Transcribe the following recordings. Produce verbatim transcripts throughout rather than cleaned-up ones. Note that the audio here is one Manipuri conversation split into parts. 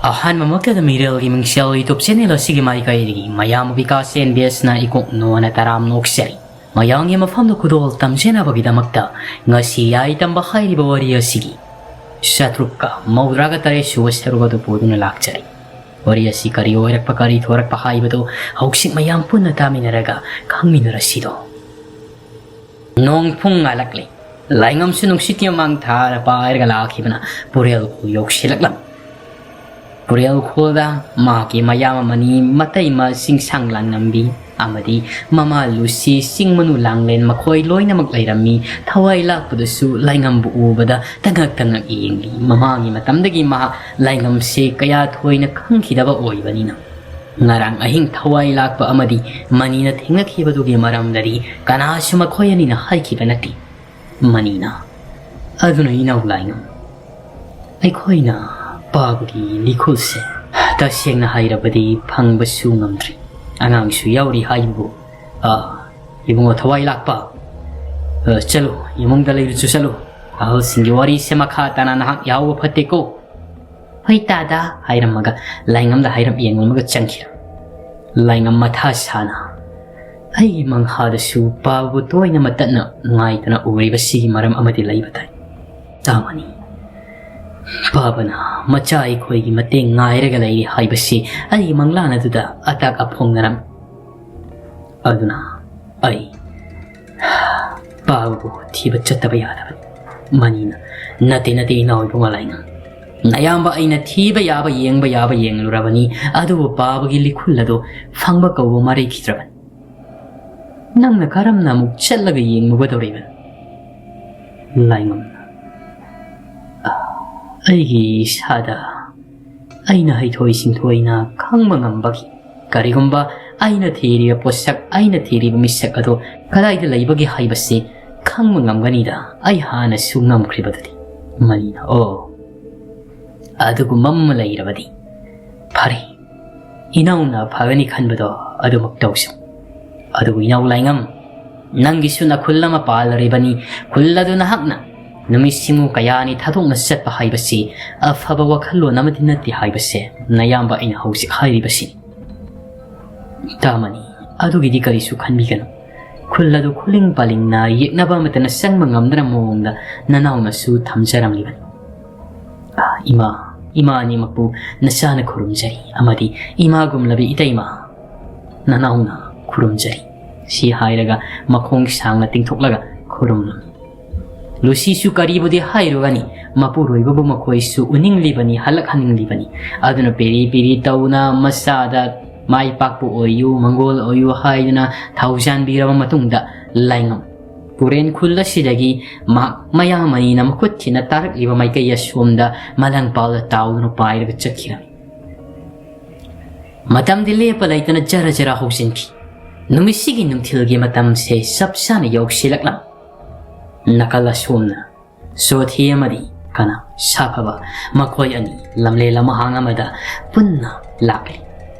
ꯑꯍꯥꯟꯕꯃꯛꯇꯗ ꯃꯤꯔꯦꯜꯒꯤ ꯃꯤꯡꯁꯦꯜ YouTube channel ꯑꯁꯤꯒꯤ ꯃꯥꯏꯀꯩꯗꯒꯤ ꯃꯌꯥꯝ ꯕꯤꯀꯥꯁ ꯑꯦꯟ ꯕꯤ ꯑꯦꯁꯅ ꯏꯀꯣꯛ ꯅꯣꯟꯅ ꯇꯔꯥꯝꯅ ꯑꯣꯛꯆꯔꯤ꯫ ꯃꯌꯥꯝꯒꯤ ꯃꯐꯝꯗ ꯈꯨꯗꯣꯜ ꯇꯝꯖꯅꯕꯒꯤꯗꯃꯛꯇ ꯉꯁꯤ ꯌꯥꯏ ꯇꯝꯕ ꯍꯥꯏꯔꯤꯕ ꯋꯥꯔꯤ ꯑꯁꯤꯒꯤ ꯆꯥꯇ꯭ꯔꯨꯛꯀ ꯃꯧꯗ꯭ꯔꯥꯒ ꯇꯔꯦꯠ ꯁꯨꯕ ꯁꯔꯨꯛ ꯑꯗꯨ ꯄꯨꯗꯨꯅ ꯂꯥꯛꯆꯔꯤ꯫ ꯋꯥꯔꯤ ꯑꯁꯤ ꯀꯔꯤ ꯑꯣꯏꯔꯛꯄ, ꯀꯔꯤ ꯊꯣꯔꯛꯄ ꯍꯥꯏꯕꯗꯨ ꯍꯧꯖꯤꯛ ꯃꯌꯥꯝ ꯄꯨꯟꯅ ꯇꯥꯃꯤꯟꯅꯔꯒ ꯈꯪꯃꯤꯟꯅꯔꯁꯤꯗꯣ꯫ ꯅꯣꯡ ꯄꯨꯡ ꯉꯥꯜꯂꯛꯂꯦ꯫ ꯂꯥꯏꯉꯝꯁꯨ ꯅꯨꯡꯁꯤꯠꯀꯤ ꯃꯃꯥꯡ ꯊꯥꯔ ꯄꯥꯏꯔꯒ ꯂꯥꯛꯈꯤꯕꯅ ꯄꯨꯔꯦꯜ ꯈꯨꯜ ꯌꯧꯁꯤꯜꯂꯛꯂꯝꯃꯤ꯫ ꯄꯨꯔꯦꯜ ꯈꯨꯜꯗ ꯃꯍꯥꯛꯀꯤ ꯃꯌꯥꯝꯕ ꯃꯅꯤ, ꯃꯇꯩꯃ ꯆꯤꯡꯁꯥꯡ ꯂꯥꯡꯉꯝꯕꯤ ꯑꯃꯗꯤ ꯃꯃꯥ ꯂꯨꯁꯤ, ꯆꯤꯡ ꯃꯅꯨ ꯂꯥꯡꯂꯦꯟ ꯃꯈꯣꯏ ꯂꯣꯏꯅꯃꯛ ꯂꯩꯔꯝꯃꯤ꯫ ꯊꯋꯥꯏ ꯂꯥꯛꯄꯗꯁꯨ ꯂꯥꯏꯉꯝꯕꯨ ꯎꯕꯗ ꯇꯉꯛ ꯇꯉꯛ ꯌꯦꯡꯂꯤ꯫ ꯃꯃꯥꯡꯒꯤ ꯃꯇꯝꯗꯒꯤ ꯃꯍꯥꯛ ꯂꯥꯏꯉꯝꯁꯦ ꯀꯌꯥ ꯊꯣꯏꯅ ꯈꯪꯈꯤꯗꯕ ꯑꯣꯏꯕꯅꯤꯅ꯫ ꯉꯔꯥꯡ ꯑꯍꯤꯡ ꯊꯋꯥꯏ ꯂꯥꯛꯄ ꯑꯃꯗꯤ ꯃꯅꯤꯅ ꯊꯦꯡꯅꯈꯤꯕꯗꯨꯒꯤ ꯃꯔꯝꯗꯗꯤ ꯀꯅꯥꯁꯨ ꯃꯈꯣꯏ ꯑꯅꯤꯅ ꯍꯥꯏꯈꯤꯕ ꯅꯠꯇꯦ꯫ ꯃꯅꯤꯅ, "ꯑꯗꯨꯅ ꯏꯅꯥꯎ ꯂꯥꯏꯉꯝ, ꯑꯩꯈꯣꯏꯅ ꯄꯥꯕꯒꯤ ꯂꯤꯈꯨꯜꯁꯦ ꯇꯁꯦꯡꯅ ꯍꯥꯏꯔꯕꯗꯤ ꯐꯪꯕꯁꯨ ꯉꯝꯗ꯭ꯔꯤ꯫ ꯑꯉꯥꯡꯁꯨ ꯌꯥꯎꯔꯤ ꯍꯥꯏꯕꯕꯨ, ꯑ, ꯏꯕꯨꯡꯉꯣ ꯊꯋꯥꯏ ꯂꯥꯛꯄ, ꯑ, ꯆꯠꯂꯨ, ꯏꯃꯨꯡꯗ ꯂꯩꯔꯁꯨ ꯆꯠꯂꯨ꯫ ꯑꯍꯜꯁꯤꯡꯒꯤ ꯋꯥꯔꯤꯁꯦ ꯃꯈꯥ ꯇꯥꯅ ꯅꯍꯥꯛ ꯌꯥꯎꯕ ꯐꯠꯇꯦꯀꯣ꯫" "ꯍꯣꯏ ꯇꯥꯗ" ꯍꯥꯏꯔꯝꯃꯒ ꯂꯥꯏꯉꯝꯗ ꯍꯥꯏꯔꯞ ꯌꯦꯡꯂꯝꯃꯒ ꯆꯪꯈꯤ꯫ ꯂꯥꯏꯉꯝ ꯃꯊꯥ ꯁꯥꯅ, ꯑꯩꯒꯤ ꯃꯪꯍꯥꯗꯁꯨ ꯄꯥꯕꯕꯨ ꯇꯣꯏꯅ ꯃꯇꯠꯅ ꯅꯨꯡꯉꯥꯏꯇꯅ ꯎꯔꯤꯕꯁꯤꯒꯤ ꯃꯔꯝ ꯑꯃꯗꯤ ꯂꯩꯕ ꯇꯥꯏ꯫ ꯇꯥꯃꯅꯤ, ꯄꯥꯕꯅ ꯃꯆꯥ ꯑꯩꯈꯣꯏꯒꯤ ꯃꯇꯦꯡ ꯉꯥꯏꯔꯒ ꯂꯩꯔꯤ ꯍꯥꯏꯕꯁꯤ ꯑꯩꯒꯤ ꯃꯪꯂꯥꯟ ꯑꯗꯨꯗ ꯑꯇꯥꯛ ꯑꯐꯣꯡꯅꯔꯝꯃꯤ꯫ ꯑꯗꯨꯅ ꯑꯩ ꯄꯥꯕꯕꯨ ꯊꯤꯕ ꯆꯠꯇꯕ ꯌꯥꯗꯕꯅꯤ꯫ ꯃꯅꯤꯅ, "ꯅꯠꯇꯦ, ꯅꯠꯇꯦ, ꯏꯅꯥꯎ ꯏꯕꯨꯡꯉꯣ ꯂꯥꯏꯉꯝ꯫ ꯅꯌꯥꯝꯕ ꯑꯩꯅ ꯊꯤꯕ ꯌꯥꯕ, ꯌꯦꯡꯕ ꯌꯥꯕ ꯌꯦꯡꯂꯨꯔꯕꯅꯤ, ꯑꯗꯨꯕꯨ ꯄꯥꯕꯒꯤ ꯂꯤꯈꯨꯜ ꯑꯗꯨ ꯐꯪꯕ ꯀꯧꯕ ꯃꯔꯩꯈꯤꯗ꯭ꯔꯕꯅꯤ꯫ ꯅꯪꯅ ꯀꯔꯝꯅ ꯑꯃꯨꯛ ꯆꯠꯂꯒ ꯌꯦꯡꯂꯨꯒꯗꯧꯔꯤꯕ?" ꯂꯥꯏꯉꯝꯅ, "ꯑꯩꯒꯤ ꯏꯁꯥꯗ ꯑꯩꯅ ꯍꯩꯊꯣꯏ ꯁꯤꯡꯊꯣꯏꯅ ꯈꯪꯕ ꯉꯝꯕꯒꯤ, ꯀꯔꯤꯒꯨꯝꯕ ꯑꯩꯅ ꯊꯤꯔꯤꯕ ꯄꯣꯠꯁꯛ, ꯑꯩꯅ ꯊꯤꯔꯤꯕ ꯃꯤꯁꯛ ꯑꯗꯣ ꯀꯗꯥꯏꯗ ꯂꯩꯕꯒꯦ ꯍꯥꯏꯕꯁꯤ ꯈꯪꯕ ꯉꯝꯒꯅꯤꯗ꯫ ꯑꯩ ꯍꯥꯟꯅꯁꯨ ꯉꯝꯈ꯭ꯔꯤꯕꯗꯨꯗꯤ꯫" ꯃꯅꯤꯅ, "ꯑꯣ, ꯑꯗꯨꯒꯨꯝꯕ ꯑꯃ ꯂꯩꯔꯕꯗꯤ ꯐꯔꯦ꯫ ꯏꯅꯥꯎꯅ ꯐꯒꯅꯤ ꯈꯟꯕꯗꯣ ꯑꯗꯨꯃꯛ ꯇꯧꯁꯤ꯫ ꯑꯗꯨꯕꯨ ꯏꯅꯥꯎ ꯂꯥꯏꯉꯝ, ꯅꯪꯒꯤꯁꯨ ꯅꯈꯨꯜ ꯑꯃ ꯄꯥꯜꯂꯔꯤꯕꯅꯤ꯫ ꯈꯨꯜ ꯑꯗꯨ ꯅꯍꯥꯛꯅ ꯅꯨꯃꯤꯠꯁꯤꯡꯕꯨ ꯀꯌꯥꯅꯤ ꯊꯥꯗꯣꯛꯅ ꯆꯠꯄ ꯍꯥꯏꯕꯁꯤ ꯑꯐꯕ ꯋꯥꯈꯜꯂꯣꯟ ꯑꯃꯗꯤ ꯅꯠꯇꯦ ꯍꯥꯏꯕꯁꯦ ꯅꯌꯥꯝꯕ ꯑꯩꯅ ꯍꯧꯖꯤꯛ ꯍꯥꯏꯔꯤꯕꯁꯤ꯫ ꯇꯥꯃꯅꯤ, ꯑꯗꯨꯒꯤꯗꯤ ꯀꯔꯤꯁꯨ ꯈꯟꯕꯤꯒꯅꯨ꯫ ꯈꯨꯜ ꯑꯗꯨ ꯈꯨꯂꯤꯡ ꯄꯥꯂꯤꯡꯅ ꯌꯦꯛꯅꯕ ꯑꯃꯠꯇꯅ ꯆꯪꯕ ꯉꯝꯗꯅ ꯃꯑꯣꯡꯗ ꯅꯅꯥꯎꯅꯁꯨ ꯊꯝꯖꯔꯝꯂꯤꯕꯅꯤ꯫ "ꯑꯥ, ꯏꯃꯥ, ꯏꯃꯥ ꯑꯅꯤꯃꯛꯄꯨ ꯅꯆꯥꯅ ꯈꯨꯔꯨꯝꯖꯔꯤ ꯑꯃꯗꯤ ꯏꯃꯥꯒꯨꯝꯂꯕꯤ ꯏꯇꯩꯃ ꯅꯅꯥꯎꯅ ꯈꯨꯔꯨꯝꯖꯔꯤ," ꯁꯤ ꯍꯥꯏꯔꯒ ꯃꯈꯣꯡ ꯁꯥꯡꯅ ꯇꯤꯡꯊꯣꯛꯂꯒ ꯈꯨꯔꯨꯝꯂꯝꯃꯤ꯫ ꯂꯨꯁꯤꯁꯨ ꯀꯔꯤꯕꯨꯗꯤ ꯍꯥꯏꯔꯨꯒꯅꯤ, ꯃꯄꯨꯔꯣꯏꯕꯕꯨ ꯃꯈꯣꯏꯁꯨ ꯎꯅꯤꯡꯂꯤꯕꯅꯤ, ꯍꯜꯂꯛꯍꯟꯅꯤꯡꯂꯤꯕꯅꯤ꯫ ꯑꯗꯨꯅ ꯄꯦꯔꯤ ꯄꯦꯔꯤ ꯇꯧꯅ ꯃꯆꯥꯗ "ꯃꯥꯏ ꯄꯥꯛꯄ ꯑꯣꯏꯌꯨ, ꯃꯪꯒꯣꯜ ꯑꯣꯏꯌꯨ" ꯍꯥꯏꯗꯨꯅ ꯊꯧꯖꯥꯟꯕꯤꯔꯕ ꯃꯇꯨꯡꯗ ꯂꯥꯏꯉꯝ ꯄꯨꯔꯦꯟ ꯈꯨꯜ ꯑꯁꯤꯗꯒꯤ ꯃꯍꯥꯛ ꯃꯌꯥꯝ ꯑꯅꯤꯅ ꯃꯈꯨꯠ ꯊꯤꯟꯅ ꯇꯥꯔꯛꯂꯤꯕ ꯃꯥꯏꯀꯩ ꯑꯁꯣꯝꯗ ꯃꯂꯪꯄꯥꯜꯗ ꯇꯥꯎꯗꯨꯅ ꯄꯥꯏꯔꯒ ꯆꯠꯈꯤꯔꯝꯃꯤ꯫ ꯃꯇꯝꯗꯤ ꯂꯦꯞꯄ ꯂꯩꯇꯅ ꯖꯔ ꯖꯔ ꯍꯧꯖꯤꯟꯈꯤ꯫ ꯅꯨꯃꯤꯠꯁꯤꯒꯤ ꯅꯨꯡꯊꯤꯜꯒꯤ ꯃꯇꯝꯁꯦ ꯆꯞ ꯆꯥꯅ ꯌꯧꯁꯤꯜꯂꯛꯂꯝꯃꯤ꯫ ꯅꯥꯀꯜ ꯑꯁꯣꯝꯅ ꯁꯣꯊꯤ ꯑꯃꯗꯤ ꯀꯅꯥ ꯁꯥꯐꯕ ꯃꯈꯣꯏ ꯑꯅꯤ ꯂꯝꯂꯦꯟ ꯂꯝꯍꯥꯡ ꯑꯃꯗ ꯄꯨꯟꯅ ꯂꯥꯛꯂꯤ꯫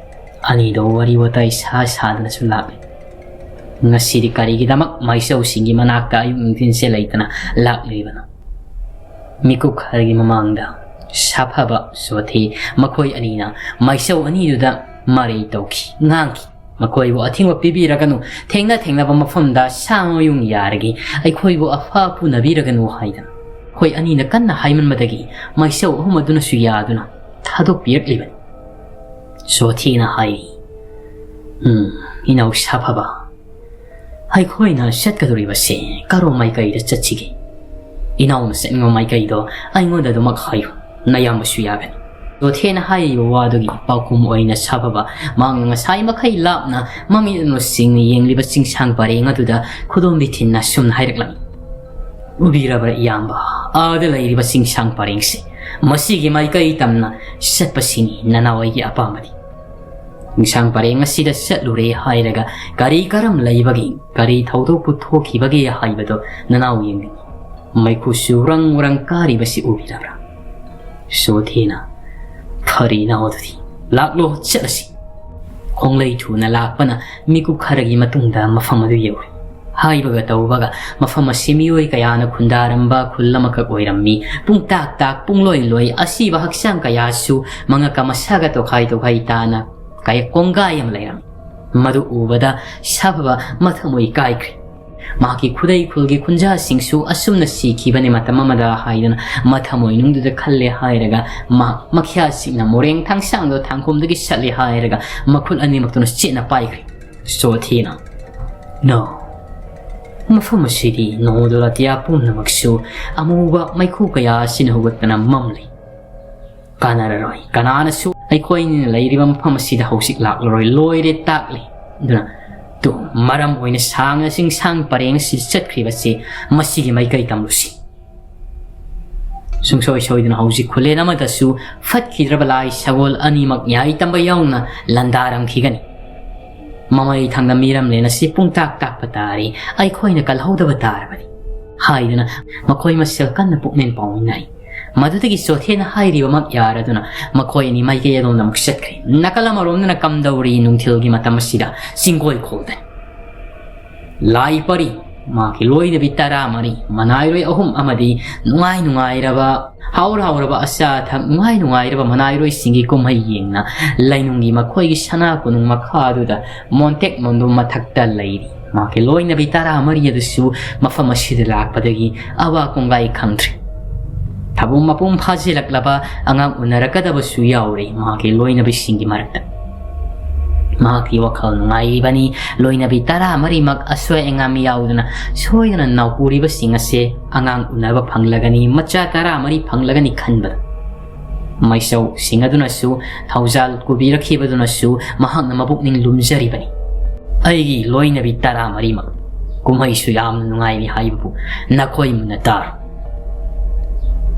ꯑꯅꯤꯗꯣ ꯋꯥꯔꯤ ꯋꯥꯇꯥꯏ ꯁꯥ ꯁꯥꯗꯅꯁꯨ ꯂꯥꯛꯂꯤ꯫ ꯉꯁꯤꯗꯤ ꯀꯔꯤꯒꯤꯗꯃꯛ ꯃꯥꯏꯆꯧꯁꯤꯡꯒꯤ ꯃꯅꯥꯛꯇ ꯑꯌꯨꯛ ꯅꯨꯡꯊꯤꯟꯁꯦ ꯂꯩꯇꯅ ꯂꯥꯛꯂꯤꯕꯅꯣ? ꯃꯤꯀꯨꯞ ꯈꯔꯒꯤ ꯃꯃꯥꯡꯗ ꯁꯥꯐꯕ ꯁꯣꯊꯤ ꯃꯈꯣꯏ ꯑꯅꯤꯅ ꯃꯥꯏꯆꯧ ꯑꯅꯤꯗꯨꯗ ꯃꯔꯩ ꯇꯧꯈꯤ, ꯉꯥꯡꯈꯤ꯫ ꯃꯈꯣꯏꯕꯨ ꯑꯊꯤꯡꯕ ꯄꯤꯕꯤꯔꯒꯅꯨ, ꯊꯦꯡꯅ ꯊꯦꯡꯅꯕ ꯃꯐꯝꯗ ꯁꯥ ꯉꯥ ꯌꯨꯡ ꯌꯥꯔꯒꯦ, ꯑꯩꯈꯣꯏꯕꯨ ꯑꯐ ꯄꯨꯅꯕꯤꯔꯒꯅꯨ ꯍꯥꯏꯗꯅ꯫ ꯃꯈꯣꯏ ꯑꯅꯤꯅ ꯀꯟꯅ ꯍꯥꯏꯃꯟꯕꯗꯒꯤ ꯃꯥꯏꯆꯧ ꯑꯍꯨꯝ ꯑꯗꯨꯅꯁꯨ ꯌꯥꯗꯨꯅ ꯊꯥꯗꯣꯛꯄꯤꯔꯛꯂꯤꯕꯅꯤ꯫ ꯁꯣꯊꯤꯅ ꯍꯥꯏꯔꯤ, "ꯎꯝ, ꯏꯅꯥꯎ ꯁꯥꯐꯕ, ꯑꯩꯈꯣꯏꯅ ꯆꯠꯀꯗꯧꯔꯤꯕꯁꯦ ꯀꯔꯣꯝ ꯃꯥꯏꯀꯩꯗ ꯆꯠꯁꯤꯒꯦ? ꯏꯅꯥꯎꯅ ꯆꯠꯅꯤꯡꯕ ꯃꯥꯏꯀꯩꯗꯣ ꯑꯩꯉꯣꯟꯗ ꯑꯗꯨꯃꯛ ꯍꯥꯏꯌꯨ, ꯅꯌꯥꯝꯕꯁꯨ ꯌꯥꯒꯅꯤ꯫" ꯁꯣꯊꯤꯅ ꯍꯥꯏꯔꯤꯕ ꯋꯥꯗꯨꯒꯤ ꯄꯥꯎꯈꯨꯝ ꯑꯣꯏꯅ ꯁꯥꯐꯕ ꯃꯍꯥꯛꯅ ꯉꯁꯥꯏ ꯃꯈꯩ ꯂꯥꯞꯅ ꯃꯃꯤꯠ ꯃꯅꯨꯁꯤꯡꯅ ꯌꯦꯡꯂꯤꯕ ꯆꯤꯡꯁꯥꯡ ꯄꯔꯦꯡ ꯑꯗꯨꯗ ꯈꯨꯗꯣꯝꯕꯤ ꯊꯤꯟꯅ ꯑꯁꯨꯝꯅ ꯍꯥꯏꯔꯛꯂꯝꯃꯤ, "ꯎꯕꯤꯔꯕ꯭ꯔꯥ ꯏꯌꯥꯝꯕ? ꯑꯥꯗ ꯂꯩꯔꯤꯕ ꯆꯤꯡꯁꯥꯡ ꯄꯔꯦꯡꯁꯦ, ꯃꯁꯤꯒꯤ ꯃꯥꯏꯀꯩ ꯇꯝꯅ ꯆꯠꯄꯁꯤꯅꯤ ꯅꯅꯥꯎ ꯑꯩꯒꯤ ꯑꯄꯥꯝꯕꯗꯤ꯫ ꯆꯤꯡꯁꯥꯡ ꯄꯔꯦꯡ ꯑꯁꯤꯗ ꯆꯠꯂꯨꯔꯦ ꯍꯥꯏꯔꯒ ꯀꯔꯤ ꯀꯔꯝ ꯂꯩꯕꯒꯦ, ꯀꯔꯤ ꯊꯧꯗꯣꯛꯄꯨ ꯊꯣꯛꯈꯤꯕꯒꯦ ꯍꯥꯏꯕꯗꯣ ꯅꯅꯥꯎ ꯌꯦꯡꯅꯤꯡꯏ꯫ ꯃꯩꯈꯨꯁꯨ ꯎꯔꯪ ꯎꯔꯪ ꯀꯥꯔꯤꯕꯁꯤ ꯎꯕꯤꯔꯕ꯭ꯔꯥ?" ꯁꯣꯊꯤꯅ, "ꯐꯔꯦ ꯏꯅꯥꯎ, ꯑꯗꯨꯗꯤ ꯂꯥꯛꯂꯣ, ꯆꯠꯂꯁꯤ꯫" ꯈꯣꯡꯂꯩ ꯊꯨꯅ ꯂꯥꯛꯄꯅ ꯃꯤꯀꯨꯞ ꯈꯔꯒꯤ ꯃꯇꯨꯡꯗ ꯃꯐꯝ ꯑꯗꯨ ꯌꯧꯏ꯫ ꯍꯥꯏꯕꯒ ꯇꯧꯕꯒ ꯃꯐꯝ ꯑꯁꯤ ꯃꯤꯑꯣꯏ ꯀꯌꯥꯅ ꯈꯨꯟꯗꯥꯔꯝꯕ ꯈꯨꯜ ꯑꯃꯈꯛ ꯑꯣꯏꯔꯝꯃꯤ꯫ ꯄꯨꯡ ꯇꯥꯛ ꯇꯥꯛ, ꯄꯨꯡꯂꯣꯏ ꯂꯣꯏ, ꯑꯁꯤꯕ ꯍꯛꯆꯥꯡ ꯀꯌꯥꯁꯨ ꯃꯉꯛꯀ ꯃꯁꯥꯒ ꯇꯣꯈꯥꯏ ꯇꯣꯈꯥꯏ ꯇꯥꯅ ꯀꯌꯥ ꯀꯣꯡꯒꯥꯏ ꯑꯃ ꯂꯩꯔꯝꯃꯤ꯫ ꯃꯗꯨ ꯎꯕꯗ ꯁꯥꯐꯕ ꯃꯊꯃꯣꯏ ꯀꯥꯏꯈ꯭ꯔꯦ꯫ ꯃꯍꯥꯛꯀꯤ ꯈꯨꯗꯩ ꯈꯨꯜꯒꯤ ꯈꯨꯟꯖꯥꯁꯤꯡꯁꯨ ꯑꯁꯨꯝꯅ ꯁꯤꯈꯤꯕꯅꯤ ꯃꯇꯝ ꯑꯃꯗ ꯍꯥꯏꯗꯨꯅ ꯃꯊꯃꯣꯏꯅꯨꯡꯗꯨꯗ ꯈꯜꯂꯦ ꯍꯥꯏꯔꯒ ꯃꯍꯥꯛ ꯃꯈ꯭ꯌꯥꯁꯤꯡꯅ ꯃꯣꯔꯦꯡ ꯊꯥꯡꯁꯥꯡꯗꯣ ꯊꯥꯡꯈꯣꯝꯗꯒꯤ ꯁꯠꯂꯦ ꯍꯥꯏꯔꯒ ꯃꯈꯨꯠ ꯑꯅꯤꯃꯛꯇꯨꯅ ꯆꯦꯠꯅ ꯄꯥꯏꯈ꯭ꯔꯦ꯫ ꯆꯣꯊꯦꯅ, "No, ꯃꯐꯝ ꯑꯁꯤꯒꯤ ꯅꯣꯡꯗꯣꯂꯥꯇꯤꯌꯥ ꯄꯨꯝꯅꯃꯛꯁꯨ ꯑꯃꯨꯕ ꯃꯩꯈꯨ ꯀꯌꯥ ꯑꯁꯤꯅ ꯍꯧꯒꯠꯇꯅ ꯃꯝꯂꯤ꯫ ꯀꯥꯟꯅꯔꯔꯣꯏ꯫ ꯀꯅꯥꯅꯁꯨ ꯑꯩꯈꯣꯏꯅ ꯂꯩꯔꯤꯕ ꯃꯐꯝ ꯑꯁꯤꯗ ꯍꯧꯖꯤꯛ ꯂꯥꯛꯂꯔꯣꯏ꯫ ꯂꯣꯏꯔꯦ, ꯇꯥꯛꯂꯦ꯫ ꯑꯗꯨꯅ ꯇꯨ ꯃꯔꯝ ꯑꯣꯏꯅ ꯁꯥꯡꯅ ꯆꯤꯡꯁꯥꯡ ꯄꯔꯦꯡ ꯑꯁꯤ ꯆꯠꯈ꯭ꯔꯤꯕꯁꯤ ꯃꯁꯤꯒꯤ ꯃꯥꯏꯀꯩ ꯇꯝꯂꯨꯁꯤ꯫" ꯁꯨꯡꯁꯣꯏ ꯁꯣꯏꯗꯅ ꯍꯧꯖꯤꯛ ꯈꯨꯂꯦꯟ ꯑꯃꯗꯁꯨ ꯐꯠꯈꯤꯗ꯭ꯔꯕ ꯂꯥꯏ ꯁꯒꯣꯜ ꯑꯅꯤꯃꯛ ꯌꯥꯏ ꯇꯝꯕ ꯌꯥꯎꯅ ꯂꯥꯟꯗꯥꯔꯝꯈꯤꯒꯅꯤ꯫ ꯃꯃꯩ ꯊꯪꯗ ꯃꯤꯔꯝꯂꯦꯟ ꯑꯁꯤ ꯄꯨꯡꯇꯥꯛ ꯇꯥꯛꯄ ꯇꯥꯔꯦ, ꯑꯩꯈꯣꯏꯅ ꯀꯜꯍꯧꯗꯕ ꯇꯥꯔꯕꯅꯤ ꯍꯥꯏꯗꯨꯅ ꯃꯈꯣꯏ ꯃꯁꯦꯜ ꯀꯟꯅ ꯄꯨꯛꯅꯦꯟ ꯄꯥꯎꯃꯤꯟꯅꯔꯤ꯫ ꯃꯗꯨꯗꯒꯤ ꯆꯣꯊꯦꯅ ꯍꯥꯏꯔꯤꯕꯃꯛ ꯌꯥꯔꯗꯨꯅ ꯃꯈꯣꯏ ꯑꯅꯤ ꯃꯥꯏꯀꯩ ꯑꯗꯣꯝꯗ ꯑꯃꯨꯛ ꯆꯠꯈ꯭ꯔꯦ꯫ ꯅꯥꯀꯜ ꯑꯃꯔꯣꯝꯗꯅ ꯀꯝꯗꯧꯔꯤ? ꯅꯨꯡꯊꯤꯜꯒꯤ ꯃꯇꯝ ꯑꯁꯤꯗ ꯆꯤꯡꯒꯣꯏ ꯈꯣꯜꯗꯅꯤ꯫ ꯂꯥꯏ ꯄꯔꯤ, ꯃꯍꯥꯛꯀꯤ ꯂꯣꯏꯅꯕꯤ ꯇꯔꯥꯃꯔꯤ, ꯃꯅꯥꯏꯔꯣꯏ ꯑꯍꯨꯝ ꯑꯃꯗꯤ ꯅꯨꯡꯉꯥꯏ ꯅꯨꯡꯉꯥꯏꯔꯕ, ꯍꯥꯎꯔ ꯍꯥꯎꯔꯕ ꯑꯆꯥ ꯑꯊꯛ, ꯅꯨꯡꯉꯥꯏ ꯅꯨꯡꯉꯥꯏꯔꯕ ꯃꯅꯥꯏꯔꯣꯏꯁꯤꯡꯒꯤ ꯀꯨꯝꯍꯩ ꯌꯦꯡꯅ ꯂꯩꯅꯨꯡꯒꯤ ꯃꯈꯣꯏꯒꯤ ꯁꯅꯥ ꯀꯣꯅꯨꯡ ꯃꯈꯥꯗꯨꯗ ꯃꯣꯟꯇꯦꯛ ꯃꯣꯟꯗꯨꯝ ꯃꯊꯛꯇ ꯂꯩꯔꯤ꯫ ꯃꯍꯥꯛꯀꯤ ꯂꯣꯏꯅꯕꯤ ꯇꯔꯥꯃꯔꯤ ꯑꯗꯨꯁꯨ ꯃꯐꯝ ꯑꯁꯤꯗ ꯂꯥꯛꯄꯗꯒꯤ ꯑꯋꯥ ꯀꯣꯡꯒꯥꯏ ꯈꯪꯗ꯭ꯔꯦ꯫ ꯊꯕꯛ ꯃꯄꯨꯡ ꯐꯥꯖꯤꯜꯂꯛꯂꯕ ꯑꯉꯥꯡ ꯎꯅꯔꯛꯀꯗꯕꯁꯨ ꯌꯥꯎꯔꯦ ꯃꯍꯥꯛꯀꯤ ꯂꯣꯏꯅꯕꯤꯁꯤꯡꯒꯤ ꯃꯔꯛꯇ꯫ ꯃꯍꯥꯛꯀꯤ ꯋꯥꯈꯜ ꯅꯨꯡꯉꯥꯏꯔꯤꯕꯅꯤ꯫ ꯂꯣꯏꯅꯕꯤ ꯇꯔꯥꯃꯔꯤꯃꯛ ꯑꯁꯣꯏ ꯑꯉꯥꯝ ꯌꯥꯎꯗꯅ ꯁꯣꯏꯗꯅ ꯅꯥꯎꯄꯨꯔꯤꯕꯁꯤꯡ ꯑꯁꯦ ꯑꯉꯥꯡ ꯎꯅꯕ ꯐꯪꯂꯒꯅꯤ, ꯃꯆꯥ ꯇꯔꯥꯃꯔꯤ ꯐꯪꯂꯒꯅꯤ ꯈꯟꯕꯗ꯫ ꯃꯥꯏꯆꯧꯁꯤꯡ ꯑꯗꯨꯅꯁꯨ ꯊꯧꯖꯥꯜ ꯀꯨꯕꯤꯔꯛꯈꯤꯕꯗꯨꯅꯁꯨ ꯃꯍꯥꯛꯅ ꯃꯕꯨꯛꯅꯤꯡ ꯂꯨꯝꯖꯔꯤꯕꯅꯤ꯫ "ꯑꯩꯒꯤ ꯂꯣꯏꯅꯕꯤ ꯇꯔꯥꯃꯔꯤꯃꯛ ꯀꯨꯝꯍꯩꯁꯨ ꯌꯥꯝꯅ ꯅꯨꯡꯉꯥꯏꯔꯤ ꯍꯥꯏꯕꯕꯨ ꯅꯈꯣꯏ ꯃꯨꯟꯅ ꯇꯥꯔꯣ꯫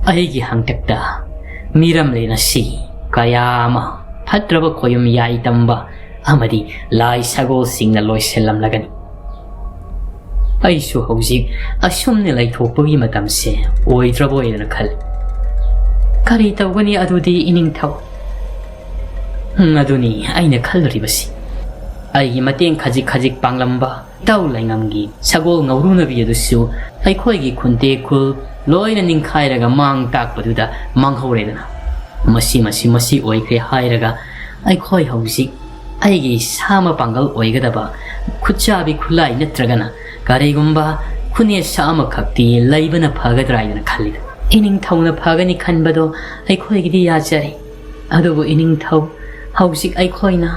ꯑꯩꯒꯤ ꯍꯪꯇꯛꯇ ꯃꯤꯔꯝꯂꯦꯟ ꯑꯁꯤ ꯀꯌꯥ ꯑꯃ ꯐꯠꯇ꯭ꯔꯕ ꯈꯣꯌꯨꯝ ꯌꯥꯏ ꯇꯝꯕ ꯑꯃꯗꯤ ꯂꯥꯏ ꯁꯒꯣꯜꯁꯤꯡꯅ ꯂꯣꯏꯁꯤꯜꯂꯝꯂꯒꯅꯤ꯫ ꯑꯩꯁꯨ ꯍꯧꯖꯤꯛ ꯑꯁꯨꯝꯅ ꯂꯩꯊꯣꯛꯄꯒꯤ ꯃꯇꯝꯁꯦ ꯑꯣꯏꯗ꯭ꯔꯕꯣꯏꯗꯅ ꯈꯜꯂꯤ꯫ ꯀꯔꯤ ꯇꯧꯒꯅꯤ ꯑꯗꯨꯗꯤ, ꯏꯅꯤꯡꯊꯧ?" "ꯎꯝ, ꯑꯗꯨꯅꯤ ꯑꯩꯅ ꯈꯜꯂꯨꯔꯤꯕꯁꯤ꯫ ꯑꯩꯒꯤ ꯃꯇꯦꯡ ꯈꯖꯤꯛ ꯈꯖꯤꯛ ꯄꯥꯡꯂꯝꯕ ꯏꯇꯥꯎ ꯂꯩꯉꯝꯒꯤ ꯁꯒꯣꯜ ꯉꯧꯔꯨꯅꯕꯤ ꯑꯗꯨꯁꯨ ꯑꯩꯈꯣꯏꯒꯤ ꯈꯨꯟꯇꯦꯛ ꯈꯨꯜ ꯂꯣꯏꯅ ꯅꯤꯡꯈꯥꯏꯔꯒ ꯃꯥꯡ ꯇꯥꯛꯄꯗꯨꯗ ꯃꯥꯡꯍꯧꯔꯦꯗꯅ꯫ ꯃꯁꯤ, ꯃꯁꯤ, ꯃꯁꯤ ꯑꯣꯏꯈ꯭ꯔꯦ ꯍꯥꯏꯔꯒ ꯑꯩꯈꯣꯏ ꯍꯧꯖꯤꯛ ꯑꯩꯒꯤ ꯁꯥ ꯃꯄꯥꯡꯒꯜ ꯑꯣꯏꯒꯗꯕ ꯈꯨꯠꯆꯥꯕꯤ ꯈꯨꯠꯂꯥꯏ ꯅꯠꯇ꯭ꯔꯒꯅ ꯀꯔꯤꯒꯨꯝꯕ ꯈꯨꯅꯦꯁꯥ ꯑꯃꯈꯛꯇꯤ ꯂꯩꯕꯅ ꯐꯒꯗ꯭ꯔꯥ ꯍꯥꯏꯗꯅ ꯈꯜꯂꯤꯗ꯫ ꯏꯅꯤꯡꯊꯧꯅ ꯐꯒꯅꯤ ꯈꯟꯕꯗꯣ ꯑꯩꯈꯣꯏꯒꯤꯗꯤ ꯌꯥꯖꯔꯦ꯫ ꯑꯗꯨꯕꯨ ꯏꯅꯤꯡꯊꯧ, ꯍꯧꯖꯤꯛ ꯑꯩꯈꯣꯏꯅ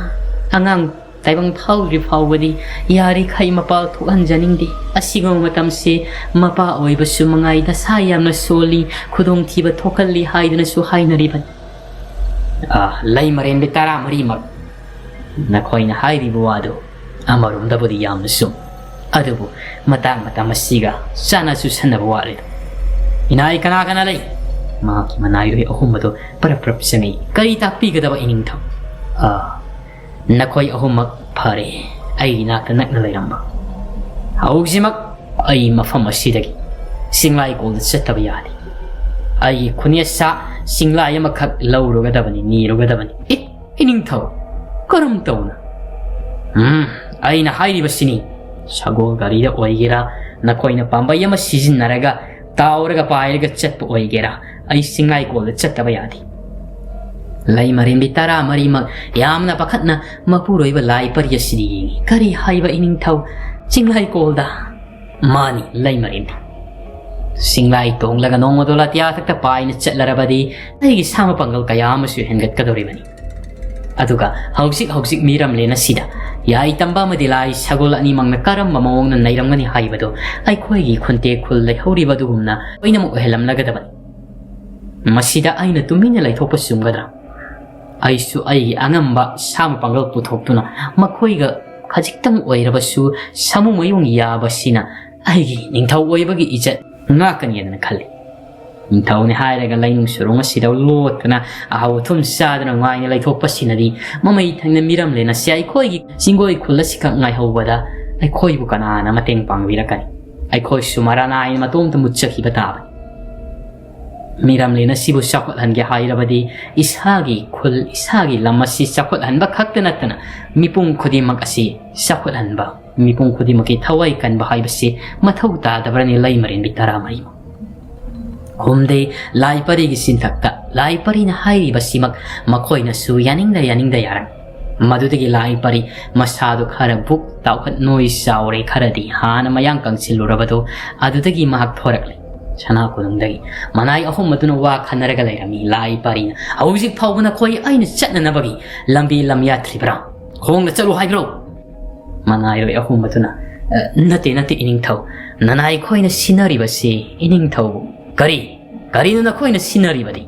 ꯑꯉꯥꯡ ꯇꯥꯏꯕꯪ ꯐꯥꯎꯗ꯭ꯔꯤ ꯐꯥꯎꯕꯗꯤ ꯌꯥꯔꯤꯈꯩ ꯃꯄꯥꯜ ꯊꯣꯛꯍꯟꯖꯅꯤꯡꯗꯦ꯫ ꯑꯁꯤꯒꯨꯝꯕ ꯃꯇꯝꯁꯤ ꯃꯄꯥ ꯑꯣꯏꯕꯁꯨ ꯃꯉꯥꯏ ꯗꯁꯥ ꯌꯥꯝꯅ ꯁꯣꯜꯂꯤ, ꯈꯨꯗꯣꯡꯊꯤꯕ ꯊꯣꯛꯍꯜꯂꯤ ꯍꯥꯏꯗꯨꯅꯁꯨ ꯍꯥꯏꯅꯔꯤꯕꯅꯤ꯫ ꯑꯥ, ꯂꯩꯃꯔꯦꯟꯕꯤ ꯇꯔꯥꯃꯔꯤꯃꯛ, ꯅꯈꯣꯏꯅ ꯍꯥꯏꯔꯤꯕ ꯋꯥꯗꯨ ꯑꯃꯔꯣꯝꯗꯕꯨꯗꯤ ꯌꯥꯝꯅ ꯆꯨꯝ, ꯑꯗꯨꯕꯨ ꯃꯇꯥꯡ ꯃꯇꯝ ꯑꯁꯤꯒ ꯆꯥꯅ ꯆꯨꯁꯟꯅꯕ ꯋꯥꯠꯂꯤꯗ꯫ ꯏꯅꯥꯏ ꯀꯅꯥ ꯀꯅꯥ ꯂꯩ? ꯃꯍꯥꯛꯀꯤ ꯃꯅꯥꯏꯔꯣꯏ ꯑꯍꯨꯝ ꯑꯗꯨ ꯄꯔꯞ ꯄꯔꯞ ꯆꯪꯉꯛꯏ꯫ ꯀꯔꯤ ꯇꯥꯛꯄꯤꯒꯗꯕ ꯏꯅꯤꯡꯊꯧ? ꯑꯥ, ꯅꯈꯣꯏ ꯑꯍꯨꯝꯃꯛ ꯐꯔꯦ, ꯑꯩꯒꯤ ꯅꯥꯛꯇ ꯅꯛꯅ ꯂꯩꯔꯝꯕ꯫ ꯍꯧꯖꯤꯛꯃꯛ ꯑꯩ ꯃꯐꯝ ꯑꯁꯤꯗꯒꯤ ꯆꯤꯡꯂꯥꯏ ꯀꯣꯜꯗ ꯆꯠꯇꯕ ꯌꯥꯗꯦ꯫ ꯑꯩꯒꯤ ꯈꯨꯅꯦꯁꯥ ꯆꯤꯡꯂꯥꯏ ꯑꯃꯈꯛ ꯂꯧꯔꯨꯒꯗꯕꯅꯤ, ꯅꯤꯔꯨꯒꯗꯕꯅꯤ꯫ ꯑꯦ, ꯏꯅꯤꯡꯊꯧ, ꯀꯔꯝ ꯇꯧꯅ? ꯎꯝ, ꯑꯩꯅ ꯍꯥꯏꯔꯤꯕꯁꯤꯅꯤ, ꯁꯒꯣꯜ ꯒꯥꯔꯤꯗ ꯑꯣꯏꯒꯦꯔꯥ, ꯅꯈꯣꯏꯅ ꯄꯥꯝꯕꯩ ꯑꯃ ꯁꯤꯖꯤꯟꯅꯔꯒ ꯇꯥꯎꯔꯒ ꯄꯥꯏꯔꯒ ꯆꯠꯄ ꯑꯣꯏꯒꯦꯔꯥ, ꯑꯩ ꯆꯤꯡꯂꯥꯏꯀꯣꯜꯗ ꯆꯠꯇꯕ ꯌꯥꯗꯦ꯫ ꯂꯩꯃꯔꯦꯟꯕꯤ ꯇꯔꯥꯃꯔꯤꯃꯛ ꯌꯥꯝꯅ ꯄꯥꯈꯠꯅ ꯃꯄꯨꯔꯣꯏꯕ ꯂꯥꯏ ꯄꯔꯤ ꯑꯁꯤꯗ ꯌꯦꯡꯉꯤ꯫ ꯀꯔꯤ ꯍꯥꯏꯕ ꯏꯅꯤꯡꯊꯧ? ꯆꯤꯡꯂꯥꯏꯀꯣꯜꯗ? ꯃꯥꯅꯤ, ꯂꯩꯃꯔꯦꯟꯕꯤ꯫ ꯆꯤꯡꯂꯥꯏ ꯇꯣꯡꯂꯒ ꯅꯣꯡꯃꯗꯣ ꯂꯥꯇꯤꯌꯥ ꯊꯛꯇ ꯄꯥꯏꯅ ꯆꯠꯂꯔꯕꯗꯤ ꯑꯩꯒꯤ ꯁꯥ ꯃꯄꯥꯡꯒꯜ ꯀꯌꯥ ꯑꯃꯁꯨ ꯍꯦꯟꯒꯠꯀꯗꯧꯔꯤꯕꯅꯤ꯫ ꯑꯗꯨꯒ ꯍꯧꯖꯤꯛ ꯍꯧꯖꯤꯛ ꯃꯤꯔꯝꯂꯦꯟ ꯑꯁꯤꯗ ꯌꯥꯏ ꯇꯝꯕ ꯑꯃꯗꯤ ꯂꯥꯏ ꯁꯒꯣꯜ ꯑꯅꯤꯃꯛꯅ ꯀꯔꯝꯕ ꯃꯑꯣꯡꯗ ꯅꯩꯔꯝꯒꯅꯤ ꯍꯥꯏꯕꯗꯨ ꯑꯩꯈꯣꯏꯒꯤ ꯈꯨꯟꯇꯦꯛ ꯈꯨꯜ ꯂꯩꯍꯧꯔꯤꯕ ꯑꯗꯨꯒꯨꯝꯅ ꯂꯣꯏꯅꯃꯛ ꯑꯣꯏꯍꯜꯂꯝꯂꯒꯗꯕꯅꯤ꯫ ꯃꯁꯤꯗ ꯑꯩꯅ ꯇꯨꯃꯤꯟꯅ ꯂꯩꯊꯣꯛꯄ ꯆꯨꯝꯒꯗ꯭ꯔꯥ? ꯑꯩꯁꯨ ꯑꯩꯒꯤ ꯑꯉꯝꯕ ꯁꯥ ꯃꯄꯥꯡꯒꯜ ꯄꯨꯊꯣꯛꯇꯨꯅ ꯃꯈꯣꯏꯒ ꯈꯖꯤꯛꯇꯪ ꯑꯣꯏꯔꯕꯁꯨ ꯁꯥꯃꯨ ꯃꯌꯨꯡ ꯌꯥꯕꯁꯤꯅ ꯑꯩꯒꯤ ꯅꯤꯡꯊꯧ ꯑꯣꯏꯕꯒꯤ ꯏꯖꯠ ꯉꯥꯛꯀꯅꯤꯗꯅ ꯈꯜꯂꯤ꯫ ꯅꯤꯡꯊꯧꯅꯤ ꯍꯥꯏꯔꯒ ꯂꯩꯅꯨꯡ ꯁꯨꯔꯨꯡ ꯑꯁꯤꯗ ꯂꯣꯠꯇꯨꯅ ꯑꯍꯥꯎ ꯑꯊꯨꯝ ꯆꯥꯗꯨꯅ ꯅꯨꯡꯉꯥꯏꯅ ꯂꯩꯊꯣꯛꯄꯁꯤꯅꯗꯤ ꯃꯃꯩ ꯊꯪꯅ ꯃꯤꯔꯝꯂꯦꯟ ꯑꯁꯤ ꯑꯩꯈꯣꯏꯒꯤ ꯆꯤꯡꯒꯣꯏ ꯈꯨꯜ ꯑꯁꯤꯈꯛ ꯉꯥꯏꯍꯧꯕꯗ ꯑꯩꯈꯣꯏꯕꯨ ꯀꯅꯥꯅ ꯃꯇꯦꯡ ꯄꯥꯡꯕꯤꯔꯛꯀꯅꯤ? ꯑꯩꯈꯣꯏꯁꯨ ꯃꯔꯥꯅꯥꯏꯅ ꯃꯇꯣꯝꯇ ꯃꯨꯠꯆꯈꯤꯕ ꯇꯥꯕꯅꯤ꯫ ꯃꯤꯔꯝꯂꯦꯟ ꯑꯁꯤꯕꯨ ꯆꯥꯎꯈꯠꯍꯟꯒꯦ ꯍꯥꯏꯔꯕꯗꯤ ꯏꯁꯥꯒꯤ ꯈꯨꯜ, ꯏꯁꯥꯒꯤ ꯂꯝ ꯑꯁꯤ ꯆꯥꯎꯈꯠꯍꯟꯕ ꯈꯛꯇ ꯅꯠꯇꯅ ꯃꯤꯄꯨꯝ ꯈꯨꯗꯤꯡꯃꯛ ꯑꯁꯤ ꯆꯥꯎꯈꯠꯍꯟꯕ, ꯃꯤꯄꯨꯝ ꯈꯨꯗꯤꯡꯃꯛꯀꯤ ꯊꯋꯥꯏ ꯀꯟꯕ ꯍꯥꯏꯕꯁꯤ ꯃꯊꯧ ꯇꯥꯗꯕ꯭ꯔꯅꯤ ꯂꯩꯃꯔꯦꯟꯕꯤ ꯇꯔꯥꯃꯔꯤꯃꯛ? ꯈꯨꯝꯗꯦ, ꯂꯥꯏ ꯄꯔꯤꯒꯤ ꯆꯤꯟꯊꯛꯇ ꯂꯥꯏ ꯄꯔꯤꯅ ꯍꯥꯏꯔꯤꯕꯁꯤꯃꯛ ꯃꯈꯣꯏꯅꯁꯨ ꯌꯥꯅꯤꯡꯗ ꯌꯥꯅꯤꯡꯗ ꯌꯥꯔꯝꯃꯤ꯫ ꯃꯗꯨꯗꯒꯤ ꯂꯥꯏ ꯄꯔꯤ ꯃꯁꯥꯗꯨ ꯈꯔ ꯕꯨꯛ ꯇꯥꯎꯈꯠ ꯅꯣꯏ ꯆꯥꯎꯔꯦ, ꯈꯔꯗꯤ ꯍꯥꯟꯅ ꯃꯌꯥꯡ ꯀꯪꯁꯤꯜꯂꯨꯔꯕꯗꯨ ꯑꯗꯨꯗꯒꯤ ꯃꯍꯥꯛ ꯊꯣꯔꯛꯂꯦ꯫ ꯁꯅꯥ ꯀꯣꯅꯨꯡꯗꯒꯤ ꯃꯅꯥꯏ ꯑꯍꯨꯝ ꯑꯗꯨꯅ ꯋꯥ ꯈꯟꯅꯔꯒ ꯂꯩꯔꯝꯃꯤ꯫ ꯂꯥꯏ ꯄꯔꯤꯅ, "ꯍꯧꯖꯤꯛ ꯐꯥꯎꯕ ꯅꯈꯣꯏ ꯑꯩꯅ ꯆꯠꯅꯅꯕꯒꯤ ꯂꯝꯕꯤ ꯂꯝꯌꯥꯠꯇ꯭ꯔꯤꯕ꯭ꯔꯥ? ꯈꯣꯡꯅ ꯆꯠꯂꯨ ꯍꯥꯏꯕ꯭ꯔꯣ?" ꯃꯅꯥꯏꯔꯣꯏ ꯑꯍꯨꯝ ꯑꯗꯨꯅ, "ꯑ, ꯅꯠꯇꯦ, ꯅꯠꯇꯦ, ꯏꯅꯤꯡꯊꯧ꯫ ꯅꯅꯥꯏ ꯑꯩꯈꯣꯏꯅ ꯁꯤꯟꯅꯔꯤꯕꯁꯤ ꯏꯅꯤꯡꯊꯧ꯫ ꯀꯔꯤ? ꯀꯔꯤꯅꯣ ꯅꯈꯣꯏꯅ ꯁꯤꯟꯅꯔꯤꯕꯗꯤ?"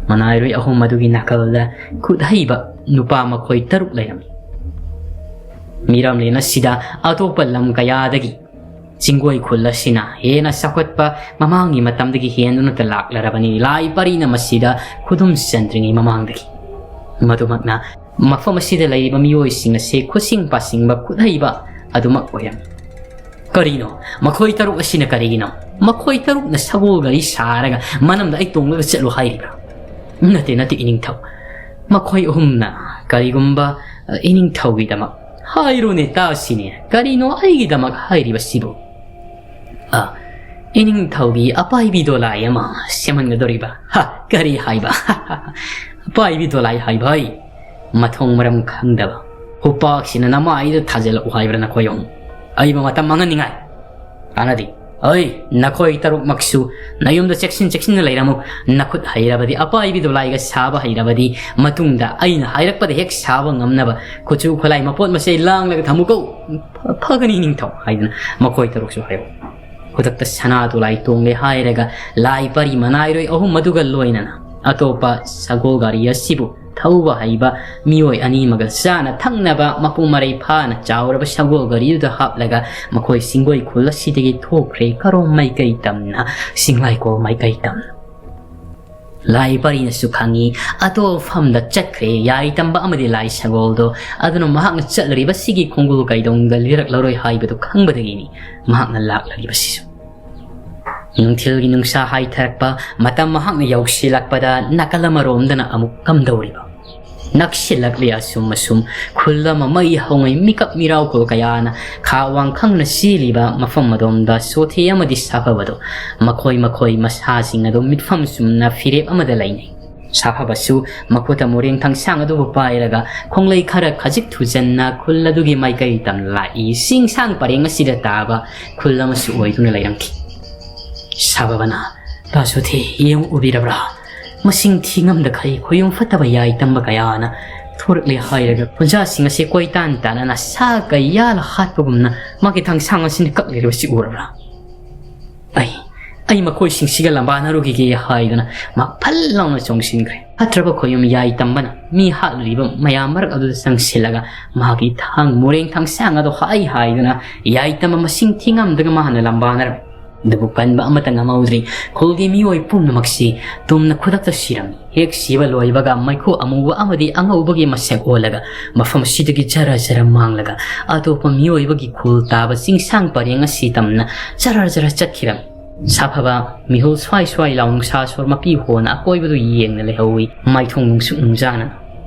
ꯃꯅꯥꯏꯔꯣꯏ ꯑꯍꯨꯝ ꯑꯗꯨꯒꯤ ꯅꯥꯀꯜꯗ ꯈꯨꯠ ꯍꯩꯕ ꯅꯨꯄꯥ ꯃꯈꯣꯏ ꯇꯔꯨꯛ ꯂꯩꯔꯝꯃꯤ꯫ ꯃꯤꯔꯝꯂꯦꯟ ꯑꯁꯤꯗ ꯑꯇꯣꯞꯄ ꯂꯝ ꯀꯌꯥꯗꯒꯤ ꯆꯤꯡꯒꯣꯏ ꯈꯨꯜ ꯑꯁꯤꯅ ꯍꯦꯟꯅ ꯆꯥꯎꯈꯠꯄ ꯃꯃꯥꯡꯒꯤ ꯃꯇꯝꯗꯒꯤ ꯍꯦꯟꯗꯨꯅꯇ ꯂꯥꯛꯂꯔꯕꯅꯤ, ꯂꯥꯏ ꯄꯔꯤꯅ ꯃꯁꯤꯗ ꯈꯨꯗꯨꯝ ꯆꯟꯗ꯭ꯔꯤꯉꯩ ꯃꯃꯥꯡꯗꯒꯤ꯫ ꯃꯗꯨꯃꯛꯅ ꯃꯐꯝ ꯑꯁꯤꯗ ꯂꯩꯔꯤꯕ ꯃꯤꯑꯣꯏꯁꯤꯡ ꯑꯁꯤ ꯈꯨꯠꯁꯤꯡ ꯄꯥꯁꯤꯡꯕ ꯈꯨꯠꯍꯩꯕ ꯑꯗꯨꯃꯛ ꯑꯣꯏꯔꯝꯃꯤ꯫ ꯀꯔꯤꯅꯣ? ꯃꯈꯣꯏ ꯇꯔꯨꯛ ꯑꯁꯤꯅ ꯀꯔꯤꯒꯤꯅꯣ? ꯃꯈꯣꯏ ꯇꯔꯨꯛꯅ ꯁꯒꯣꯜ ꯒꯥꯔꯤ ꯁꯥꯔꯒ ꯃꯅꯝꯗ ꯑꯩ ꯇꯣꯡꯂꯒ ꯆꯠꯂꯨ ꯍꯥꯏꯔꯤꯕ꯭ꯔꯥ? ꯅꯠꯇꯦ, ꯅꯠꯇꯦ, ꯏꯅꯤꯡꯊꯧ꯫ ꯃꯈꯣꯏ ꯑꯍꯨꯝꯅ ꯀꯔꯤꯒꯨꯝꯕ, ꯑ, ꯏꯅꯤꯡꯊꯧꯒꯤꯗꯃꯛ ꯍꯥꯏꯔꯨꯅꯦ, ꯇꯥꯁꯤꯅꯦ꯫ ꯀꯔꯤꯅꯣ ꯑꯩꯒꯤꯗꯃꯛ ꯍꯥꯏꯔꯤꯕꯁꯤꯕꯨ? ꯑ, ꯏꯅꯤꯡꯊꯧꯒꯤ ꯑꯄꯥꯏꯕꯤ ꯗꯣꯂꯥꯏ ꯑꯃ ꯁꯦꯝꯍꯟꯒꯗꯧꯔꯤꯕ꯫ ꯍ, ꯀꯔꯤ ꯍꯥꯏꯕ? ꯑꯄꯥꯏꯕꯤ ꯗꯣꯂꯥꯏ ꯍꯥꯏꯕ ꯍꯩ? ꯃꯊꯣꯡ ꯃꯔꯝ ꯈꯪꯗꯕ ꯈꯨꯄꯥꯛꯁꯤꯅ ꯅꯃꯥꯏꯗ ꯊꯥꯖꯤꯜꯂꯛꯎ ꯍꯥꯏꯕ꯭ꯔꯥ ꯅꯈꯣꯏ ꯑꯍꯨꯝ? ꯑꯩꯕꯨ ꯃꯇꯝ ꯃꯥꯡꯍꯟꯅꯤꯡꯉꯥꯏ? ꯀꯥꯟꯅꯗꯦ꯫ ꯑꯩ, ꯅꯈꯣꯏ ꯇꯔꯨꯛꯃꯛꯁꯨ ꯅꯌꯨꯝꯗ ꯆꯦꯛꯁꯤꯟ ꯆꯦꯛꯁꯤꯟꯅ ꯂꯩꯔꯝꯃꯨ꯫ ꯅꯈꯨꯠ ꯍꯩꯔꯕꯗꯤ, ꯑꯄꯥꯏꯕꯤ ꯗꯣꯂꯥꯏꯒ ꯁꯥꯕ ꯍꯩꯔꯕꯗꯤ, ꯃꯇꯨꯡꯗ ꯑꯩꯅ ꯍꯥꯏꯔꯛꯄꯗ ꯍꯦꯛ ꯁꯥꯕ ꯉꯝꯅꯕ ꯀꯨꯆꯨ ꯈꯨꯠꯂꯥꯏ ꯃꯄꯣꯠ ꯃꯆꯩ ꯂꯥꯡꯂꯒ ꯊꯝꯃꯨꯀꯣ꯫ ꯐ-, ꯐꯒꯅꯤ ꯅꯤꯡꯊꯧ ꯍꯥꯏꯗꯨꯅ ꯃꯈꯣꯏ ꯇꯔꯨꯛꯁꯨ ꯍꯥꯏꯔꯛꯏ꯫ ꯈꯨꯗꯛꯇ ꯁꯅꯥ ꯗꯣꯂꯥꯏ ꯇꯣꯡꯂꯦ ꯍꯥꯏꯔꯒ ꯂꯥꯏ ꯄꯔꯤ ꯃꯅꯥꯏꯔꯣꯏ ꯑꯍꯨꯝ ꯑꯗꯨꯒ ꯂꯣꯏꯅꯅ ꯑꯇꯣꯞꯄ ꯁꯒꯣꯜ ꯒꯥꯔꯤ ꯑꯁꯤꯕꯨ ꯊꯧꯕ ꯍꯩꯕ ꯃꯤꯑꯣꯏ ꯑꯅꯤ ꯑꯃꯒ ꯆꯥꯅ ꯊꯛꯅꯕ ꯃꯄꯨꯡ ꯃꯔꯩ ꯐꯥꯅ ꯆꯥꯎꯔꯕ ꯁꯒꯣꯜ ꯒꯥꯔꯤꯗꯨꯗ ꯍꯥꯞꯂꯒ ꯃꯈꯣꯏ ꯆꯤꯡꯒꯣꯏ ꯈꯨꯜ ꯑꯁꯤꯗꯒꯤ ꯊꯣꯛꯈ꯭ꯔꯦ, ꯀꯔꯣꯝ ꯃꯥꯏꯀꯩ ꯇꯝꯅ, ꯆꯤꯡꯂꯥꯏꯀꯣꯜ ꯃꯥꯏꯀꯩ ꯇꯝꯅ꯫ ꯂꯥꯏ ꯄꯔꯤꯅꯁꯨ ꯈꯪꯏ, ꯑꯇꯣꯞꯄ ꯃꯐꯝꯗ ꯆꯠꯈ꯭ꯔꯦ, ꯌꯥꯏ ꯇꯝꯕ ꯑꯃꯗꯤ ꯂꯥꯏ ꯁꯒꯣꯜꯗꯣ꯫ ꯑꯗꯨꯅ ꯃꯍꯥꯛꯅ ꯆꯠꯂꯔꯤꯕꯁꯤꯒꯤ ꯈꯣꯡꯒꯨꯜ ꯀꯩꯗꯧꯅꯨꯡꯗ ꯂꯤꯔꯛꯂꯔꯣꯏ ꯍꯥꯏꯕꯗꯨ ꯈꯪꯕꯗꯒꯤꯅꯤ ꯃꯍꯥꯛꯅ ꯂꯥꯛꯂꯔꯤꯕꯁꯤꯁꯨ꯫ ꯅꯨꯡꯊꯤꯜꯒꯤ ꯅꯨꯡꯁꯥ ꯍꯥꯏꯊꯔꯛꯄ ꯃꯇꯝ ꯃꯍꯥꯛꯅ ꯌꯧꯁꯤꯜꯂꯛꯄꯗ ꯅꯥꯀꯜ ꯑꯃꯔꯣꯝꯗꯅ ꯑꯃꯨꯛ ꯀꯝꯗꯧꯔꯤꯕ? ꯅꯛꯁꯤꯜꯂꯛꯂꯦ ꯑꯁꯨꯝ ꯑꯁꯨꯝ꯫ ꯈꯨꯜ ꯑꯃ ꯃꯩ ꯍꯧꯉꯩ ꯃꯤꯀꯞ ꯃꯤꯔꯥꯎꯈꯣꯜ ꯀꯌꯥꯅ ꯈꯥ ꯋꯥꯡꯈꯪꯅ ꯆꯦꯜꯂꯤꯕ ꯃꯐꯝ ꯑꯗꯣꯝꯗ ꯁꯣꯊꯦ ꯑꯃꯗꯤ ꯁꯥꯐꯕꯗꯣ ꯃꯈꯣꯏ ꯃꯈꯣꯏ ꯃꯁꯥꯁꯤꯡ ꯑꯗꯨ ꯃꯤꯠꯐꯝ ꯆꯨꯝꯅ ꯐꯤꯔꯦꯞ ꯑꯃꯗ ꯂꯩꯅꯩ꯫ ꯁꯥꯐꯕꯁꯨ ꯃꯈꯨꯠꯇ ꯃꯣꯔꯦꯡ ꯊꯥꯡꯁꯥꯡ ꯑꯗꯨꯕꯨ ꯄꯥꯏꯔꯒ ꯈꯣꯡꯂꯩ ꯈꯔ ꯈꯖꯤꯛ ꯊꯨꯖꯟꯅ ꯈꯨꯜ ꯑꯗꯨꯒꯤ ꯃꯥꯏꯀꯩ ꯇꯝꯅ ꯂꯥꯛꯏ꯫ ꯆꯤꯡꯁꯥꯡ ꯄꯔꯦꯡ ꯑꯁꯤꯗ ꯇꯥꯕ ꯈꯨꯜ ꯑꯃꯁꯨ ꯑꯣꯏꯗꯨꯅ ꯂꯩꯔꯝꯈꯤ꯫ ꯁꯥꯐꯕꯅ, "ꯇꯥ ꯁꯣꯊꯦ, ꯌꯦꯡꯉꯨ, ꯎꯕꯤꯔꯕ꯭ꯔꯥ? ꯃꯁꯤꯡ ꯊꯤꯉꯝꯗꯈꯩ ꯈꯣꯌꯨꯝ ꯐꯠꯇꯕ ꯌꯥꯏ ꯇꯝꯕ ꯀꯌꯥꯅ ꯊꯣꯔꯛꯂꯦ" ꯍꯥꯏꯔꯒ ꯈꯨꯟꯖꯥꯁꯤꯡ ꯑꯁꯤ ꯀꯣꯏꯇꯥꯟ ꯇꯥꯟꯅꯅ ꯁꯥ ꯀꯩ ꯌꯥꯜꯂ ꯍꯥꯠꯄꯒꯨꯝꯅ ꯃꯥꯒꯤ ꯊꯥꯡꯁꯥꯡ ꯑꯁꯤꯅ ꯀꯛꯂꯤꯕꯁꯤ ꯎꯔꯕ꯭ꯔꯥ? "ꯑꯩ, ꯑꯩ ꯃꯈꯣꯏꯁꯤꯡꯁꯤꯒ ꯂꯝꯕꯥꯅꯔꯨꯈꯤꯒꯦ" ꯍꯥꯏꯗꯨꯅ ꯃꯥ ꯐꯜ ꯂꯥꯎꯅ ꯆꯣꯡꯁꯤꯟꯈ꯭ꯔꯦ꯫ ꯐꯠꯇ꯭ꯔꯕ ꯈꯣꯌꯨꯝ ꯌꯥꯏ ꯇꯝꯕꯅ ꯃꯤ ꯍꯥꯠꯂꯨꯔꯤꯕ ꯃꯌꯥꯝ ꯃꯔꯛ ꯑꯗꯨꯗ ꯆꯪꯁꯤꯜꯂꯒ ꯃꯍꯥꯛꯀꯤ ꯊꯥꯡ ꯃꯣꯔꯦꯡ ꯊꯥꯡꯁꯥꯡ ꯑꯗꯨ ꯍꯥꯏ ꯍꯥꯏꯗꯨꯅ ꯌꯥꯏ ꯇꯝꯕ ꯃꯁꯤꯡ ꯊꯤꯉꯝꯗꯒ ꯃꯥꯅ ꯂꯝꯕꯥꯅꯔꯝꯃꯤ꯫ ꯑꯗꯨꯕꯨ ꯀꯟꯕ ꯑꯃꯠꯇ ꯉꯝꯍꯧꯗ꯭ꯔꯤ꯫ ꯈꯨꯜꯒꯤ ꯃꯤꯑꯣꯏ ꯄꯨꯝꯅꯃꯛꯁꯤ ꯇꯨꯝꯅ ꯈꯨꯗꯛꯇ ꯁꯤꯔꯝꯃꯤ꯫ ꯍꯦꯛ ꯁꯤꯕ ꯂꯣꯏꯕꯒ ꯃꯩꯈꯨ ꯑꯃꯨꯕ ꯑꯃꯗꯤ ꯑꯉꯧꯕꯒꯤ ꯃꯁꯛ ꯑꯣꯜꯂꯒ ꯃꯐꯝ ꯑꯁꯤꯗꯒꯤ ꯖꯔ ꯖꯔ ꯃꯥꯡꯂꯒ ꯑꯇꯣꯞꯄ ꯃꯤꯑꯣꯏꯕꯒꯤ ꯈꯨꯜ ꯇꯥꯕ ꯆꯤꯡꯁꯥꯡ ꯄꯔꯦꯡ ꯑꯁꯤ ꯇꯝꯅ ꯖꯔ ꯖꯔ ꯆꯠꯈꯤꯔꯝꯃꯤ꯫ ꯁꯥꯐꯕ ꯃꯤꯍꯨꯜ ꯁ꯭ꯋꯥꯏ ꯁ꯭ꯋꯥꯏ ꯂꯥꯎ ꯅꯨꯡꯁꯥ ꯁꯣꯔ ꯃꯄꯤ ꯍꯣꯅ ꯑꯀꯣꯏꯕꯗꯨ ꯌꯦꯡꯅ ꯂꯩꯍꯧꯏ꯫ ꯃꯥꯏꯊꯣꯡ ꯅꯨꯡꯁꯨꯛ ꯅꯨꯡꯖꯥꯅ꯫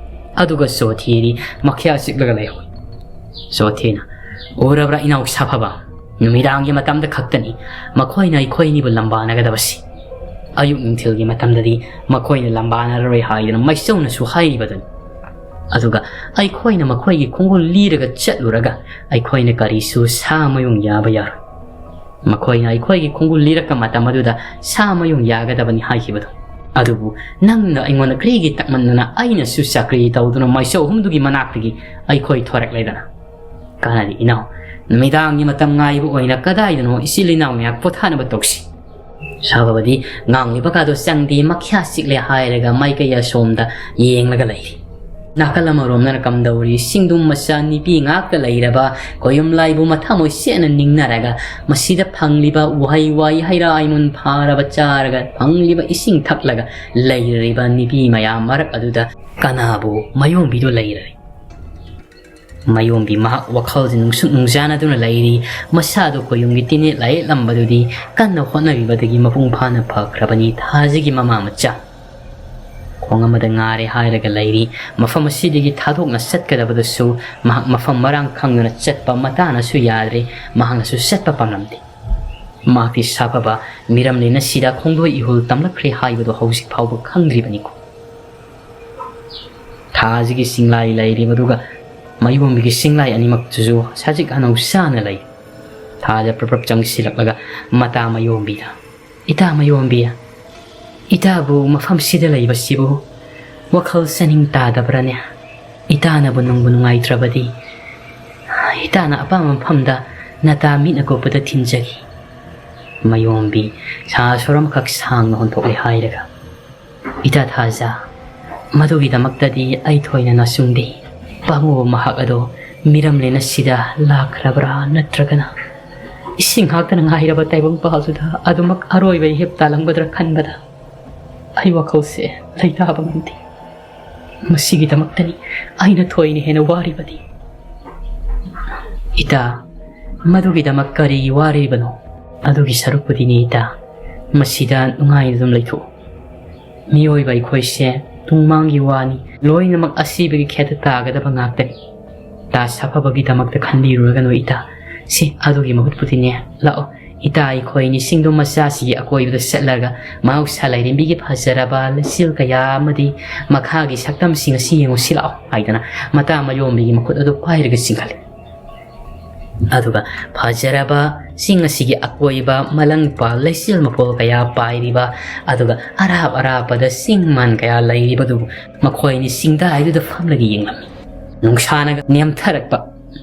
ꯑꯗꯨꯒ ꯁꯣꯊꯤꯗꯤ ꯃꯈ꯭ꯌꯥ ꯆꯤꯛꯂꯒ ꯂꯩꯍꯧꯏ꯫ ꯁꯣꯊꯤꯅ, "ꯎꯔꯕ꯭ꯔꯥ ꯏꯅꯥꯎ ꯁꯥꯐꯕ? ꯅꯨꯃꯤꯗꯥꯡꯒꯤ ꯃꯇꯝꯗ ꯈꯛꯇꯅꯤ ꯃꯈꯣꯏꯅ ꯑꯩꯈꯣꯏ ꯑꯅꯤꯕꯨ ꯂꯝꯕꯥꯅꯒꯗꯕꯁꯤ꯫ ꯑꯌꯨꯛ ꯅꯨꯡꯊꯤꯜꯒꯤ ꯃꯇꯝꯗꯗꯤ ꯃꯈꯣꯏꯅ ꯂꯝꯕꯥꯅꯔꯔꯣꯏ ꯍꯥꯏꯗꯨꯅ ꯃꯩꯆꯧꯅꯁꯨ ꯍꯥꯏꯔꯤꯕꯗꯨꯅꯤ꯫ ꯑꯗꯨꯒ ꯑꯩꯈꯣꯏꯅ ꯃꯈꯣꯏꯒꯤ ꯈꯣꯡꯒꯨꯜ ꯂꯤꯔꯒ ꯆꯠꯂꯨꯔꯒ ꯑꯩꯈꯣꯏꯅ ꯀꯔꯤꯁꯨ ꯁꯥ ꯃꯌꯨꯡ ꯌꯥꯕ ꯌꯥꯔꯣꯏ꯫ ꯃꯈꯣꯏꯅ ꯑꯩꯈꯣꯏꯒꯤ ꯈꯣꯡꯒꯨꯜ ꯂꯤꯔꯛꯄ ꯃꯇꯝ ꯑꯗꯨꯗ ꯁꯥ ꯃꯌꯨꯡ ꯌꯥꯒꯗꯕꯅꯤ ꯍꯥꯏꯈꯤꯕꯗꯣ꯫ ꯑꯗꯨꯕꯨ ꯅꯪꯅ ꯑꯩꯉꯣꯟꯗ ꯀꯔꯤꯒꯤ ꯇꯛꯃꯟꯗꯅ ꯑꯩꯅꯁꯨ ꯆꯀ꯭ꯔꯤ ꯇꯧꯗꯨꯅ ꯃꯩꯆꯧ ꯑꯍꯨꯝꯗꯨꯒꯤ ꯃꯅꯥꯛꯇꯒꯤ ꯑꯩꯈꯣꯏ ꯊꯣꯔꯛꯂꯦꯗꯅ?" "ꯀꯥꯟꯅꯗꯦ ꯏꯅꯥꯎ, ꯅꯨꯃꯤꯗꯥꯡꯒꯤ ꯃꯇꯝ ꯉꯥꯏꯕ ꯑꯣꯏꯅ ꯀꯗꯥꯏꯗꯅꯣ ꯏꯆꯤꯜ ꯏꯅꯥꯎ ꯉꯥꯏꯍꯥꯛ ꯄꯣꯊꯥꯅꯕ ꯇꯧꯁꯤ꯫" ꯁꯥꯐꯕꯗꯤ ꯉꯥꯡꯂꯤꯕ ꯀꯥꯗꯣ ꯆꯪꯗꯦ, ꯃꯈ꯭ꯌꯥ ꯆꯤꯛꯂꯦ ꯍꯥꯏꯔꯒ ꯃꯥꯏꯀꯩ ꯑꯁꯣꯝꯗ ꯌꯦꯡꯂꯒ ꯂꯩꯔꯤ꯫ ꯅꯥꯀꯜ ꯑꯃꯔꯣꯝꯗꯅ ꯀꯝꯗꯧꯔꯤ? ꯆꯤꯡꯗꯨꯝ ꯃꯆꯥ ꯅꯤꯄꯤ ꯉꯥꯛꯇ ꯂꯩꯔꯕ ꯀꯣꯌꯨꯝ ꯂꯥꯏꯕꯨ ꯃꯊꯃꯣꯏ ꯁꯦꯡꯅ ꯅꯤꯡꯅꯔꯒ ꯃꯁꯤꯗ ꯐꯪꯂꯤꯕ ꯎꯍꯩ ꯋꯥꯍꯩ ꯍꯩ ꯔꯥ ꯑꯩꯃꯨꯟ ꯐꯥꯔꯕ ꯆꯥꯔꯒ ꯐꯪꯂꯤꯕ ꯏꯁꯤꯡ ꯊꯛꯂꯒ ꯂꯩꯔꯤꯕ ꯅꯤꯄꯤ ꯃꯌꯥꯝ ꯃꯔꯛ ꯑꯗꯨꯗ ꯀꯅꯥꯕꯨ ꯃꯥꯌꯣꯡꯕꯤꯗꯨ ꯂꯩꯔꯔꯤ? ꯃꯌꯣꯝꯕꯤ ꯃꯍꯥꯛ ꯋꯥꯈꯜꯁꯤ ꯅꯨꯡꯁꯨꯛ ꯅꯨꯡꯖꯥꯅꯗꯨꯅ ꯂꯩꯔꯤ꯫ ꯃꯁꯥꯗꯨ ꯈꯣꯏꯌꯨꯝꯒꯤ ꯇꯤꯟꯅꯦꯠ ꯂꯥꯏꯌꯦꯠꯂꯝꯕꯗꯨꯗꯤ ꯀꯟꯅ ꯍꯣꯠꯅꯕꯤꯕꯗꯒꯤ ꯃꯄꯨꯡ ꯐꯥꯅ ꯐꯈ꯭ꯔꯕꯅꯤ꯫ ꯊꯥꯖꯒꯤ ꯃꯃꯥ ꯃꯆꯥ ꯈꯣꯡ ꯑꯃꯗ ꯉꯥꯔꯦ ꯍꯥꯏꯔꯒ ꯂꯩꯔꯤ꯫ ꯃꯐꯝ ꯑꯁꯤꯗꯒꯤ ꯊꯥꯗꯣꯛꯅ ꯆꯠꯀꯗꯕꯗꯁꯨ ꯃꯍꯥꯛ ꯃꯐꯝ ꯃꯔꯥꯡ ꯈꯪꯗꯅ ꯆꯠꯄ ꯃꯇꯥꯅꯁꯨ ꯌꯥꯗ꯭ꯔꯦ꯫ ꯃꯍꯥꯛꯅꯁꯨ ꯆꯠꯄ ꯄꯥꯝꯂꯝꯗꯦ꯫ ꯃꯍꯥꯛꯇꯤ ꯁꯥꯐꯕ ꯃꯤꯔꯝꯂꯦꯟ ꯑꯁꯤꯗ ꯈꯣꯡꯗꯣꯏ ꯏꯍꯨꯜ ꯇꯝꯂꯛꯈ꯭ꯔꯦ ꯍꯥꯏꯕꯗꯨ ꯍꯧꯖꯤꯛ ꯐꯥꯎꯕ ꯈꯪꯗ꯭ꯔꯤꯕꯅꯤꯀꯣ꯫ ꯊꯥꯁꯤꯒꯤ ꯆꯤꯡꯂꯥꯏ ꯂꯩꯔꯤꯕꯗꯨꯒ ꯃꯌꯣꯝꯕꯤꯒꯤ ꯆꯤꯡꯂꯥꯏ ꯑꯅꯤꯃꯛꯇꯨꯁꯨ ꯁꯖꯤꯛ ꯍꯅꯧ ꯆꯥꯅ ꯂꯩ꯫ ꯊꯥꯗ ꯄ꯭ꯔꯞ ꯄ꯭ꯔꯞ ꯆꯪꯁꯤꯜꯂꯛꯂꯒ ꯃꯇꯥ ꯃꯌꯣꯝꯕꯤꯗ, "ꯏꯇꯥ ꯃꯌꯣꯝꯕꯤ, ꯏꯇꯥꯕꯨ ꯃꯐꯝꯁꯤꯗ ꯂꯩꯕꯁꯤꯕꯨ ꯋꯥꯈꯜ ꯆꯥꯅꯤꯡ ꯇꯥꯗꯕ꯭ꯔꯥꯅꯦ? ꯏꯇꯥꯅꯕꯨ ꯅꯨꯡꯕꯨ ꯅꯨꯡꯉꯥꯏꯇ꯭ꯔꯕꯗꯤ ꯏꯇꯥꯅ ꯑꯄꯥꯝꯕ ꯃꯐꯝꯗ ꯅꯇꯥ ꯃꯤꯠꯅ ꯀꯨꯞꯄꯗ ꯊꯤꯟꯖꯒꯦ꯫" ꯃꯌꯣꯝꯕꯤ ꯁꯥ ꯁꯣꯔ ꯑꯃꯈꯛ ꯁꯥꯡꯅ ꯍꯣꯟꯊꯣꯛꯂꯦ ꯍꯥꯏꯔꯒ, "ꯏꯇꯥ ꯊꯥꯖ, ꯃꯗꯨꯒꯤꯗꯃꯛꯇꯗꯤ ꯑꯩ ꯊꯣꯏꯅ ꯅꯆꯨꯡꯗꯦ꯫ ꯄꯥꯃꯨꯕ ꯃꯍꯥꯛ ꯑꯗꯣ ꯃꯤꯔꯝꯂꯦꯟ ꯑꯁꯤꯗ ꯂꯥꯛꯈ꯭ꯔꯕ꯭ꯔꯥ ꯅꯠꯇ꯭ꯔꯒꯅ ꯏꯁꯤꯡ ꯍꯥꯞꯇꯅ ꯉꯥꯏꯔꯕ ꯇꯥꯏꯕꯪ ꯄꯥꯜꯗꯨꯗ ꯑꯗꯨꯃꯛ ꯑꯔꯣꯏꯕ ꯏꯍꯤꯞ ꯇꯥꯂꯝꯒꯗ꯭ꯔꯥ ꯈꯟꯕꯗ ꯑꯩ ꯋꯥꯈꯜꯁꯦ ꯂꯩꯇꯥꯕ ꯉꯝꯗꯦ꯫ ꯃꯁꯤꯒꯤꯗꯃꯛꯇꯅꯤ ꯑꯩꯅ ꯊꯣꯏꯅ ꯍꯦꯟꯅ ꯋꯥꯔꯤꯕꯗꯤ꯫" "ꯏꯇꯥ, ꯃꯗꯨꯒꯤꯗꯃꯛ ꯀꯔꯤꯒꯤ ꯋꯥꯔꯤꯕꯅꯣ? ꯑꯗꯨꯒꯤ ꯁꯔꯨꯛꯄꯨꯗꯤꯅꯦ ꯏꯇꯥ, ꯃꯁꯤꯗ ꯅꯨꯡꯉꯥꯏꯅ ꯑꯗꯨꯝ ꯂꯩꯊꯣꯛꯎ꯫ ꯃꯤꯑꯣꯏꯕ ꯑꯩꯈꯣꯏꯁꯦ ꯇꯨꯡꯃꯥꯡꯒꯤ ꯋꯥꯅꯤ, ꯂꯣꯏꯅꯃꯛ ꯑꯁꯤꯕꯒꯤ ꯈꯦꯠꯇ ꯇꯥꯒꯗꯕ ꯉꯥꯛꯇꯅꯤ꯫ ꯏꯇꯥ ꯁꯥꯐꯕꯒꯤꯗꯃꯛꯇ ꯈꯟꯕꯤꯔꯨꯔꯒꯅꯨ ꯏꯇꯥ꯫ ꯁꯤ ꯑꯗꯨꯒꯤ ꯃꯍꯨꯠꯄꯨꯗꯤꯅꯦ, ꯂꯥꯛꯑꯣ, ꯏꯇꯥ ꯑꯩꯈꯣꯏꯅꯤ ꯆꯤꯡꯗꯣ ꯃꯆꯥꯁꯤꯒꯤ ꯑꯀꯣꯏꯕꯗ ꯆꯠꯂꯒ ꯃꯍꯧꯁꯥ ꯂꯥꯏꯔꯦꯝꯕꯤꯒꯤ ꯐꯖꯔꯕ ꯂꯩꯆꯤꯜ ꯀꯌꯥ ꯑꯃꯗꯤ ꯃꯈꯥꯒꯤ ꯁꯛꯇꯝꯁꯤꯡ ꯑꯁꯤ ꯌꯦꯡꯉꯨꯁꯤ ꯂꯥꯛꯑꯣ" ꯍꯥꯏꯗꯅ ꯃꯇꯥ ꯃꯌꯣꯝꯕꯤꯒꯤ ꯃꯈꯨꯠ ꯑꯗꯨ ꯄꯥꯏꯔꯒ ꯆꯤꯡꯈꯠꯂꯤ꯫ ꯑꯗꯨꯒ ꯐꯖꯔꯕ ꯆꯤꯡ ꯑꯁꯤꯒꯤ ꯑꯀꯣꯏꯕ ꯃꯂꯪꯄ ꯂꯩꯆꯤꯜ ꯃꯄꯣꯜ ꯀꯌꯥ ꯄꯥꯏꯔꯤꯕ, ꯑꯗꯨꯒ ꯑꯔꯥꯞ ꯑꯔꯥꯞꯄꯗ ꯆꯤꯡ ꯃꯥꯟ ꯀꯌꯥ ꯂꯩꯔꯤꯕꯗꯨꯕꯨ ꯃꯈꯣꯏꯅꯤ ꯆꯤꯡꯗꯥꯏꯗꯨꯗ ꯐꯝꯂꯒ ꯌꯦꯡꯂꯝꯃꯤ꯫ ꯅꯨꯡꯁꯥꯅꯒ ꯅꯦꯝꯊꯔꯛꯄ,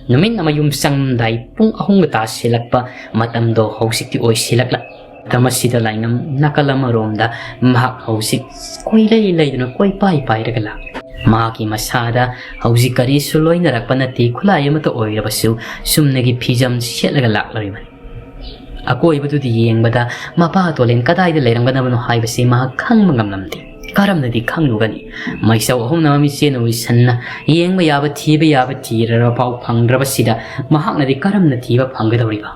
ꯅꯨꯃꯤꯠꯅ ꯃꯌꯨꯝ ꯆꯪꯂꯝꯗꯥꯏ ꯄꯨꯡ ꯑꯍꯨꯝꯒ ꯇꯥꯁꯤꯜꯂꯛꯄ ꯃꯇꯝꯗꯣ ꯍꯧꯖꯤꯛꯇꯤ ꯑꯣꯏꯁꯤꯜꯂꯛꯂ꯫ ꯃꯇꯝ ꯑꯁꯤꯗ ꯂꯥꯏꯉꯝ ꯅꯥꯀꯜ ꯑꯃꯔꯣꯝꯗ ꯃꯍꯥꯛ ꯍꯧꯖꯤꯛ ꯀꯣꯏꯂꯩ ꯂꯩꯗꯨꯅ ꯀꯣꯏꯄꯥꯏ ꯄꯥꯏꯔꯒ ꯂꯥꯛꯂꯤ꯫ ꯃꯍꯥꯛꯀꯤ ꯃꯁꯥꯗ ꯍꯧꯖꯤꯛ ꯀꯔꯤꯁꯨ ꯂꯣꯏꯅꯔꯛꯄ ꯅꯠꯇꯦ, ꯈꯨꯠꯂꯥꯏ ꯑꯃꯠꯇ ꯑꯣꯏꯔꯕꯁꯨ ꯆꯨꯝꯅꯒꯤ ꯐꯤꯖꯝ ꯁꯦꯠꯂꯒ ꯂꯥꯛꯂꯤꯕꯅꯤ꯫ ꯑꯀꯣꯏꯕꯗꯨꯗ ꯌꯦꯡꯕꯗ ꯃꯄꯥ ꯇꯣꯂꯦꯟ ꯀꯗꯥꯏꯗ ꯂꯩꯔꯝꯒꯗꯕꯅꯣ ꯍꯥꯏꯕꯁꯤ ꯃꯍꯥꯛ ꯈꯪꯕ ꯉꯝꯂꯝꯗꯦ꯫ ꯀꯔꯝꯅꯗꯤ ꯈꯪꯂꯨꯒꯅꯤ? ꯃꯩꯁꯧ ꯑꯍꯨꯝꯅ ꯃꯃꯤꯠꯁꯦ ꯎꯏꯁꯟꯅ ꯌꯦꯡꯕ ꯌꯥꯕ, ꯊꯤꯕ ꯌꯥꯕ ꯊꯤꯔꯔꯕ ꯐꯥꯎ ꯐꯪꯗ꯭ꯔꯕꯁꯤꯗ ꯃꯍꯥꯛꯅꯗꯤ ꯀꯔꯝꯅ ꯊꯤꯕ ꯐꯪꯒꯗꯧꯔꯤꯕ?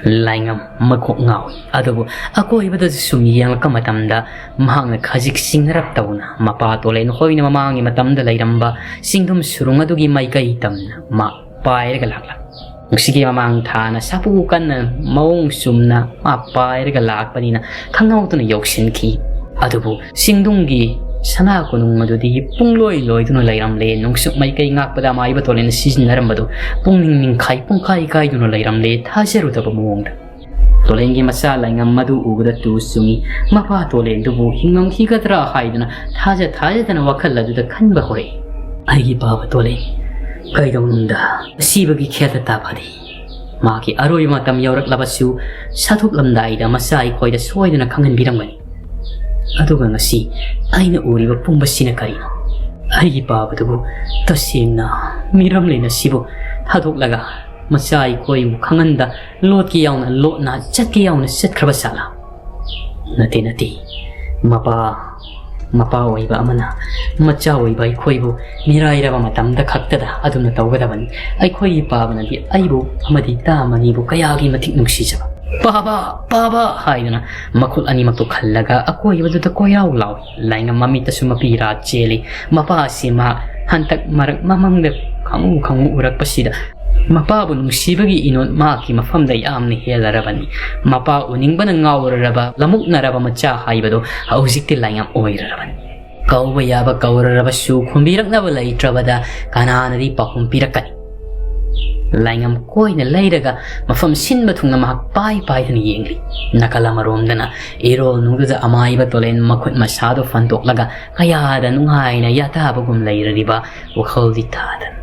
ꯂꯥꯏꯉꯝ ꯃꯀꯣꯛ ꯉꯥꯎꯏ꯫ ꯑꯗꯨꯕꯨ ꯑꯀꯣꯏꯕꯗꯁꯨ ꯁꯨꯝ ꯌꯦꯡꯂꯛꯄ ꯃꯇꯝꯗ ꯃꯍꯥꯛꯅ ꯈꯖꯤꯛ ꯆꯤꯡꯅꯔꯞ ꯇꯧꯅ ꯃꯄꯥ ꯇꯣꯂꯦꯟ ꯍꯣꯏꯅ ꯃꯃꯥꯡꯒꯤ ꯃꯇꯝꯗ ꯂꯩꯔꯝꯕ ꯆꯤꯡꯗꯨꯝ ꯁꯨꯔꯨꯡ ꯑꯗꯨꯒꯤ ꯃꯥꯏꯀꯩ ꯇꯝꯅ ꯃꯥ ꯄꯥꯏꯔꯒ ꯂꯥꯛꯂꯝꯃꯤ꯫ ꯅꯨꯡꯁꯤꯠꯀꯤ ꯃꯃꯥꯡ ꯊꯥꯅ ꯁꯥꯐꯨ ꯀꯟꯅ ꯃꯑꯣꯡ ꯆꯨꯝꯅ ꯃꯥ ꯄꯥꯏꯔꯒ ꯂꯥꯛꯄꯅꯤꯅ ꯈꯪꯍꯧꯗꯅ ꯌꯧꯁꯤꯟꯈꯤ꯫ ꯑꯗꯨꯕꯨ ꯆꯤꯡꯗꯨꯝꯒꯤ ꯁꯅꯥ ꯀꯣꯅꯨꯡ ꯑꯗꯨꯗꯤ ꯄꯨꯡꯂꯣꯏ ꯂꯣꯏꯗꯨꯅ ꯂꯩꯔꯝꯂꯦ꯫ ꯅꯨꯡꯁꯨꯛ ꯃꯥꯏꯀꯩ ꯉꯥꯛꯄꯗ ꯑꯃꯥꯏꯕ ꯇꯣꯂꯦꯟꯅ ꯁꯤꯖꯤꯟꯅꯔꯝꯕꯗꯨ ꯄꯨꯡꯅꯤꯡ ꯅꯤꯡꯈꯥꯏ ꯄꯨꯡꯀꯥꯏ ꯀꯥꯏꯗꯨꯅ ꯂꯩꯔꯝꯂꯦ꯫ ꯊꯥꯖꯔꯨꯗꯕ ꯃꯑꯣꯡꯗ ꯇꯣꯂꯦꯟꯒꯤ ꯃꯆꯥ ꯂꯥꯏꯉꯝ ꯃꯗꯨ ꯎꯕꯗ ꯇꯨ ꯆꯨꯡꯏ꯫ ꯃꯄꯥ ꯇꯣꯂꯦꯟꯗꯨꯕꯨ ꯍꯤꯡꯉꯝꯈꯤꯒꯗ꯭ꯔꯥ ꯍꯥꯏꯗꯨꯅ ꯊꯥꯖ ꯊꯥꯖꯗꯅ ꯋꯥꯈꯜ ꯑꯗꯨꯗ ꯈꯟꯕ ꯍꯧꯔꯛꯏ꯫ ꯑꯩꯒꯤ ꯄꯥꯕ ꯇꯣꯂꯦꯟ, ꯀꯩꯗꯧꯅꯨꯡꯗ ꯑꯁꯤꯕꯒꯤ ꯈꯦꯠꯇ ꯇꯥꯐꯗꯦ꯫ ꯃꯍꯥꯛꯀꯤ ꯑꯔꯣꯏꯕ ꯃꯇꯝ ꯌꯧꯔꯛꯂꯕꯁꯨ ꯁꯥꯊꯣꯛꯂꯝꯗꯥꯏꯗ ꯃꯆꯥ ꯑꯩꯈꯣꯏꯗ ꯁꯣꯏꯗꯅ ꯈꯪꯍꯟꯕꯤꯔꯝꯒꯅꯤ꯫ ꯑꯗꯨꯒ ꯉꯁꯤ ꯑꯩꯅ ꯎꯔꯤꯕ ꯄꯨꯝꯕꯁꯤꯅ ꯀꯔꯤꯅꯣ? ꯑꯩꯒꯤ ꯄꯥꯕꯗꯨꯕꯨ ꯇꯁꯦꯡꯅ ꯃꯤꯔꯝꯂꯦꯟ ꯑꯁꯤꯕꯨ ꯊꯥꯗꯣꯛꯂꯒ ꯃꯆꯥ ꯑꯩꯈꯣꯏꯕꯨ ꯈꯪꯍꯟꯗ ꯂꯣꯠꯀꯦ ꯌꯥꯎꯅ ꯂꯣꯠꯅ ꯆꯠꯀꯦ ꯌꯥꯎꯅ ꯆꯠꯈ꯭ꯔꯕ ꯖꯥꯠꯂꯥ? ꯅꯠꯇꯦ, ꯅꯠꯇꯦ꯫ ꯃꯄꯥ, ꯃꯄꯥ ꯑꯣꯏꯕ ꯑꯃꯅ ꯃꯆꯥ ꯑꯣꯏꯕ ꯑꯩꯈꯣꯏꯕꯨ ꯃꯤꯔꯥꯏꯔꯕ ꯃꯇꯝꯗ ꯈꯛꯇꯗ ꯑꯗꯨꯝꯅ ꯇꯧꯒꯗꯕꯅꯤ꯫ ꯑꯩꯈꯣꯏꯒꯤ ꯄꯥꯕꯅꯗꯤ ꯑꯩꯕꯨ ꯑꯃꯗꯤ ꯇꯥ ꯃꯅꯤꯕꯨ ꯀꯌꯥꯒꯤ ꯃꯇꯤꯛ ꯅꯨꯡꯁꯤꯖꯕ꯫ "ꯄꯥꯕ! ꯄꯥꯕ!" ꯍꯥꯏꯗꯨꯅ ꯃꯈꯨꯠ ꯑꯅꯤꯃꯛꯇꯨ ꯈꯜꯂꯒ ꯑꯀꯣꯏꯕꯗꯨꯗ ꯀꯣꯏꯔꯥꯎ ꯂꯥꯎꯏ꯫ ꯂꯥꯏꯉꯝ ꯃꯃꯤꯠꯇꯁꯨ ꯃꯄꯤ ꯏꯔꯥ ꯆꯦꯜꯂꯤ꯫ ꯃꯄꯥ ꯑꯁꯤ ꯃꯍꯥꯛ ꯍꯟꯗꯛ ꯃꯔꯛ ꯃꯃꯪꯗ ꯈꯪꯎ ꯈꯪꯎ ꯎꯔꯛꯄꯁꯤꯗ ꯃꯄꯥꯕꯨ ꯅꯨꯡꯁꯤꯕꯒꯤ ꯏꯅꯣꯠ ꯃꯍꯥꯛꯀꯤ ꯃꯐꯝꯗ ꯌꯥꯝꯅ ꯍꯦꯜꯂꯔꯕꯅꯤ꯫ ꯃꯄꯥ ꯎꯅꯤꯡꯕꯅ ꯉꯥꯎꯔꯔꯕ, ꯂꯃꯨꯛꯅꯔꯕ ꯃꯆꯥ ꯍꯥꯏꯕꯗꯨ ꯍꯧꯖꯤꯛꯇꯤ ꯂꯥꯏꯉꯝ ꯑꯣꯏꯔꯔꯕꯅꯤ꯫ ꯀꯧꯕ ꯌꯥꯕ ꯀꯧꯔꯔꯕꯁꯨ ꯈꯨꯝꯕꯤꯔꯛꯅꯕ ꯂꯩꯇ꯭ꯔꯕꯗ ꯀꯅꯥꯅꯗꯤ ꯄꯥꯎꯈꯨꯝ ꯄꯤꯔꯛꯀꯅꯤ? ꯂꯥꯏꯉꯝ ꯀꯣꯏꯅ ꯂꯩꯔꯒ ꯃꯐꯝ ꯁꯤꯟꯕ ꯊꯨꯡꯅ ꯃꯍꯥꯛ ꯄꯥꯏ ꯄꯥꯏꯗꯨꯅ ꯌꯦꯡꯂꯤ꯫ ꯅꯥꯀꯜ ꯑꯃꯔꯣꯝꯗꯅ ꯏꯔꯣꯜ ꯅꯨꯡꯗꯨꯗ ꯑꯃꯥꯏꯕ ꯇꯣꯂꯦꯟ ꯃꯈꯨꯠ ꯃꯁꯥꯗꯨ ꯐꯟꯗꯣꯛꯂꯒ ꯀꯌꯥꯗ ꯅꯨꯡꯉꯥꯏꯅ ꯌꯥꯇꯥꯕꯒꯨꯝ ꯂꯩꯔꯤꯕ ꯋꯥꯈꯜꯗꯤ ꯊꯥꯗꯅ꯫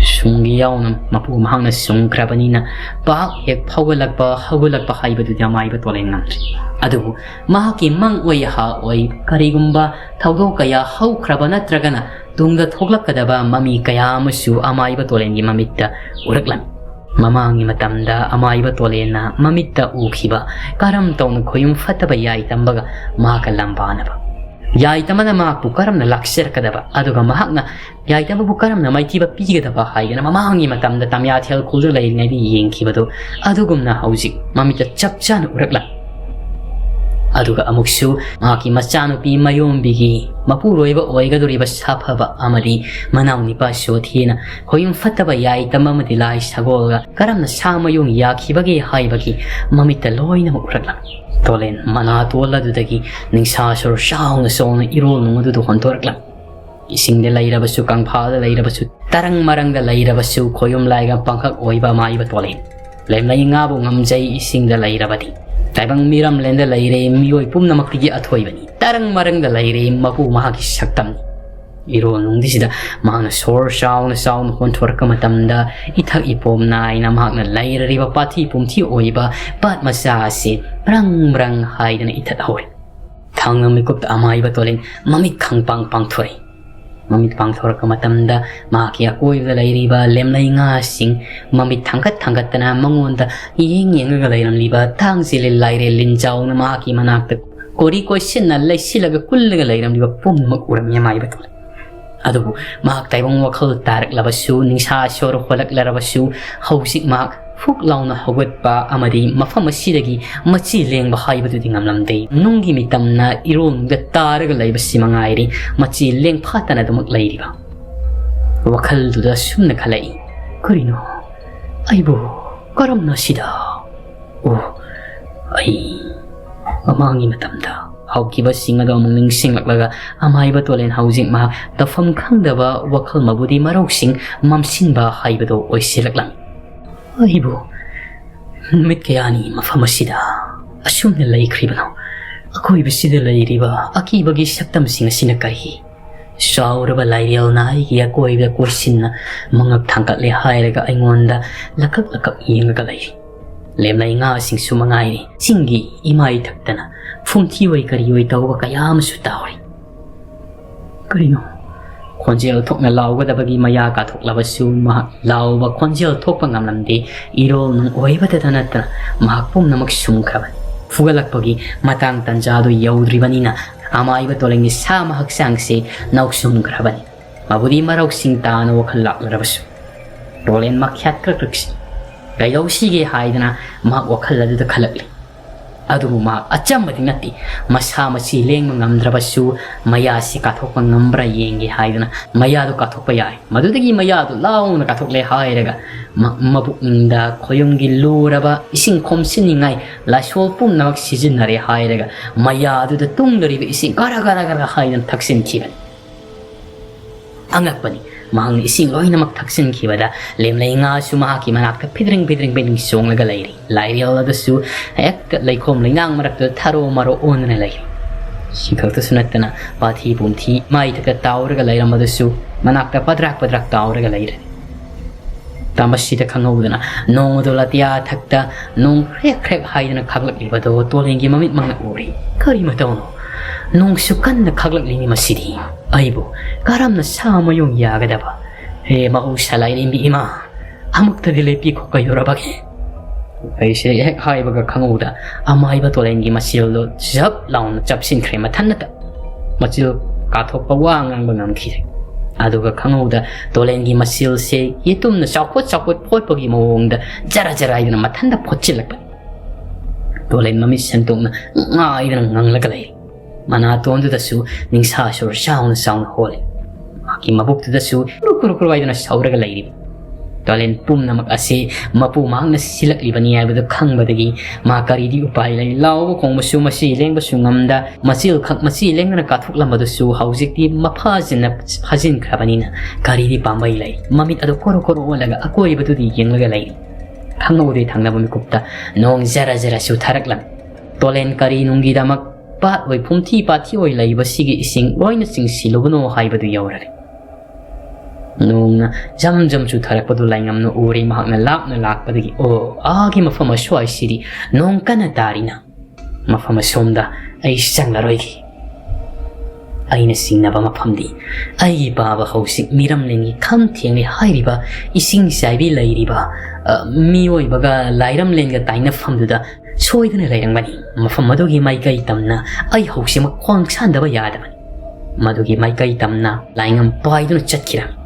ꯁꯨꯡꯒꯤ ꯌꯥꯎꯅ ꯃꯄꯨ ꯃꯍꯥꯛꯅ ꯁꯨꯡꯈ꯭ꯔꯕꯅꯤꯅ ꯄꯥꯛ ꯍꯦꯛ ꯐꯥꯎꯒꯠꯂꯛꯄ, ꯍꯧꯒꯠꯂꯛꯄ ꯍꯥꯏꯕꯗꯨꯗꯤ ꯑꯃꯥꯏꯕ ꯇꯣꯂꯦꯟ ꯉꯝꯗ꯭ꯔꯤ꯫ ꯑꯗꯨꯕꯨ ꯃꯍꯥꯛꯀꯤ ꯃꯪ ꯑꯣꯏ ꯍꯥ ꯑꯣꯏ ꯀꯔꯤꯒꯨꯝꯕ ꯊꯧꯗꯣꯛ ꯀꯌꯥ ꯍꯧꯈ꯭ꯔꯕ ꯅꯠꯇ꯭ꯔꯒꯅ ꯇꯨꯡꯗ ꯊꯣꯛꯂꯛꯀꯗꯕ ꯃꯃꯤ ꯀꯌꯥ ꯑꯃꯁꯨ ꯑꯃꯥꯏꯕ ꯇꯣꯂꯦꯟꯒꯤ ꯃꯃꯤꯠꯇ ꯎꯔꯛꯂꯝꯃꯤ꯫ ꯃꯃꯥꯡꯒꯤ ꯃꯇꯝꯗ ꯑꯃꯥꯏꯕ ꯇꯣꯂꯦꯟꯅ ꯃꯃꯤꯠꯇ ꯎꯈꯤꯕ ꯀꯔꯝ ꯇꯧꯅ ꯈꯣꯌꯨꯝ ꯐꯠꯇꯕ ꯌꯥꯏꯇꯝꯕꯒ ꯃꯍꯥꯛꯀ ꯂꯝꯕꯥꯅꯕ, ꯌꯥꯏꯇꯝꯕꯅ ꯃꯍꯥꯛꯄꯨ ꯀꯔꯝꯅ ꯂꯥꯛꯆꯔꯛꯀꯗꯕ, ꯑꯗꯨꯒ ꯃꯍꯥꯛꯅ ꯌꯥꯏꯇꯝꯕꯕꯨ ꯀꯔꯝꯅ ꯃꯥꯏꯊꯤꯕ ꯄꯤꯒꯗꯕ ꯍꯥꯏꯗꯅ ꯃꯃꯥꯡꯒꯤ ꯃꯇꯝꯗ ꯇꯝꯌꯥꯊꯦꯜ ꯈꯨꯜꯗ ꯂꯩꯔꯤꯉꯩꯗ ꯌꯦꯡꯈꯤꯕꯗꯨ, ꯑꯗꯨꯒꯨꯝꯅ ꯍꯧꯖꯤꯛ ꯃꯃꯤꯠꯇ ꯆꯞ ꯆꯥꯅ ꯎꯔꯛꯂꯝꯃꯤ꯫ ꯑꯗꯨꯒ ꯑꯃꯨꯛꯁꯨ ꯃꯍꯥꯛꯀꯤ ꯃꯆꯥꯅꯨꯄꯤ ꯃꯌꯣꯝꯕꯤꯒꯤ ꯃꯄꯨꯔꯣꯏꯕ ꯑꯣꯏꯒꯗꯧꯔꯤꯕ ꯁꯥꯐꯕ ꯑꯃꯗꯤ ꯃꯅꯥꯎ ꯅꯤꯄꯥ ꯁꯣꯊꯤꯅ ꯈꯣꯌꯨꯝ ꯐꯠꯇꯕ ꯌꯥꯏꯇꯝꯕ ꯑꯃꯗꯤ ꯂꯥꯏ ꯁꯒꯣꯜꯒ ꯀꯔꯝꯅ ꯁꯥ ꯃꯌꯨꯡ ꯌꯥꯈꯤꯕꯒꯦ ꯍꯥꯏꯕꯒꯤ ꯃꯃꯤꯠꯇ ꯂꯣꯏꯅꯃꯛ ꯎꯔꯛꯂꯝꯃꯤ꯫ ꯇꯣꯂꯦꯟ ꯃꯅꯥꯇꯣꯜ ꯑꯗꯨꯗꯒꯤ ꯅꯤꯡꯁꯥ ꯁꯣꯔ ꯆꯥꯎꯅ ꯆꯥꯎꯅ ꯏꯔꯣꯜ ꯅꯨꯡ ꯑꯗꯨꯗ ꯍꯣꯟꯗꯣꯔꯛꯂꯝꯃꯤ꯫ ꯏꯁꯤꯡꯗ ꯂꯩꯔꯕꯁꯨ, ꯀꯪꯐꯥꯜꯗ ꯂꯩꯔꯕꯁꯨ, ꯇꯔꯪ ꯃꯔꯪꯗ ꯂꯩꯔꯕꯁꯨ, ꯈꯣꯌꯨꯝ ꯂꯥꯏꯒ ꯄꯥꯡꯈꯛ ꯑꯣꯏꯕ ꯑꯃꯥꯏꯕ ꯇꯣꯂꯦꯟ꯫ ꯂꯦꯝꯂꯩ ꯉꯥꯕꯨ ꯉꯝꯖꯩ ꯏꯁꯤꯡꯗ ꯂꯩꯔꯕꯗꯤ꯫ ꯇꯥꯏꯕꯪ ꯃꯤꯔꯝꯂꯦꯟꯗ ꯂꯩꯔꯦ ꯃꯤꯑꯣꯏ ꯄꯨꯝꯅꯃꯛꯇꯒꯤ ꯑꯊꯣꯏꯕꯅꯤ꯫ ꯇꯔꯪ ꯃꯔꯪꯗ ꯂꯩꯔꯦ ꯃꯄꯨ ꯃꯍꯥꯛꯀꯤ ꯁꯛꯇꯝꯅꯤ꯫ ꯏꯔꯣꯜ ꯅꯨꯡꯗꯤꯁꯤꯗ ꯃꯍꯥꯛꯅ ꯁꯣꯔ ꯆꯥꯎꯅ ꯆꯥꯎꯅ ꯍꯣꯟꯊꯣꯔꯛꯄ ꯃꯇꯝꯗ, ꯏꯊꯛ ꯏꯄꯣꯝ ꯅꯥꯏꯅ ꯃꯍꯥꯛꯅ ꯂꯩꯔꯔꯤꯕ ꯄꯥꯊꯤ ꯄꯨꯝꯊꯤ ꯑꯣꯏꯕ ꯄꯥꯠ ꯃꯆꯥ ꯑꯁꯤ ꯕ꯭ꯔꯪ ꯕ꯭ꯔꯪ ꯍꯥꯏꯗꯅ ꯏꯊꯠ ꯍꯧꯔꯦ꯫ ꯊꯥꯡꯅ ꯃꯤꯀꯨꯞꯇ ꯑꯃꯥꯏꯕ ꯇꯣꯂꯦꯟ ꯃꯃꯤꯠ ꯈꯪꯄꯥꯡ ꯄꯥꯡꯊꯣꯔꯛꯏ꯫ ꯃꯃꯤꯠ ꯄꯥꯡꯊꯣꯔꯛꯄ ꯃꯇꯝꯗ ꯃꯍꯥꯛꯀꯤ ꯑꯀꯣꯏꯕꯗ ꯂꯩꯔꯤꯕ ꯂꯦꯝꯂꯩ ꯉꯥꯁꯤꯡ ꯃꯃꯤꯠ ꯊꯥꯡꯒꯠ ꯊꯥꯡꯒꯠꯇꯅ ꯃꯉꯣꯟꯗ ꯌꯦꯡ ꯌꯦꯡꯂꯒ ꯂꯩꯔꯝꯂꯤꯕ ꯊꯥꯡꯖꯤꯜ ꯂꯥꯏꯔꯦꯜ ꯂꯤꯟꯖꯥꯎꯅ ꯃꯍꯥꯛꯀꯤ ꯃꯅꯥꯛꯇ ꯀꯣꯔꯤ ꯀꯣꯏꯁꯤꯟꯅ ꯂꯩꯁꯤꯜꯂꯒ ꯀꯨꯜꯂꯒ ꯂꯩꯔꯝꯂꯤꯕ ꯄꯨꯝꯅꯃꯛ ꯎꯔꯝꯃꯤ ꯑꯃꯥꯏꯕ ꯇꯣꯂꯦꯟ꯫ ꯑꯗꯨꯕꯨ ꯃꯍꯥꯛ ꯇꯥꯏꯕꯪ ꯋꯥꯈꯜ ꯇꯥꯔꯛꯂꯕꯁꯨ, ꯅꯤꯡꯁꯥ ꯁꯣꯔ ꯍꯣꯜꯂꯛꯂꯔꯕꯁꯨ, ꯍꯧꯖꯤꯛ ꯃꯍꯥꯛ ꯐꯨꯛ ꯂꯥꯎꯅ ꯍꯧꯒꯠꯄ ꯑꯃꯗꯤ ꯃꯐꯝ ꯑꯁꯤꯗꯒꯤ ꯃꯆꯤ ꯂꯦꯡꯕ ꯍꯥꯏꯕꯗꯨꯗꯤ ꯉꯝꯂꯝꯗꯦ꯫ ꯅꯨꯡꯒꯤ ꯃꯤꯇꯝꯅ ꯏꯔꯣꯜꯗ ꯇꯥꯔꯒ ꯂꯩꯕꯁꯤ ꯃꯉꯥꯏꯔꯦ, ꯃꯆꯤ ꯂꯦꯡ ꯐꯥꯠꯇꯅ ꯑꯗꯨꯃꯛ ꯂꯩꯔꯤꯕ꯫ ꯋꯥꯈꯜꯗꯨꯗ ꯁꯨꯝꯅ ꯈꯜꯂꯛꯏ, "ꯀꯔꯤꯅꯣ? ꯑꯩꯕꯨ ꯀꯔꯝꯅ ꯁꯤꯗ? ꯑꯣ, ꯑꯩ ꯃꯃꯥꯡꯒꯤ ꯃꯇꯝꯗ ꯍꯧꯈꯤꯕꯁꯤꯡ ꯑꯗꯨ ꯑꯃꯨꯛ ꯅꯤꯡꯁꯤꯡꯂꯛꯂꯒ ꯑꯃꯥꯏꯕ ꯇꯣꯂꯦꯟ ꯍꯧꯖꯤꯛ ꯃꯍꯥꯛ ꯇꯧꯐꯝ ꯈꯪꯗꯕ ꯋꯥꯈꯜ ꯃꯕꯨꯗꯤ ꯃꯔꯧꯁꯤꯡ ꯃꯝꯁꯤꯟꯕ ꯍꯥꯏꯕꯗꯨ ꯑꯣꯏꯁꯤꯜꯂꯛꯂꯝꯃꯤ꯫ ꯑꯩꯕꯨ ꯅꯨꯃꯤꯠ ꯀꯌꯥꯅꯤ ꯃꯐꯝ ꯑꯁꯤꯗ ꯑꯁꯨꯝꯅ ꯂꯩꯈ꯭ꯔꯤꯕꯅꯣ? ꯑꯀꯣꯏꯕꯁꯤꯗ ꯂꯩꯔꯤꯕ ꯑꯀꯤꯕꯒꯤ ꯁꯛꯇꯝꯁꯤꯡ ꯑꯁꯤꯅ ꯀꯔꯤ? ꯆꯥꯎꯔꯕ ꯂꯥꯏꯔꯦꯜꯅ ꯑꯩꯒꯤ ꯑꯀꯣꯏꯕꯗ ꯀꯣꯏꯁꯤꯟꯅ ꯃꯉꯛ ꯊꯥꯡꯒꯠꯂꯦ ꯍꯥꯏꯔꯒ ꯑꯩꯉꯣꯟꯗ ꯂꯀꯛ ꯂꯀꯛ ꯌꯦꯡꯂꯒ ꯂꯩꯔꯤ꯫ ꯂꯦꯝꯂꯩ ꯉꯥꯁꯤꯡꯁꯨ ꯃꯉꯥꯏꯔꯦ, ꯆꯤꯡꯒꯤ ꯏꯃꯥꯏ ꯊꯛꯇꯅ ꯐꯨꯝꯊꯤ ꯑꯣꯏ ꯀꯔꯤ ꯑꯣꯏ ꯇꯧꯕ ꯀꯌꯥ ꯑꯃꯁꯨ ꯇꯥꯎꯔꯤ꯫ ꯀꯔꯤꯅꯣ? ꯈꯣꯟꯖꯦꯜ ꯊꯣꯛꯅ ꯂꯥꯎꯒꯗꯕꯒꯤ ꯃꯌꯥ ꯀꯥꯊꯣꯛꯂꯕꯁꯨ ꯃꯍꯥꯛ ꯂꯥꯎꯕ ꯈꯣꯟꯖꯦꯜ ꯊꯣꯛꯄ ꯉꯝꯂꯝꯗꯦ꯫ ꯏꯔꯣꯜ ꯅꯨꯡ ꯑꯣꯏꯕꯇꯗ ꯅꯠꯇꯅ ꯃꯍꯥꯛ ꯄꯨꯝꯅꯃꯛ ꯁꯨꯝꯈ꯭ꯔꯕꯅꯤ꯫ ꯐꯨꯒꯠꯂꯛꯄꯒꯤ ꯃꯇꯥꯡ ꯇꯟꯖꯥꯗꯨ ꯌꯧꯗ꯭ꯔꯤꯕꯅꯤꯅ ꯑꯃꯥꯏꯕ ꯇꯣꯂꯦꯟꯒꯤ ꯁꯥ ꯃꯍꯛꯆꯥꯡꯁꯦ ꯅꯥꯎꯁꯨꯝꯈ꯭ꯔꯕꯅꯤ꯫ ꯃꯕꯨꯗꯤ ꯃꯔꯧꯁꯤꯡ ꯇꯥꯅ ꯋꯥꯈꯜ ꯂꯥꯛꯂꯔꯕꯁꯨ ꯇꯣꯂꯦꯟ ꯃꯈ꯭ꯌꯥꯠ ꯀ꯭ꯔꯛ ꯀ꯭ꯔꯛꯁꯤ ꯀꯩꯗꯧꯁꯤꯒꯦ ꯍꯥꯏꯗꯅ ꯃꯍꯥꯛ ꯋꯥꯈꯜ ꯑꯗꯨꯗ ꯈꯜꯂꯛꯂꯤ꯫ ꯑꯗꯨꯕꯨ ꯃꯍꯥꯛ ꯑꯆꯝꯕꯗꯤ ꯅꯠꯇꯦ꯫ ꯃꯁꯥ ꯃꯁꯤ ꯂꯦꯡꯕ ꯉꯝꯗ꯭ꯔꯕꯁꯨ ꯃꯌꯥꯁꯤ ꯀꯥꯊꯣꯛꯄ ꯉꯝꯕ꯭ꯔꯥ ꯌꯦꯡꯒꯦ ꯍꯥꯏꯗꯅ ꯃꯌꯥꯗꯨ ꯀꯥꯊꯣꯛꯄ ꯌꯥꯏ꯫ ꯃꯗꯨꯗꯒꯤ ꯃꯌꯥꯗꯨ ꯂꯥꯎꯅ ꯀꯥꯊꯣꯛꯂꯦ ꯍꯥꯏꯔꯒ ꯃ-, ꯃꯕꯨꯛꯅꯤꯡꯗ ꯈꯣꯌꯨꯝꯒꯤ ꯂꯨꯔꯕ ꯏꯁꯤꯡ ꯈꯣꯝꯁꯤꯟꯅꯤꯡꯉꯥꯏ ꯂꯥꯏꯁꯣꯜ ꯄꯨꯝꯅꯃꯛ ꯁꯤꯖꯤꯟꯅꯔꯦ ꯍꯥꯏꯔꯒ ꯃꯌꯥꯗꯨꯗ ꯇꯨꯡꯗꯣꯔꯤꯕ ꯏꯁꯤꯡ ꯒꯔ ꯒꯔ ꯒꯔ ꯍꯥꯏꯗꯅ ꯊꯛꯆꯤꯟꯈꯤꯕꯅꯤ꯫ ꯑꯉꯛꯄꯅꯤ꯫ ꯃꯍꯥꯛꯅ ꯏꯁꯤꯡ ꯂꯣꯏꯅꯃꯛ ꯊꯛꯆꯤꯟꯈꯤꯕꯗ ꯂꯦꯝꯂꯩ ꯉꯥꯁꯨ ꯃꯍꯥꯛꯀꯤ ꯃꯅꯥꯛꯇ ꯐꯤꯗ꯭ꯔꯤꯡ ꯐꯤꯗ꯭ꯔꯤꯡ ꯐꯤꯗ꯭ꯔꯤꯡ ꯆꯣꯡꯂꯒ ꯂꯩꯔꯤ꯫ ꯂꯥꯏꯔꯦꯜ ꯑꯗꯨꯁꯨ ꯍꯦꯛꯇ ꯂꯩꯈꯣꯝ ꯂꯩꯅꯥꯡ ꯃꯔꯛꯇꯨꯗ ꯊꯔꯣ ꯃꯔꯣ ꯑꯣꯟꯗꯨꯅ ꯂꯩꯔꯤ꯫ ꯁꯤ ꯈꯛꯇꯁꯨ ꯅꯠꯇꯅ ꯄꯥꯊꯤ ꯄꯨꯝꯊꯤ ꯃꯥꯏꯊꯛꯇ ꯇꯥꯎꯔꯒ ꯂꯩꯔꯝꯕꯗꯨꯁꯨ ꯃꯅꯥꯛꯇ ꯄꯗ꯭ꯔꯥꯛ ꯄꯗ꯭ꯔꯥꯛ ꯇꯥꯎꯔꯒ ꯂꯩꯔꯦ꯫ ꯇꯥ ꯃꯁꯤꯗ ꯈꯪꯍꯧꯗꯅ ꯅꯣꯡ ꯑꯗꯨ ꯂꯥꯇꯤꯌꯥ ꯊꯛꯇ ꯅꯣꯡ ꯈ꯭ꯔꯦꯛ ꯈ꯭ꯔꯦꯛ ꯍꯥꯏꯗꯅ ꯈꯥꯛꯂꯛꯂꯤꯕꯗꯣ ꯇꯣꯂꯦꯟꯒꯤ ꯃꯃꯤꯠꯃꯛꯅ ꯎꯔꯤ꯫ ꯀꯔꯤ ꯃꯇꯧꯅꯣ? ꯅꯣꯡꯁꯨ ꯀꯟꯅ ꯈꯥꯛꯂꯛꯂꯤꯅꯤ ꯃꯁꯤꯗꯤ꯫ ꯑꯩꯕꯨ ꯀꯔꯝꯅ ꯁꯥ ꯃꯌꯨꯡ ꯌꯥꯒꯗꯕ? ꯍꯦ ꯃꯍꯧꯁꯥ ꯂꯥꯏꯔꯦꯝꯕꯤ ꯏꯃꯥ, ꯑꯃꯨꯛꯇꯗꯤ ꯂꯦꯞꯄꯤꯈꯣ ꯀꯩꯗꯧꯔꯕꯒꯦ? ꯑꯩꯁꯦ ꯍꯦꯛ ꯍꯥꯏꯕꯒ ꯈꯪꯍꯧꯗ ꯑꯃꯥꯏꯕ ꯇꯣꯂꯦꯟꯒꯤ ꯃꯆꯤꯜꯗꯣ ꯖꯞ ꯂꯥꯎꯅ ꯆꯞꯁꯤꯟꯈ꯭ꯔꯦ ꯃꯊꯟꯅꯇ꯫ ꯃꯆꯤꯜ ꯀꯥꯊꯣꯛꯄ ꯋꯥ ꯉꯥꯡꯕ ꯉꯝꯈꯤꯗꯦ꯫ ꯑꯗꯨꯒ ꯈꯪꯍꯧꯗ ꯇꯣꯂꯦꯟꯒꯤ ꯃꯆꯤꯜꯁꯦ ꯌꯦꯇꯨꯝꯅ ꯆꯥꯎꯈꯣꯠ ꯆꯥꯎꯈꯣꯠ ꯐꯣꯠꯄꯒꯤ ꯃꯑꯣꯡꯗ ꯖꯔ ꯖꯔ ꯍꯥꯏꯗꯅ ꯃꯊꯟꯇ ꯐꯣꯠꯆꯤꯜꯂꯛꯄꯅꯤ꯫ ꯇꯣꯂꯦꯟ ꯃꯃꯤꯠ ꯁꯦꯡꯇꯣꯛꯅ ꯉꯥꯏꯗꯅ ꯉꯪꯂꯒ ꯂꯩ꯫ ꯃꯅꯥꯇꯣꯟꯗꯨꯗꯁꯨ ꯅꯤꯡꯁꯥ ꯁꯣꯔ ꯆꯥꯎꯅ ꯆꯥꯎꯅ ꯍꯣꯜꯂꯤ꯫ ꯃꯍꯥꯛꯀꯤ ꯃꯕꯨꯛꯇꯨꯗꯁꯨ ꯀꯨꯔꯨ ꯀꯨꯔꯨ ꯀꯨꯔꯨ ꯍꯥꯏꯗꯨꯅ ꯁꯧꯔꯒ ꯂꯩꯔꯤ꯫ ꯇꯣꯂꯦꯟ ꯄꯨꯝꯅꯃꯛ ꯑꯁꯤ ꯃꯄꯨ ꯃꯍꯥꯛꯅ ꯁꯤꯜꯂꯛꯂꯤꯕꯅꯤ ꯍꯥꯏꯕꯗꯨ ꯈꯪꯕꯗꯒꯤ ꯃꯥ ꯀꯔꯤꯗꯤ ꯎꯄꯥꯏ ꯂꯩ? ꯂꯥꯎꯕ ꯈꯣꯡꯕꯁꯨ ꯃꯁꯤ ꯂꯦꯡꯕꯁꯨ ꯉꯝꯗ, ꯃꯆꯤꯜ ꯈꯛ ꯃꯆꯤ ꯂꯦꯡꯗꯅ ꯀꯥꯊꯣꯛꯂꯝꯕꯗꯨꯁꯨ ꯍꯧꯖꯤꯛꯇꯤ ꯃꯐꯥꯖꯤꯟꯅ ꯐꯥꯖꯤꯟꯈ꯭ꯔꯕꯅꯤꯅ ꯀꯔꯤꯗꯤ ꯄꯥꯝꯕꯩ ꯂꯩ? ꯃꯃꯤꯠ ꯑꯗꯨ ꯀꯣꯔꯣ ꯀꯣꯔꯣ ꯑꯣꯜꯂꯒ ꯑꯀꯣꯏꯕꯗꯨꯗꯤ ꯌꯦꯡꯂꯒ ꯂꯩꯔꯤ꯫ ꯈꯪꯍꯧꯗꯦ ꯊꯪꯅꯕ ꯃꯤꯀꯨꯞꯇ ꯅꯣꯡ ꯖꯔ ꯖꯔ ꯆꯨꯊꯔꯛꯂꯝꯃꯤ꯫ ꯇꯣꯂꯦꯟ ꯀꯔꯤ ꯅꯨꯡꯒꯤꯗꯃꯛ ꯄꯥꯠ ꯑꯣꯏ ꯐꯨꯝꯊꯤ ꯄꯥꯊꯤ ꯑꯣꯏ ꯂꯩꯕꯁꯤꯒꯤ ꯏꯁꯤꯡ ꯂꯣꯏꯅ ꯆꯤꯡꯁꯤꯜꯂꯨꯕꯅꯣ ꯍꯥꯏꯕꯗꯨ ꯌꯧꯔꯔꯦ꯫ ꯅꯣꯡꯅ ꯖꯝ ꯖꯝ ꯆꯨꯊꯔꯛꯄꯗꯨ ꯂꯥꯏꯉꯝꯅ ꯎꯔꯦ꯫ ꯃꯍꯥꯛꯅ ꯂꯥꯞꯅ ꯂꯥꯛꯄꯗꯒꯤ, "ꯑꯣ, ꯑꯥꯒꯤ ꯃꯐꯝ ꯑꯁ꯭ꯋꯥꯏꯁꯤꯗꯤ ꯅꯣꯡ ꯀꯟꯅ ꯇꯥꯔꯤꯅ꯫ ꯃꯐꯝ ꯑꯁꯣꯝꯗ ꯑꯩ ꯆꯪꯂꯔꯣꯏꯒꯦ"꯫ ꯑꯩꯅ ꯆꯤꯡꯅꯕ ꯃꯐꯝꯗꯤ ꯑꯩꯒꯤ ꯄꯥꯕ ꯍꯧꯖꯤꯛ ꯃꯤꯔꯝꯂꯦꯟꯒꯤ ꯈꯝ ꯊꯦꯡꯂꯦ ꯍꯥꯏꯔꯤꯕ ꯏꯁꯤꯡ ꯆꯥꯏꯕꯤ ꯂꯩꯔꯤꯕ, ꯑ, ꯃꯤꯑꯣꯏꯕꯒ ꯂꯥꯏꯔꯝꯂꯦꯟꯒ ꯇꯥꯏꯅꯐꯝꯗꯨꯗ ꯁꯣꯏꯗꯅ ꯂꯩꯔꯝꯒꯅꯤ꯫ ꯃꯐꯝ ꯑꯗꯨꯒꯤ ꯃꯥꯏꯀꯩ ꯇꯝꯅ ꯑꯩ ꯍꯧꯖꯤꯛꯃꯛ ꯈ꯭ꯋꯥꯡ ꯁꯥꯟꯗꯕ ꯌꯥꯗꯕꯅꯤ꯫ ꯃꯗꯨꯒꯤ ꯃꯥꯏꯀꯩ ꯇꯝꯅ ꯂꯥꯏꯉꯝ ꯄꯥꯏꯗꯨꯅ ꯆꯠꯈꯤꯔꯝꯃꯤ꯫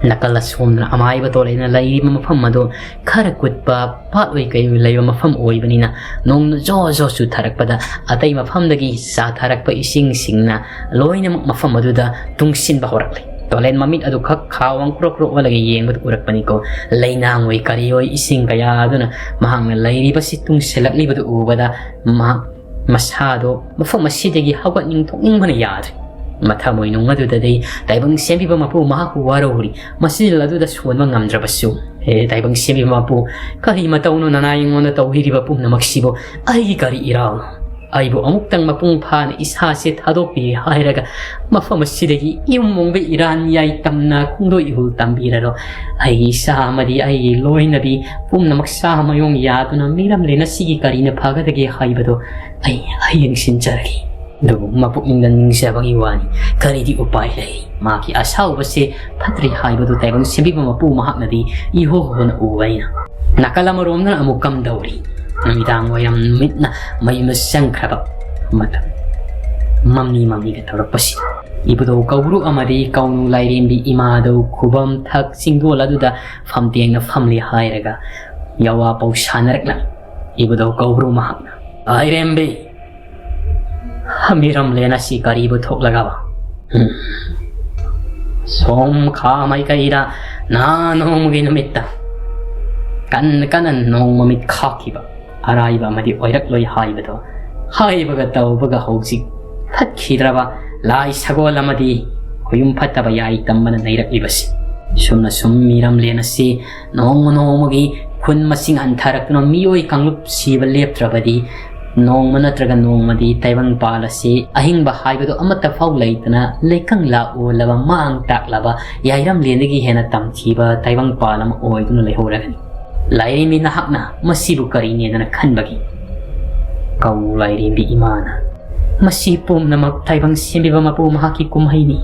ꯅꯥꯀꯜ ꯑꯁꯣꯝꯗꯅ ꯑꯃꯥꯏꯕ ꯇꯣꯂꯦꯅ ꯂꯩꯔꯤꯕ ꯃꯐꯝ ꯑꯗꯨ ꯈꯔ ꯀꯨꯠꯄ ꯄꯥꯠ ꯑꯣꯏ ꯀꯩ ꯑꯣꯏ ꯂꯩꯕ ꯃꯐꯝ ꯑꯣꯏꯕꯅꯤꯅ, ꯅꯣꯡꯅ ꯖꯣ ꯖꯣ ꯆꯨꯊꯔꯛꯄꯗ ꯑꯇꯩ ꯃꯐꯝꯗꯒꯤ ꯆꯥꯊꯔꯛꯄ ꯏꯁꯤꯡꯁꯤꯡꯅ ꯂꯣꯏꯅꯃꯛ ꯃꯐꯝ ꯑꯗꯨꯗ ꯇꯨꯡꯁꯤꯟꯕ ꯍꯧꯔꯛꯂꯦ꯫ ꯇꯣꯂꯦꯟ ꯃꯃꯤꯠ ꯑꯗꯨ ꯈꯛ ꯈꯥ ꯋꯥꯡ ꯀ꯭ꯔꯣꯛ ꯀ꯭ꯔꯣꯛ ꯑꯣꯜꯂꯒ ꯌꯦꯡꯕꯗꯨ ꯎꯔꯛꯄꯅꯤꯀꯣ꯫ ꯂꯩꯅꯥꯡ ꯑꯣꯏ ꯀꯔꯤ ꯑꯣꯏ ꯏꯁꯤꯡ ꯀꯌꯥ ꯑꯗꯨꯅ ꯃꯍꯥꯛꯅ ꯂꯩꯔꯤꯕꯁꯤ ꯇꯨꯡꯁꯤꯜꯂꯛꯂꯤꯕꯗꯨ ꯎꯕꯗ ꯃꯍꯥꯛ ꯃꯁꯥꯗꯣ ꯃꯐꯝ ꯑꯁꯤꯗꯒꯤ ꯍꯧꯒꯠꯅꯤꯡ ꯊꯣꯛꯅꯤꯡꯕꯅ ꯌꯥꯗ꯭ꯔꯦ꯫ ꯃꯊꯃꯣꯏ ꯅꯨꯡ ꯑꯗꯨꯗꯗꯤ ꯇꯥꯏꯕꯪ ꯁꯦꯝꯕꯤꯕ ꯃꯄꯨ ꯃꯍꯥꯛꯄꯨ ꯋꯥꯔꯧꯔꯤ꯫ ꯃꯁꯤꯜ ꯑꯗꯨꯗ ꯁꯣꯟꯕ ꯉꯝꯗ꯭ꯔꯕꯁꯨ, "ꯍꯦ ꯇꯥꯏꯕꯪ ꯁꯦꯝꯕꯤꯕ ꯃꯄꯨ, ꯀꯔꯤ ꯃꯇꯧꯅꯣ ꯅꯅꯥ ꯑꯩꯉꯣꯟꯗ ꯇꯧꯕꯤꯔꯤꯕ ꯄꯨꯝꯅꯃꯛꯁꯤꯕꯨ? ꯑꯩꯒꯤ ꯀꯔꯤ ꯏꯔꯥꯜꯅꯣ? ꯑꯩꯕꯨ ꯑꯃꯨꯛꯇꯪ ꯃꯄꯨꯡ ꯐꯥꯅ ꯏꯁꯥꯁꯦ ꯊꯥꯗꯣꯛꯄꯤꯔꯦ ꯍꯥꯏꯔꯒ ꯃꯐꯝ ꯑꯁꯤꯗꯒꯤ ꯏꯃꯨꯡ ꯃꯣꯡꯕ ꯏꯔꯥꯟ ꯌꯥꯏ ꯇꯝꯅ ꯈꯣꯡꯗꯣꯏ ꯏꯍꯨꯜ ꯇꯝꯕꯤꯔꯔꯣ꯫ ꯑꯩꯒꯤ ꯏꯆꯥ ꯑꯃꯗꯤ ꯑꯩꯒꯤ ꯂꯣꯏꯅꯕꯤ ꯄꯨꯝꯅꯃꯛ ꯁꯥ ꯃꯌꯣꯡ ꯌꯥꯗꯨꯅ ꯃꯤꯔꯝꯂꯦꯟ ꯑꯁꯤꯒꯤ ꯀꯔꯤꯅ ꯐꯒꯗꯒꯦ ꯍꯥꯏꯕꯗꯣ ꯑꯩ, ꯑꯩ ꯌꯦꯡꯁꯤꯟꯖꯔꯒꯦ꯫ ꯑꯗꯨꯕꯨ ꯃꯄꯨꯛꯅꯤꯡꯗ ꯅꯤꯡꯖꯕꯒꯤ ꯋꯥꯅꯤ, ꯀꯔꯤꯗꯤ ꯎꯄꯥꯏ ꯂꯩ? ꯃꯍꯥꯛꯀꯤ ꯑꯁꯥꯎꯕꯁꯦ ꯐꯠꯇ꯭ꯔꯦ ꯍꯥꯏꯕꯗꯨ ꯇꯥꯏꯕꯪ ꯁꯦꯝꯕꯤꯕ ꯃꯄꯨ ꯃꯍꯥꯛꯅꯗꯤ ꯏꯍꯣ ꯍꯣꯅ ꯎꯕꯅꯤꯅ꯫ ꯅꯥꯀꯜ ꯑꯃꯔꯣꯝꯗꯅ ꯑꯃꯨꯛ ꯀꯝꯗꯧꯔꯤ? ꯅꯨꯃꯤꯗꯥꯡ ꯋꯥꯏꯔꯝ ꯅꯨꯃꯤꯠꯅ ꯃꯌꯨꯝꯗ ꯆꯪꯈ꯭ꯔꯕ ꯃꯇꯝ꯫ ꯃꯝꯂꯤ ꯃꯝꯂꯤꯒ ꯇꯧꯔꯛꯄꯁꯤ, ꯏꯕꯨꯙꯧ ꯀꯧꯕ꯭ꯔꯨ ꯑꯃꯗꯤ ꯀꯧꯅꯨ ꯂꯥꯏꯔꯦꯝꯕꯤ ꯏꯃꯥꯗꯧ ꯈꯨꯕꯝ ꯊꯛ ꯆꯤꯡꯗꯣꯜ ꯑꯗꯨꯗ ꯐꯝꯇꯦꯡꯅ ꯐꯝꯂꯤ ꯍꯥꯏꯔꯒ ꯌꯥꯋꯥ ꯄꯥꯎ ꯁꯥꯟꯅꯔꯛꯂꯝꯃꯤ꯫ ꯏꯕꯨꯙꯧ ꯀꯧꯕ꯭ꯔꯨ ꯃꯍꯥꯛꯅ, "ꯂꯥꯏꯔꯦꯝꯕꯤ, ꯃꯤꯔꯝꯂꯦꯟ ꯑꯁꯤ ꯀꯔꯤꯕꯨ ꯊꯣꯛꯂꯒꯕ? ꯎꯝ꯫ ꯁꯣꯝ ꯈꯥ ꯃꯥꯏꯀꯩꯗ ꯅꯍꯥ ꯅꯣꯡꯃꯒꯤ ꯅꯨꯃꯤꯠꯇ ꯀꯟꯅ ꯀꯟꯅ ꯅꯣꯡ ꯃꯃꯤꯠ ꯈꯥꯛꯈꯤꯕ ꯑꯔꯥꯏꯕ ꯑꯃꯗꯤ ꯑꯣꯏꯔꯛꯂꯣꯏ ꯍꯥꯏꯕꯗꯣ ꯍꯥꯏꯕꯒ ꯇꯧꯕꯒ ꯍꯧꯖꯤꯛ ꯐꯠꯈꯤꯗ꯭ꯔꯕ ꯂꯥꯏ ꯁꯒꯣꯜ ꯑꯃꯗꯤ ꯈꯨꯌꯨꯝ ꯐꯠꯇꯕ ꯌꯥꯏ ꯇꯝꯕꯅ ꯅꯩꯔꯛꯂꯤꯕꯁꯤ꯫ ꯁꯨꯝꯅ ꯁꯨꯝ ꯃꯤꯔꯝꯂꯦꯟ ꯑꯁꯤ ꯅꯣꯡꯃ ꯅꯣꯡꯃꯒꯤ ꯈꯨꯟ ꯃꯁꯤꯡ ꯍꯟꯊꯔꯛꯇꯨꯅ ꯃꯤꯑꯣꯏ ꯀꯥꯡꯂꯨꯞ ꯁꯤꯕ ꯂꯦꯞꯇ꯭ꯔꯕꯗꯤ ꯅꯣꯡꯃ ꯅꯠꯇ꯭ꯔꯒ ꯅꯣꯡꯃꯗꯤ ꯇꯥꯏꯕꯪꯄꯥꯜ ꯑꯁꯤ ꯑꯍꯤꯡꯕ ꯍꯥꯏꯕꯗꯨ ꯑꯃꯠꯇ ꯐꯥꯎ ꯂꯩꯇꯅ ꯂꯩꯀꯪꯂꯥ ꯑꯣꯜꯂꯕ ꯃꯥꯡ ꯇꯥꯛꯂꯕ ꯌꯥꯏꯔꯝꯂꯦꯟꯗꯒꯤ ꯍꯦꯟꯅ ꯇꯝꯊꯤꯕ ꯇꯥꯏꯕꯪꯄꯥꯜ ꯑꯃ ꯑꯣꯏꯗꯨꯅ ꯂꯩꯍꯧꯔꯒꯅꯤ꯫ ꯂꯥꯏꯔꯦꯝꯕꯤ ꯅꯍꯥꯛꯅ ꯃꯁꯤꯕꯨ ꯀꯔꯤꯅꯦꯗꯅ ꯈꯟꯕꯒꯦ?" ꯀꯧ ꯂꯥꯏꯔꯦꯝꯕꯤ ꯏꯃꯥꯅ, ꯃꯁꯤ ꯄꯨꯝꯅꯃꯛ ꯇꯥꯏꯕꯪ ꯁꯦꯝꯕꯤꯕ ꯃꯄꯨ ꯃꯍꯥꯛꯀꯤ ꯀꯨꯝꯍꯩꯅꯤ꯫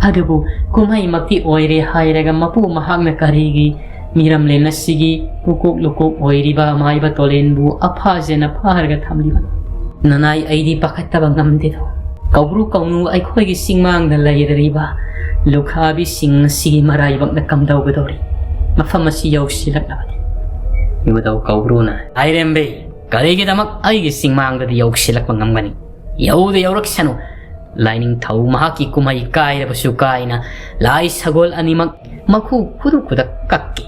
ꯑꯗꯨꯕꯨ ꯀꯨꯝꯍꯩꯃꯛꯇꯤ ꯑꯣꯏꯔꯦ ꯍꯥꯏꯔꯒ ꯃꯄꯨ ꯃꯍꯥꯛꯅ ꯀꯔꯤꯒꯤ ꯃꯤꯔꯝꯂꯦꯟ ꯑꯁꯤꯒꯤ ꯄꯨꯀꯣꯛ ꯂꯨꯀꯣꯛ ꯑꯣꯏꯔꯤꯕ ꯃꯥꯏꯕ ꯇꯣꯂꯦꯟꯕꯨ ꯑꯐꯖꯅ ꯐꯥꯔꯒ ꯊꯝꯂꯤꯕꯅꯣ? ꯅꯅꯥꯏ, ꯑꯩꯗꯤ ꯄꯥꯈꯠꯇꯕ ꯉꯝꯗꯦꯗꯣ꯫ ꯀꯧꯕ꯭ꯔꯨ ꯀꯧꯅꯨ ꯑꯩꯈꯣꯏꯒꯤ ꯆꯤꯡꯃꯥꯡꯗ ꯂꯩꯔꯤꯕ ꯂꯨꯈ꯭ꯔꯥꯕꯤꯁꯤꯡ ꯑꯁꯤꯒꯤ ꯃꯔꯥꯏꯕꯛꯅ ꯀꯝꯗꯧꯒꯗꯧꯔꯤ? ꯃꯐꯝ ꯑꯁꯤ ꯌꯧꯁꯤꯜꯂꯛꯂꯕꯗꯤ꯫ ꯏꯕꯨꯙꯧ ꯀꯧꯕ꯭ꯔꯨꯅ, "ꯂꯥꯏꯔꯦꯝꯕꯤ, ꯀꯔꯤꯒꯤꯗꯃꯛ ꯑꯩꯒꯤ ꯆꯤꯡꯃꯥꯡꯗꯗꯤ ꯌꯧꯁꯤꯜꯂꯛꯄ ꯉꯝꯒꯅꯤ? ꯌꯧꯗ ꯌꯧꯔꯛꯁꯅꯨ꯫" ꯂꯥꯏꯅꯤꯡꯊꯧ ꯃꯍꯥꯛꯀꯤ ꯀꯨꯝꯍꯩ ꯀꯥꯏꯔꯕꯁꯨ ꯀꯥꯏꯅ ꯂꯥꯏ ꯁꯒꯣꯜ ꯑꯅꯤꯃꯛ ꯃꯈꯨ ꯈꯨꯗꯨ ꯈꯨꯗꯛ ꯀꯛꯈꯤ꯫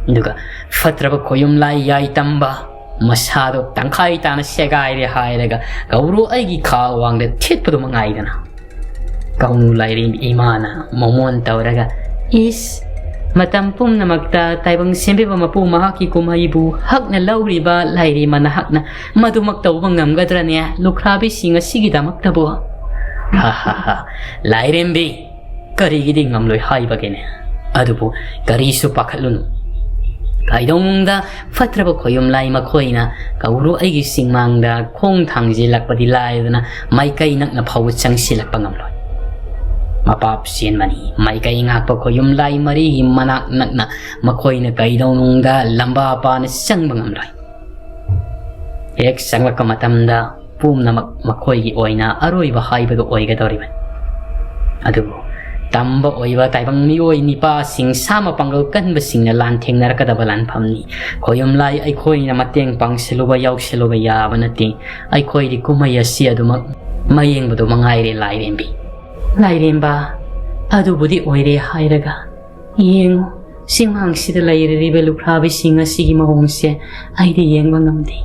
ꯑꯗꯨꯒ ꯐꯠꯇ꯭ꯔꯕ ꯈꯣꯌꯨꯝ ꯂꯥꯏ ꯌꯥꯏ ꯇꯝꯕ ꯃꯁꯥꯗꯣ ꯇꯪꯈꯥꯏ ꯇꯥꯅ ꯁꯦꯒꯥꯏꯔꯦ ꯍꯥꯏꯔꯒ ꯀꯧꯕ꯭ꯔꯨ ꯑꯩꯒꯤ ꯈꯥ ꯋꯥꯡꯗ ꯊꯦꯠꯄꯗꯨ ꯃꯉꯥꯏꯗꯅ꯫ ꯀꯧꯅꯨ ꯂꯥꯏꯔꯦꯝꯕꯤ ꯏꯃꯥꯅ ꯃꯣꯃꯣꯟ ꯇꯧꯔꯒ, "ꯏꯁ, ꯃꯇꯝ ꯄꯨꯝꯅꯃꯛꯇ ꯇꯥꯏꯕꯪ ꯁꯦꯝꯕꯤꯕ ꯃꯄꯨ ꯃꯍꯥꯛꯀꯤ ꯀꯨꯝꯍꯩꯕꯨ ꯍꯛꯅ ꯂꯧꯔꯤꯕ ꯂꯥꯏꯔꯦꯝꯕ ꯅꯍꯥꯛꯅ ꯃꯗꯨꯃꯛ ꯇꯧꯕ ꯉꯝꯒꯗ꯭ꯔꯅꯦ? ꯂꯨꯈ꯭ꯔꯥꯕꯤꯁꯤꯡ ꯑꯁꯤꯒꯤꯗꯃꯛꯇꯕꯨ?" ꯍꯥ ꯍꯥ ꯍꯥ꯫ "ꯂꯥꯏꯔꯦꯝꯕꯤ, ꯀꯔꯤꯒꯤꯗꯤ ꯉꯝꯂꯣꯏ ꯍꯥꯏꯕꯒꯦꯅꯦ? ꯑꯗꯨꯕꯨ ꯀꯔꯤꯁꯨ ꯄꯥꯈꯠꯂꯨꯅꯨ꯫ ꯀꯩꯗꯧꯅꯨꯡꯗ ꯐꯠꯇ꯭ꯔꯕ ꯈꯣꯌꯨꯝ ꯂꯥꯏ ꯃꯈꯣꯏꯅ ꯀꯧꯔꯨ ꯑꯩꯒꯤ ꯆꯤꯡꯃꯥꯡꯗ ꯈꯣꯡ ꯊꯥꯡꯖꯤꯜꯂꯛꯄꯗꯤ ꯂꯥꯏꯗꯅ ꯃꯥꯏꯀꯩ ꯅꯛꯅ ꯐꯥꯎꯕ ꯆꯪꯁꯤꯜꯂꯛꯄ ꯉꯝꯂꯣꯏ꯫ ꯃꯄꯥꯞ ꯆꯦꯟꯕꯅꯤ, ꯃꯥꯏꯀꯩ ꯉꯥꯛꯄ ꯈꯣꯌꯨꯝ ꯂꯥꯏ ꯃꯔꯤꯒꯤ ꯃꯅꯥꯛ ꯅꯛꯅ ꯃꯈꯣꯏꯅ ꯀꯩꯗꯧꯅꯨꯡꯗ ꯂꯝꯕꯥ ꯄꯥꯅ ꯆꯪꯕ ꯉꯝꯂꯣꯏ꯫ ꯍꯦꯛ ꯆꯪꯂꯛꯄ ꯃꯇꯝꯗ ꯄꯨꯝꯅꯃꯛ ꯃꯈꯣꯏꯒꯤ ꯑꯣꯏꯅ ꯑꯔꯣꯏꯕ ꯍꯥꯏꯕꯗꯨ ꯑꯣꯏꯒꯗꯧꯔꯤꯕꯅꯤ꯫ ꯑꯗꯨꯕꯨ ꯇꯝꯕ ꯑꯣꯏꯕ ꯇꯥꯏꯕꯪ ꯃꯤꯑꯣꯏ ꯅꯤꯄꯥꯁꯤꯡ ꯁꯥ ꯃꯄꯥꯡꯒꯜ ꯀꯟꯕꯁꯤꯡꯅ ꯂꯥꯟꯊꯦꯡꯅꯔꯛꯀꯗꯕ ꯂꯥꯟꯐꯝꯅꯤ꯫ ꯈꯣꯌꯨꯝ ꯂꯥꯏ ꯑꯩꯈꯣꯏꯅ ꯃꯇꯦꯡ ꯄꯥꯡꯁꯤꯜꯂꯨꯕ ꯌꯥꯎꯁꯤꯜꯂꯨꯕ ꯌꯥꯕ ꯅꯠꯇꯦ꯫ ꯑꯩꯈꯣꯏꯗꯤ ꯀꯨꯝꯍꯩ ꯑꯁꯤ ꯑꯗꯨꯃꯛ ꯃꯌꯦꯡꯕꯗꯨ ꯃꯉꯥꯏꯔꯦ ꯂꯥꯏꯔꯦꯝꯕꯤ꯫" "ꯂꯥꯏꯔꯦꯝꯕ, ꯑꯗꯨꯕꯨꯗꯤ ꯑꯣꯏꯔꯦ ꯍꯥꯏꯔꯒ ꯌꯦꯡꯉꯨ, ꯆꯤꯡꯃꯥꯡꯁꯤꯗ ꯂꯩꯔꯤꯕ ꯂꯨꯈ꯭ꯔꯥꯕꯤꯁꯤꯡ ꯑꯁꯤꯒꯤ ꯃꯑꯣꯡꯁꯦ ꯑꯩꯗꯤ ꯌꯦꯡꯕ ꯉꯝꯗꯦ꯫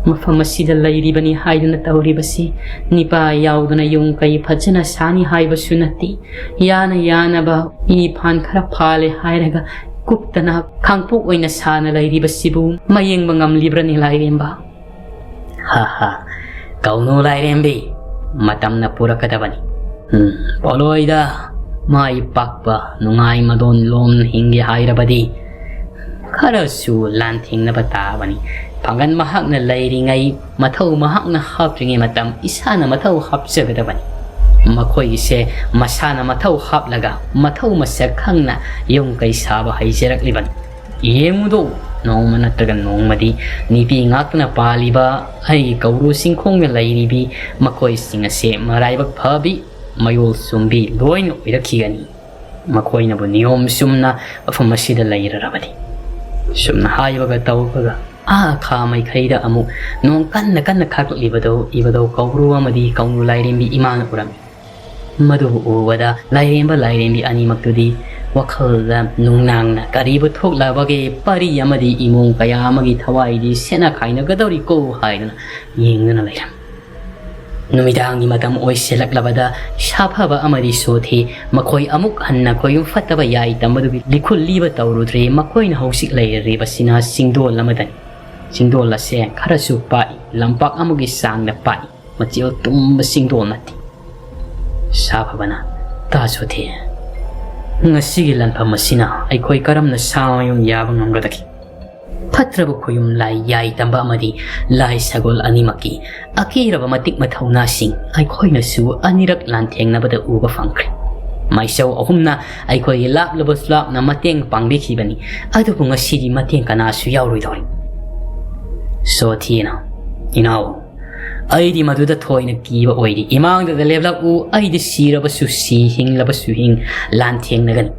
ꯃꯐꯝ ꯑꯁꯤꯗ ꯂꯩꯔꯤꯕꯅꯤ ꯍꯥꯏꯗꯨꯅ ꯇꯧꯔꯤꯕꯁꯤ ꯅꯤꯄꯥ ꯌꯥꯎꯗꯅ ꯌꯨꯝ ꯀꯩ ꯐꯖꯅ ꯁꯥꯅꯤ ꯍꯥꯏꯕꯁꯨ ꯅꯠꯇꯦ꯫ ꯌꯥꯅ ꯌꯥꯅꯕ ꯏ ꯐꯥꯟ ꯈꯔ ꯐꯥꯜꯂꯦ ꯍꯥꯏꯔꯒ ꯀꯨꯞꯇꯅ ꯈꯥꯡꯄꯣꯛ ꯑꯣꯏꯅ ꯁꯥꯅ ꯂꯩꯔꯤꯕꯁꯤꯕꯨ ꯃꯌꯦꯡꯕ ꯉꯝꯂꯤꯕ꯭ꯔꯅꯤ ꯂꯥꯏꯔꯦꯝꯕ?" ꯍꯥ ꯍꯥ꯫ "ꯀꯧꯅꯨ ꯂꯥꯏꯔꯦꯝꯕꯤ, ꯃꯇꯝꯅ ꯄꯨꯔꯛꯀꯗꯕꯅꯤ꯫ ꯎꯝ, ꯄꯣꯠꯂꯣꯏꯗ ꯃꯥꯏ ꯄꯥꯛꯄ ꯅꯨꯡꯉꯥꯏ ꯃꯗꯣꯟ ꯂꯣꯝ ꯍꯤꯡꯒꯦ ꯍꯥꯏꯔꯕꯗꯤ ꯈꯔꯁꯨ ꯂꯥꯟꯊꯦꯡꯅꯕ ꯇꯥꯕꯅꯤ꯫ ꯄꯥꯡꯒꯜ ꯃꯍꯥꯛꯅ ꯂꯩꯔꯤꯉꯩ, ꯃꯊꯧ ꯃꯍꯥꯛꯅ ꯍꯥꯞꯇ꯭ꯔꯤꯉꯩ ꯃꯇꯝ ꯏꯁꯥꯅ ꯃꯊꯧ ꯍꯥꯞꯆꯒꯗꯕꯅꯤ꯫ ꯃꯈꯣꯏꯒꯤꯁꯦ ꯃꯁꯥꯅ ꯃꯊꯧ ꯍꯥꯞꯂꯒ ꯃꯊꯧ ꯃꯁꯛ ꯈꯪꯅ ꯌꯨꯝ ꯀꯩ ꯁꯥꯕ ꯍꯩꯖꯔꯛꯂꯤꯕꯅꯤ꯫ ꯌꯦꯡꯉꯨꯗꯣ, ꯅꯣꯡꯃ ꯅꯠꯇ꯭ꯔꯒ ꯅꯣꯡꯃꯗꯤ ꯅꯨꯄꯤ ꯉꯥꯛꯇꯅ ꯄꯥꯜꯂꯤꯕ ꯑꯩꯒꯤ ꯀꯧꯕ꯭ꯔꯨ ꯆꯤꯡꯈꯣꯡꯗ ꯂꯩꯔꯤꯕꯤ ꯃꯈꯣꯏꯁꯤꯡ ꯑꯁꯦ ꯃꯔꯥꯏꯕꯛ ꯐꯕꯤ, ꯃꯌꯣꯜ ꯆꯨꯝꯕꯤ ꯂꯣꯏꯅ ꯑꯣꯏꯔꯛꯈꯤꯒꯅꯤ꯫ ꯃꯈꯣꯏꯅꯕꯨ ꯅꯤꯌꯣꯝ ꯆꯨꯝꯅ ꯃꯐꯝ ꯑꯁꯤꯗ ꯂꯩꯔꯔꯕꯗꯤ꯫ ꯁꯨꯝꯅ ꯍꯥꯏꯕꯒ ꯇꯧꯕꯒ ꯑꯥ ꯈꯥ ꯃꯥꯏꯀꯩꯗ ꯑꯃꯨꯛ ꯅꯣꯡ ꯀꯟꯅ ꯀꯟꯅ ꯈꯥꯛꯂꯛꯂꯤꯕꯗꯨ ꯏꯕꯗꯧ ꯀꯧꯕ꯭ꯔꯨ ꯑꯃꯗꯤ ꯀꯧꯕ꯭ꯔꯨ ꯂꯥꯏꯔꯦꯝꯕꯤ ꯏꯃꯥꯅ ꯎꯔꯝꯃꯤ꯫ ꯃꯗꯨꯕꯨ ꯎꯕꯗ ꯂꯥꯏꯔꯦꯝꯕ ꯂꯥꯏꯔꯦꯝꯕꯤ ꯑꯅꯤꯃꯛꯇꯨꯗꯤ ꯋꯥꯈꯜꯗ ꯅꯨꯡꯅꯥꯡꯅ ꯀꯔꯤꯕꯨ ꯊꯣꯛꯂꯕꯒꯦ, ꯄꯔꯤ ꯑꯃꯗꯤ ꯏꯃꯣꯡ ꯀꯌꯥ ꯑꯃꯒꯤ ꯊꯋꯥꯏꯗꯤ ꯁꯦꯠꯅ ꯈꯥꯏꯅꯒꯗꯧꯔꯤꯀꯣ ꯍꯥꯏꯗꯨꯅ ꯌꯦꯡꯗꯨꯅ ꯂꯩꯔꯝꯃꯤ꯫ ꯅꯨꯃꯤꯗꯥꯡꯒꯤ ꯃꯇꯝ ꯑꯣꯏꯁꯤꯜꯂꯛꯂꯕꯗ ꯁꯥꯐꯕ ꯑꯃꯗꯤ ꯁꯣꯊꯤ ꯃꯈꯣꯏ ꯑꯃꯨꯛ ꯍꯟꯅ ꯈꯣꯏꯌꯨꯝ ꯐꯠꯇꯕ ꯌꯥꯏ ꯇꯝꯕꯗꯨꯒꯤ ꯂꯤꯈꯨꯜ ꯂꯤꯕ ꯇꯧꯔꯨꯗ꯭ꯔꯦ꯫ ꯃꯈꯣꯏꯅ ꯍꯧꯖꯤꯛ ꯂꯩꯔꯤꯕꯁꯤꯅ ꯆꯤꯡꯗꯣꯜ ꯑꯃꯗꯅꯤ꯫ ꯆꯤꯡꯗꯣꯜ ꯑꯁꯦ ꯈꯔꯁꯨ ꯄꯥꯛꯏ, ꯂꯝꯄꯥꯛ ꯑꯃꯒꯤ ꯆꯥꯡꯗ ꯄꯥꯛꯏ, ꯃꯆꯦꯜ ꯇꯨꯝꯕ ꯆꯤꯡꯗꯣꯜ ꯅꯠꯇꯦ꯫ ꯁꯥꯐꯕꯅ, "ꯇꯥ ꯁꯣꯊꯤ, ꯉꯁꯤꯒꯤ ꯂꯥꯟꯐꯝ ꯑꯁꯤꯅ ꯑꯩꯈꯣꯏ ꯀꯔꯝꯅ ꯁꯥ ꯃꯌꯨꯝ ꯌꯥꯕ ꯉꯝꯒꯗꯒꯦ? ꯐꯠꯇ꯭ꯔꯕ ꯈꯣꯌꯨꯝ ꯂꯥꯏ ꯌꯥꯏ ꯇꯝꯕ ꯑꯃꯗꯤ ꯂꯥꯏ ꯁꯒꯣꯜ ꯑꯅꯤꯃꯛꯀꯤ ꯑꯀꯤꯔꯕ ꯃꯇꯤꯛ ꯃꯊꯧꯅꯥꯁꯤꯡ ꯑꯩꯈꯣꯏꯅꯁꯨ ꯑꯅꯤꯔꯛ ꯂꯥꯟꯊꯦꯡꯅꯕꯗ ꯎꯕ ꯐꯪꯈ꯭ꯔꯦ꯫ ꯃꯥꯏꯆꯧ ꯑꯍꯨꯝꯅ ꯑꯩꯈꯣꯏꯒꯤ ꯂꯥꯞꯂꯕꯁꯨ ꯂꯥꯞꯅ ꯃꯇꯦꯡ ꯄꯥꯡꯕꯤꯈꯤꯕꯅꯤ, ꯑꯗꯨꯕꯨ ꯉꯁꯤꯗꯤ ꯃꯇꯦꯡ ꯀꯅꯥꯁꯨ ꯌꯥꯎꯔꯣꯏꯗꯧꯔꯤ꯫" ꯁꯣꯊꯤꯅ, "ꯏꯅꯥꯎ, ꯑꯩꯗꯤ ꯃꯗꯨꯗ ꯊꯣꯏꯅ ꯀꯤꯕ ꯑꯣꯏꯗꯦ꯫ ꯏꯃꯥꯡꯗꯗ ꯂꯦꯞꯂꯛꯎ, ꯑꯩꯗꯤ ꯁꯤꯔꯕꯁꯨ ꯁꯤ, ꯍꯤꯡꯂꯕꯁꯨ ꯍꯤꯡ, ꯂꯥꯟꯊꯦꯡꯅꯒꯅꯤ꯫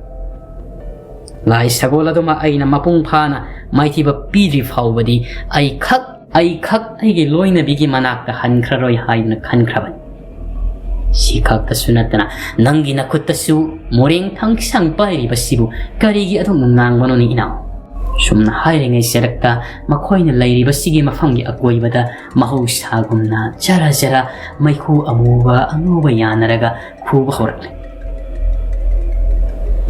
ꯂꯥꯏ ꯁꯒꯣꯜ ꯑꯗꯨꯃ ꯑꯩꯅ ꯃꯄꯨꯡ ꯐꯥꯅ ꯃꯥꯏꯊꯤꯕ ꯄꯤꯗ꯭ꯔꯤ ꯐꯥꯎꯕꯗꯤ ꯑꯩ ꯈꯛ, ꯑꯩ ꯈꯛ ꯑꯩꯒꯤ ꯂꯣꯏꯅꯕꯤꯒꯤ ꯃꯅꯥꯛꯇ ꯍꯟꯈ꯭ꯔꯔꯣꯏ ꯍꯥꯏꯗꯨꯅ ꯈꯟꯈ꯭ꯔꯕꯅꯤ꯫ ꯁꯤ ꯈꯛꯇꯁꯨ ꯅꯠꯇꯅ ꯅꯪꯒꯤ ꯅꯈꯨꯠꯇꯁꯨ ꯃꯣꯔꯦꯡ ꯊꯥꯡꯁꯥꯡ ꯄꯥꯏꯔꯤꯕꯁꯤꯕꯨ ꯀꯔꯤꯒꯤ ꯑꯗꯨꯛ ꯅꯨꯡꯅꯥꯡꯕꯅꯣꯅꯦ ꯏꯅꯥꯎ?" ꯁꯨꯝꯅ ꯍꯥꯏꯔꯤꯉꯩ ꯁꯦꯔꯛꯇ ꯃꯈꯣꯏꯅ ꯂꯩꯔꯤꯕꯁꯤꯒꯤ ꯃꯐꯝꯒꯤ ꯑꯀꯣꯏꯕꯗ ꯃꯍꯧꯁꯥꯒꯨꯝꯅ ꯖꯔ ꯖꯔ ꯃꯩꯈꯨ ꯑꯃꯨꯕ ꯑꯉꯧꯕ ꯌꯥꯅꯔꯒ ꯈꯨꯕ ꯍꯧꯔꯛꯂꯦ꯫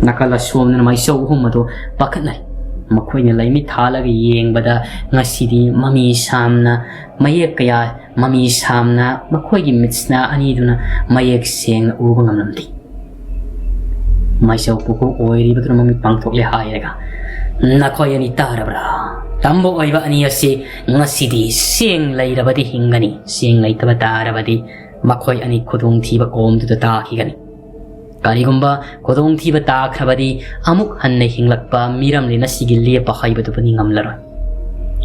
ꯅꯥꯀꯜ ꯑꯁꯣꯝꯗꯅ ꯃꯥꯏꯆꯧ ꯑꯍꯨꯝ ꯑꯗꯨ ꯄꯥꯈꯠꯅꯔꯤ꯫ ꯃꯈꯣꯏꯅ ꯂꯩꯃꯤꯠ ꯊꯥꯜꯂꯒ ꯌꯦꯡꯕꯗ ꯉꯁꯤꯗꯤ ꯃꯃꯤ ꯁꯥꯝꯅ ꯃꯌꯦꯛ ꯀꯌꯥ, ꯃꯃꯤ ꯁꯥꯝꯅ ꯃꯈꯣꯏꯒꯤ ꯃꯤꯠꯁꯅꯥ ꯑꯅꯤꯗꯨꯅ ꯃꯌꯦꯛ ꯁꯦꯡꯅ ꯎꯕ ꯉꯝꯂꯝꯗꯦ꯫ ꯃꯥꯏꯆꯧ ꯄꯨꯀꯣꯛ ꯑꯣꯏꯔꯤꯕꯗꯨꯅ ꯃꯃꯤꯠ ꯄꯥꯡꯊꯣꯛꯂꯦ ꯍꯥꯏꯔꯒ, "ꯅꯈꯣꯏ ꯑꯅꯤ ꯇꯥꯔꯕ꯭ꯔꯥ?" ꯇꯝꯕ ꯑꯣꯏꯕ ꯑꯅꯤ ꯑꯁꯤ ꯉꯁꯤꯗꯤ ꯆꯦꯡ ꯂꯩꯔꯕꯗꯤ ꯍꯤꯡꯒꯅꯤ, ꯆꯦꯡ ꯂꯩꯇꯕ ꯇꯥꯔꯕꯗꯤ ꯃꯈꯣꯏ ꯑꯅꯤ ꯈꯨꯗꯣꯡꯊꯤꯕ ꯀꯣꯝꯗꯨꯗ ꯇꯥꯈꯤꯒꯅꯤ꯫ ꯀꯔꯤꯒꯨꯝꯕ ꯈꯨꯗꯣꯡꯊꯤꯕ ꯇꯥꯈ꯭ꯔꯕꯗꯤ ꯑꯃꯨꯛ ꯍꯟꯅ ꯍꯤꯡꯂꯛꯄ ꯃꯤꯔꯝꯂꯦꯟ ꯑꯁꯤꯒꯤ ꯂꯦꯞꯄ ꯍꯥꯏꯕꯗꯨꯕꯨꯗꯤ ꯉꯝꯂꯔꯣꯏ꯫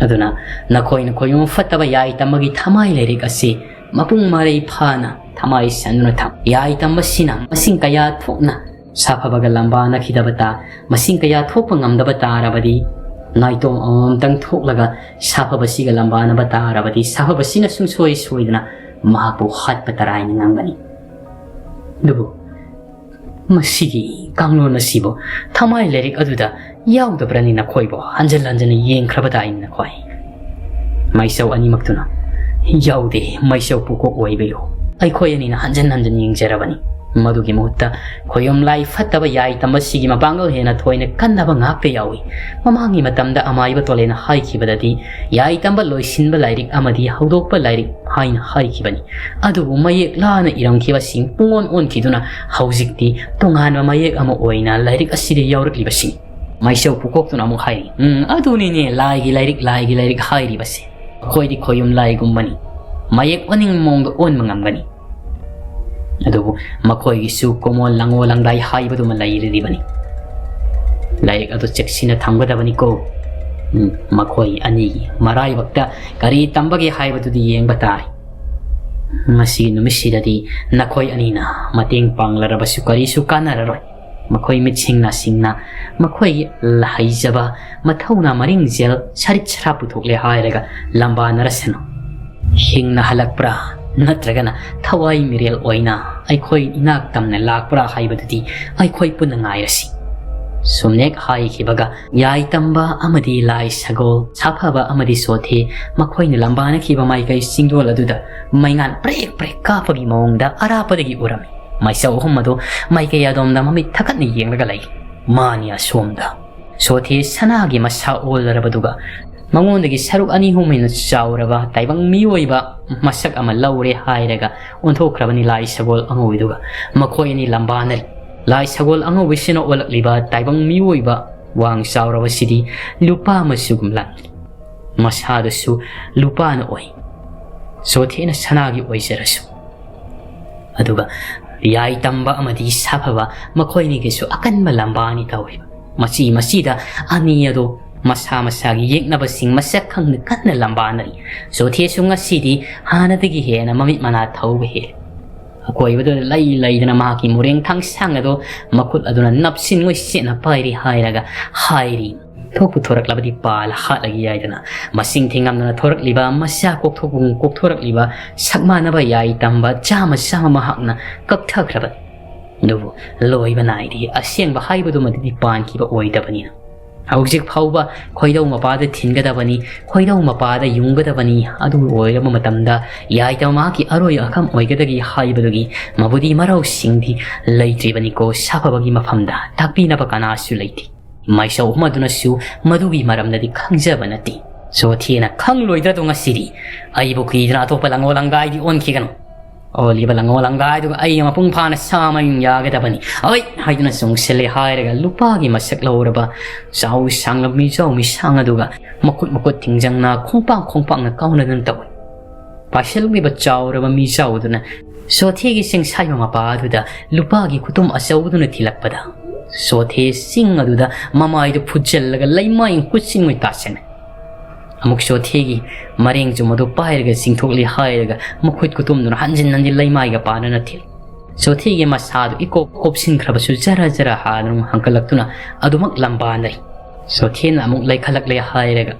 ꯑꯗꯨꯅ ꯅꯈꯣꯏꯅ ꯈꯣꯌꯨꯝ ꯐꯠꯇꯕ ꯌꯥꯏ ꯇꯝꯕꯒꯤ ꯊꯃꯥꯏ ꯂꯥꯏꯔꯤꯛ ꯑꯁꯤ ꯃꯄꯨꯡ ꯃꯔꯩ ꯐꯥꯅ ꯊꯃꯥꯏ ꯁꯟꯗꯨꯅ ꯊꯝ꯫ ꯌꯥꯏ ꯇꯝꯕꯁꯤꯅ ꯃꯁꯤꯡ ꯀꯌꯥ ꯊꯣꯛꯅ ꯁꯥꯐꯕꯒ ꯂꯝꯕꯥꯅꯈꯤꯗꯕ ꯇꯥ-, ꯃꯁꯤꯡ ꯀꯌꯥ ꯊꯣꯛꯄ ꯉꯝꯗꯕ ꯇꯥꯔꯕꯗꯤ, ꯅꯥꯏꯇꯣꯝ ꯑꯃꯃꯝꯇꯪ ꯊꯣꯛꯂꯒ ꯁꯥꯐꯕꯁꯤꯒ ꯂꯝꯕꯥꯅꯕ ꯇꯥꯔꯕꯗꯤ, ꯁꯥꯐꯕꯁꯤꯅ ꯁꯨꯡꯁꯣꯏ ꯁꯣꯏꯗꯅ ꯃꯍꯥꯛꯄꯨ ꯍꯥꯠꯄ ꯇꯔꯥꯏꯅ ꯉꯝꯒꯅꯤ꯫ ꯑꯗꯨꯕꯨ ꯃꯁꯤꯒꯤ ꯀꯥꯡꯂꯣꯟ ꯑꯁꯤꯕꯨ ꯊꯃꯥꯏ ꯂꯥꯏꯔꯤꯛ ꯑꯗꯨꯗ ꯌꯥꯎꯗꯕ꯭ꯔꯅꯤ ꯅꯈꯣꯏꯕꯨ ꯍꯟꯖꯤꯟ ꯍꯟꯖꯤꯟ ꯌꯦꯡꯈ꯭ꯔꯕ ꯇꯥꯏꯅꯤ ꯅꯈꯣꯏ꯫ ꯃꯥꯏꯆꯧ ꯑꯅꯤꯃꯛꯇꯨꯅ, "ꯌꯥꯎꯗꯦ, ꯃꯥꯏꯆꯧ ꯄꯨꯀꯣꯛ ꯑꯣꯏꯕꯤꯌꯨ꯫ ꯑꯩꯈꯣꯏ ꯑꯅꯤꯅ ꯍꯟꯖꯤꯟ ꯍꯟꯖꯤꯟ ꯌꯦꯡꯖꯔꯕꯅꯤ꯫ ꯃꯗꯨꯒꯤ ꯃꯍꯨꯠꯇ ꯈꯣꯌꯨꯝ ꯂꯥꯏ ꯐꯠꯇꯕ ꯌꯥꯏ ꯇꯝꯕꯁꯤꯒꯤ ꯃꯄꯥꯡꯒꯜ ꯍꯦꯟꯅ ꯊꯣꯏꯅ ꯀꯟꯅꯕ ꯉꯥꯛꯇ ꯌꯥꯎꯏ꯫ ꯃꯃꯥꯡꯒꯤ ꯃꯇꯝꯗ ꯑꯃꯥꯏꯕ ꯇꯣꯂꯦꯅ ꯍꯥꯏꯈꯤꯕꯗꯗꯤ ꯌꯥꯏ ꯇꯝꯕ ꯂꯣꯏꯁꯤꯟꯕ ꯂꯥꯏꯔꯤꯛ ꯑꯃꯗꯤ ꯍꯧꯗꯣꯛꯄ ꯂꯥꯏꯔꯤꯛ ꯍꯥꯏꯅ ꯍꯥꯏꯈꯤꯕꯅꯤ꯫ ꯑꯗꯨꯕꯨ ꯃꯌꯦꯛ ꯂꯥꯅ ꯏꯔꯝꯈꯤꯕꯁꯤꯡ ꯄꯨꯡꯑꯣꯟ ꯑꯣꯟꯈꯤꯗꯨꯅ ꯍꯧꯖꯤꯛꯇꯤ ꯇꯣꯉꯥꯟꯕ ꯃꯌꯦꯛ ꯑꯃ ꯑꯣꯏꯅ ꯂꯥꯏꯔꯤꯛ ꯑꯁꯤꯗ ꯌꯥꯎꯔꯛꯂꯤꯕꯁꯤꯡ꯫" ꯃꯥꯏꯆꯧ ꯄꯨꯀꯣꯛꯇꯨꯅ ꯑꯃꯨꯛ ꯍꯥꯏꯔꯤ, "ꯎꯝ, ꯑꯗꯨꯅꯤꯅꯦ ꯂꯥꯏꯒꯤ ꯂꯥꯏꯔꯤꯛ, ꯂꯥꯏꯒꯤ ꯂꯥꯏꯔꯤꯛ ꯍꯥꯏꯔꯤꯕꯁꯦ꯫ ꯑꯩꯈꯣꯏꯗꯤ ꯈꯣꯌꯨꯝ ꯂꯥꯏꯒꯨꯝꯕꯅꯤ꯫ ꯃꯌꯦꯛ ꯑꯣꯟꯅꯤꯡꯕ ꯃꯑꯣꯡꯗ ꯑꯣꯟꯕ ꯉꯝꯒꯅꯤ꯫ ꯑꯗꯨꯕꯨ ꯃꯈꯣꯏꯒꯤꯁꯨ ꯀꯣꯃꯣꯜ ꯂꯪꯉꯣ ꯂꯪꯗꯥꯏ ꯍꯥꯏꯕꯗꯨꯃ ꯂꯩꯔꯤꯕꯅꯤ꯫ ꯂꯥꯏꯔꯤꯛ ꯑꯗꯨ ꯆꯦꯛꯁꯤꯟꯅ ꯊꯝꯒꯗꯕꯅꯤꯀꯣ꯫ ꯎꯝ, ꯃꯈꯣꯏ ꯑꯅꯤꯒꯤ ꯃꯔꯥꯏꯕꯛꯇ ꯀꯔꯤ ꯇꯝꯕꯒꯦ ꯍꯥꯏꯕꯗꯨꯗꯤ ꯌꯦꯡꯕ ꯇꯥꯔꯦ꯫ ꯉꯁꯤꯒꯤ ꯅꯨꯃꯤꯠꯁꯤꯗꯗꯤ ꯅꯈꯣꯏ ꯑꯅꯤꯅ ꯃꯇꯦꯡ ꯄꯥꯡꯂꯔꯕꯁꯨ ꯀꯔꯤꯁꯨ ꯀꯥꯟꯅꯔꯔꯣꯏ꯫ ꯃꯈꯣꯏ ꯃꯤꯠꯁꯤꯡ ꯅꯥꯁꯤꯡꯅ ꯃꯈꯣꯏꯒꯤ ꯍꯩꯖꯕ ꯃꯊꯧꯅꯥ ꯃꯔꯤꯡꯖꯦꯜ ꯁꯔꯤꯠ ꯁꯔꯥ ꯄꯨꯊꯣꯛꯂꯦ ꯍꯥꯏꯔꯒ ꯂꯝꯕꯥꯅꯔꯁꯅꯨ꯫ ꯍꯤꯡꯅ ꯍꯜꯂꯛꯄ꯭ꯔꯥ ꯅꯠꯇ꯭ꯔꯒꯅ ꯊꯋꯥꯏ ꯃꯤꯔꯦꯜ ꯑꯣꯏꯅ ꯑꯩꯈꯣꯏ ꯏꯅꯥꯛ ꯇꯝꯅ ꯂꯥꯛꯄ꯭ꯔꯥ ꯍꯥꯏꯕꯗꯨꯗꯤ ꯑꯩꯈꯣꯏ ꯄꯨꯟꯅ ꯉꯥꯏꯔꯁꯤ꯫" ꯁꯨꯝꯅꯦꯛ ꯍꯥꯏꯈꯤꯕꯒ ꯌꯥꯏ ꯇꯝꯕ ꯑꯃꯗꯤ ꯂꯥꯏ ꯁꯒꯣꯜ, ꯁꯥꯐꯕ ꯑꯃꯗꯤ ꯁꯣꯊꯦ ꯃꯈꯣꯏꯅ ꯂꯝꯕꯥꯅꯈꯤꯕ ꯃꯥꯏꯀꯩ ꯆꯤꯡꯗꯣꯜ ꯑꯗꯨꯗ ꯃꯩꯉꯥꯟ ꯄ꯭ꯔꯦꯛ ꯄ꯭ꯔꯦꯛ ꯀꯥꯞꯄꯒꯤ ꯃꯑꯣꯡꯗ ꯑꯔꯥꯞꯄꯗꯒꯤ ꯎꯔꯝꯃꯤ꯫ ꯃꯥꯏꯆꯧ ꯑꯍꯨꯝ ꯑꯗꯨ ꯃꯥꯏꯀꯩ ꯑꯗꯣꯝꯗ ꯃꯃꯤꯠ ꯊꯛꯀꯠꯅ ꯌꯦꯡꯂꯒ ꯂꯩ꯫ ꯃꯥꯅꯤ ꯑꯁꯣꯝꯗ꯫ ꯁꯣꯊꯦ ꯁꯅꯥꯒꯤ ꯃꯁꯥ ꯑꯣꯜꯂꯔꯕꯗꯨꯒ ꯃꯉꯣꯟꯗꯒꯤ ꯁꯔꯨꯛ ꯑꯅꯤ ꯑꯍꯨꯝ ꯍꯦꯟꯅ ꯆꯥꯎꯔꯕ ꯇꯥꯏꯕꯪ ꯃꯤꯑꯣꯏꯕ ꯃꯁꯛ ꯑꯃ ꯂꯧꯔꯦ ꯍꯥꯏꯔꯒ ꯑꯣꯟꯊꯣꯛꯈ꯭ꯔꯕꯅꯤ ꯂꯥꯏ ꯁꯒꯣꯜ ꯑꯉꯧꯕꯤꯗꯨꯒ꯫ ꯃꯈꯣꯏ ꯑꯅꯤ ꯂꯝꯕꯥꯅꯔꯤ꯫ ꯂꯥꯏ ꯁꯒꯣꯜ ꯑꯉꯧꯕꯤꯁꯤꯅ ꯑꯣꯜꯂꯛꯂꯤꯕ ꯇꯥꯏꯕꯪ ꯃꯤꯑꯣꯏꯕ ꯋꯥꯡ ꯆꯥꯎꯔꯕꯁꯤꯗꯤ ꯂꯨꯄꯥ ꯃꯆꯨꯒꯨꯝ ꯂꯪꯏ꯫ ꯃꯁꯥꯗꯨꯁꯨ ꯂꯨꯄꯥꯅ ꯑꯣꯏ꯫ ꯆꯣꯊꯦꯅ ꯁꯅꯥꯒꯤ ꯑꯣꯏꯖꯔꯁꯨ꯫ ꯑꯗꯨꯒ ꯌꯥꯏ ꯇꯝꯕ ꯑꯃꯗꯤ ꯁꯥꯐꯕ ꯃꯈꯣꯏꯅꯤꯒꯤꯁꯨ ꯑꯀꯟꯕ ꯂꯝꯕꯥꯅꯤ ꯇꯧꯔꯤꯕ꯫ ꯃꯆꯤ ꯃꯆꯤꯗ ꯑꯅꯤ ꯑꯗꯣ ꯃꯁꯥ ꯃꯁꯥꯒꯤ ꯌꯦꯛꯅꯕꯁꯤꯡ ꯃꯁꯛ ꯈꯪꯅ ꯀꯟꯅ ꯂꯝꯕꯥꯅꯔꯤ꯫ ꯆꯣꯊꯦꯁꯨ ꯉꯁꯤꯗꯤ ꯍꯥꯟꯅꯗꯒꯤ ꯍꯦꯟꯅ ꯃꯃꯤꯠ ꯃꯅꯥ ꯊꯧꯕ ꯍꯦꯜꯂꯤ꯫ ꯑꯀꯣꯏꯕꯗꯨꯗ ꯂꯩ ꯂꯩꯗꯅ ꯃꯍꯥꯛꯀꯤ ꯃꯨꯔꯦꯡ ꯊꯥꯡꯁꯥꯡ ꯑꯗꯣ ꯃꯈꯨꯠ ꯑꯗꯨꯅ ꯅꯞꯁꯤꯟ ꯉꯣꯏꯁꯤꯟꯅ ꯄꯥꯏꯔꯤ ꯍꯥꯏꯔꯒ ꯍꯥꯏꯔꯤ꯫ ꯊꯣꯛꯄꯨ ꯊꯣꯔꯛꯂꯕꯗꯤ ꯄꯥꯜ ꯍꯥꯠꯂꯒꯦ ꯌꯥꯏꯗꯅ ꯃꯁꯤꯡ ꯊꯤꯉꯝꯗꯅ ꯊꯣꯔꯛꯂꯤꯕ ꯃꯆꯥ ꯀꯣꯛꯊꯣꯛꯄꯒꯨꯝ ꯀꯣꯛꯊꯣꯔꯛꯂꯤꯕ ꯁꯛ ꯃꯥꯟꯅꯕ ꯌꯥꯏ ꯇꯝꯕ ꯆꯥꯝꯃ ꯆꯥꯝꯃ ꯃꯍꯥꯛꯅ ꯀꯛꯊꯈ꯭ꯔꯕꯅꯤ꯫ ꯑꯗꯨꯕꯨ ꯂꯣꯏꯕ ꯅꯥꯏꯗꯦ꯫ ꯑꯁꯦꯡꯕ ꯍꯥꯏꯕꯗꯨꯃꯗꯤ ꯄꯥꯟꯈꯤꯕ ꯑꯣꯏꯗꯕꯅꯤꯅ꯫ ꯍꯧꯖꯤꯛ ꯐꯥꯎꯕ ꯈꯣꯏꯗꯧ ꯃꯄꯥꯗ ꯊꯤꯟꯒꯗꯕꯅꯤ, ꯈꯣꯏꯗꯧ ꯃꯄꯥꯗ ꯌꯨꯡꯒꯗꯕꯅꯤ꯫ ꯑꯗꯨ ꯑꯣꯏꯔꯕ ꯃꯇꯝꯗ ꯌꯥꯏꯗ ꯃꯍꯥꯛꯀꯤ ꯑꯔꯣꯏ ꯑꯈꯝ ꯑꯣꯏꯒꯗꯒꯦ ꯍꯥꯏꯕꯗꯨꯒꯤ ꯃꯕꯨꯗꯤ ꯃꯔꯧꯁꯤꯡꯗꯤ ꯂꯩꯇ꯭ꯔꯤꯕꯅꯤꯀꯣ꯫ ꯁꯥꯐꯕꯒꯤ ꯃꯐꯝꯗ ꯇꯥꯛꯄꯤꯅꯕ ꯀꯅꯥꯁꯨ ꯂꯩꯇꯦ꯫ ꯃꯥꯏꯆꯧ ꯑꯃꯗꯨꯅꯁꯨ ꯃꯗꯨꯒꯤ ꯃꯔꯝꯗꯗꯤ ꯈꯪꯖꯕ ꯅꯠꯇꯦ꯫ ꯆꯣꯊꯦꯅ ꯈꯪꯂꯣꯏꯗ꯭ꯔꯗꯣ ꯉꯁꯤꯗꯤ? ꯑꯩꯕꯨ ꯀꯤꯗꯅ ꯑꯇꯣꯞꯄ ꯂꯪꯉꯣ ꯂꯪꯒꯥꯏꯗꯤ ꯑꯣꯟꯈꯤꯒꯅꯨ꯫ ꯑꯣꯜꯂꯤꯕ ꯂꯪꯉꯣ ꯂꯪꯒꯥꯏꯗꯨꯒ ꯑꯩ ꯃꯄꯨꯡ ꯐꯥꯅ ꯁꯥꯃꯌꯨꯡ ꯌꯥꯒꯗꯕꯅꯤ꯫ ꯑꯩ ꯍꯥꯏꯗꯨꯅ ꯆꯣꯡꯁꯤꯜꯂꯦ ꯍꯥꯏꯔꯒ ꯂꯨꯄꯥꯒꯤ ꯃꯁꯛ ꯂꯧꯔꯕ ꯆꯥꯎ ꯁꯥꯡꯂꯕ ꯃꯤꯖꯥꯎ ꯃꯤꯁꯥꯡ ꯑꯗꯨꯒ ꯃꯈꯨꯠ ꯃꯈꯨꯠ ꯊꯤꯡꯖꯪꯅ ꯈꯣꯡꯄꯥꯛ ꯈꯣꯡꯄꯥꯛꯅ ꯀꯥꯎꯅꯗꯨꯅ ꯇꯧꯏ꯫ ꯄꯥꯏꯁꯤꯜꯂꯛꯂꯤꯕ ꯆꯥꯎꯔꯕ ꯃꯤꯖꯥꯎ ꯑꯗꯨꯅ ꯆꯣꯊꯦꯒꯤ ꯆꯤꯡꯁꯥꯏꯕ ꯃꯄꯥ ꯑꯗꯨꯗ ꯂꯨꯄꯥꯒꯤ ꯈꯨꯇꯨꯝ ꯑꯆꯧꯕꯗꯨꯅ ꯊꯤꯜꯂꯛꯄꯗ ꯆꯣꯊꯦ ꯆꯤꯡ ꯑꯗꯨꯗ ꯃꯃꯥꯏꯗꯨ ꯐꯨꯠꯆꯜꯂꯒ ꯂꯩꯃꯥꯏ ꯈꯨꯠꯁꯤꯡꯉꯣꯏ ꯇꯥꯁꯤꯟꯅꯩ꯫ ꯑꯃꯨꯛ ꯆꯣꯊꯦꯒꯤ ꯃꯔꯦꯡ ꯆꯨꯝ ꯑꯗꯨ ꯄꯥꯏꯔꯒ ꯆꯤꯡꯊꯣꯛꯂꯤ ꯍꯥꯏꯔꯒ ꯃꯈꯨꯠ ꯈꯨꯇꯨꯝꯗꯨꯅ ꯍꯟꯖꯤꯟ ꯍꯟꯖꯤꯟ ꯂꯩꯃꯥꯏꯒ ꯄꯥꯟꯅꯅ ꯊꯤꯜꯂꯤ꯫ ꯆꯣꯊꯦꯒꯤ ꯃꯁꯥꯗꯨ ꯏꯀꯣꯞ ꯀꯣꯞꯁꯤꯟꯈ꯭ꯔꯕꯁꯨ ꯖꯔ ꯖꯔ ꯍꯥꯗꯨꯅ ꯍꯪꯀꯠꯂꯛꯇꯨꯅ ꯑꯗꯨꯃꯛ ꯂꯝꯕꯥꯅꯔꯤ꯫ ꯆꯣꯊꯦꯅ ꯑꯃꯨꯛ ꯂꯩꯈꯠꯂꯛꯂꯦ ꯍꯥꯏꯔꯒ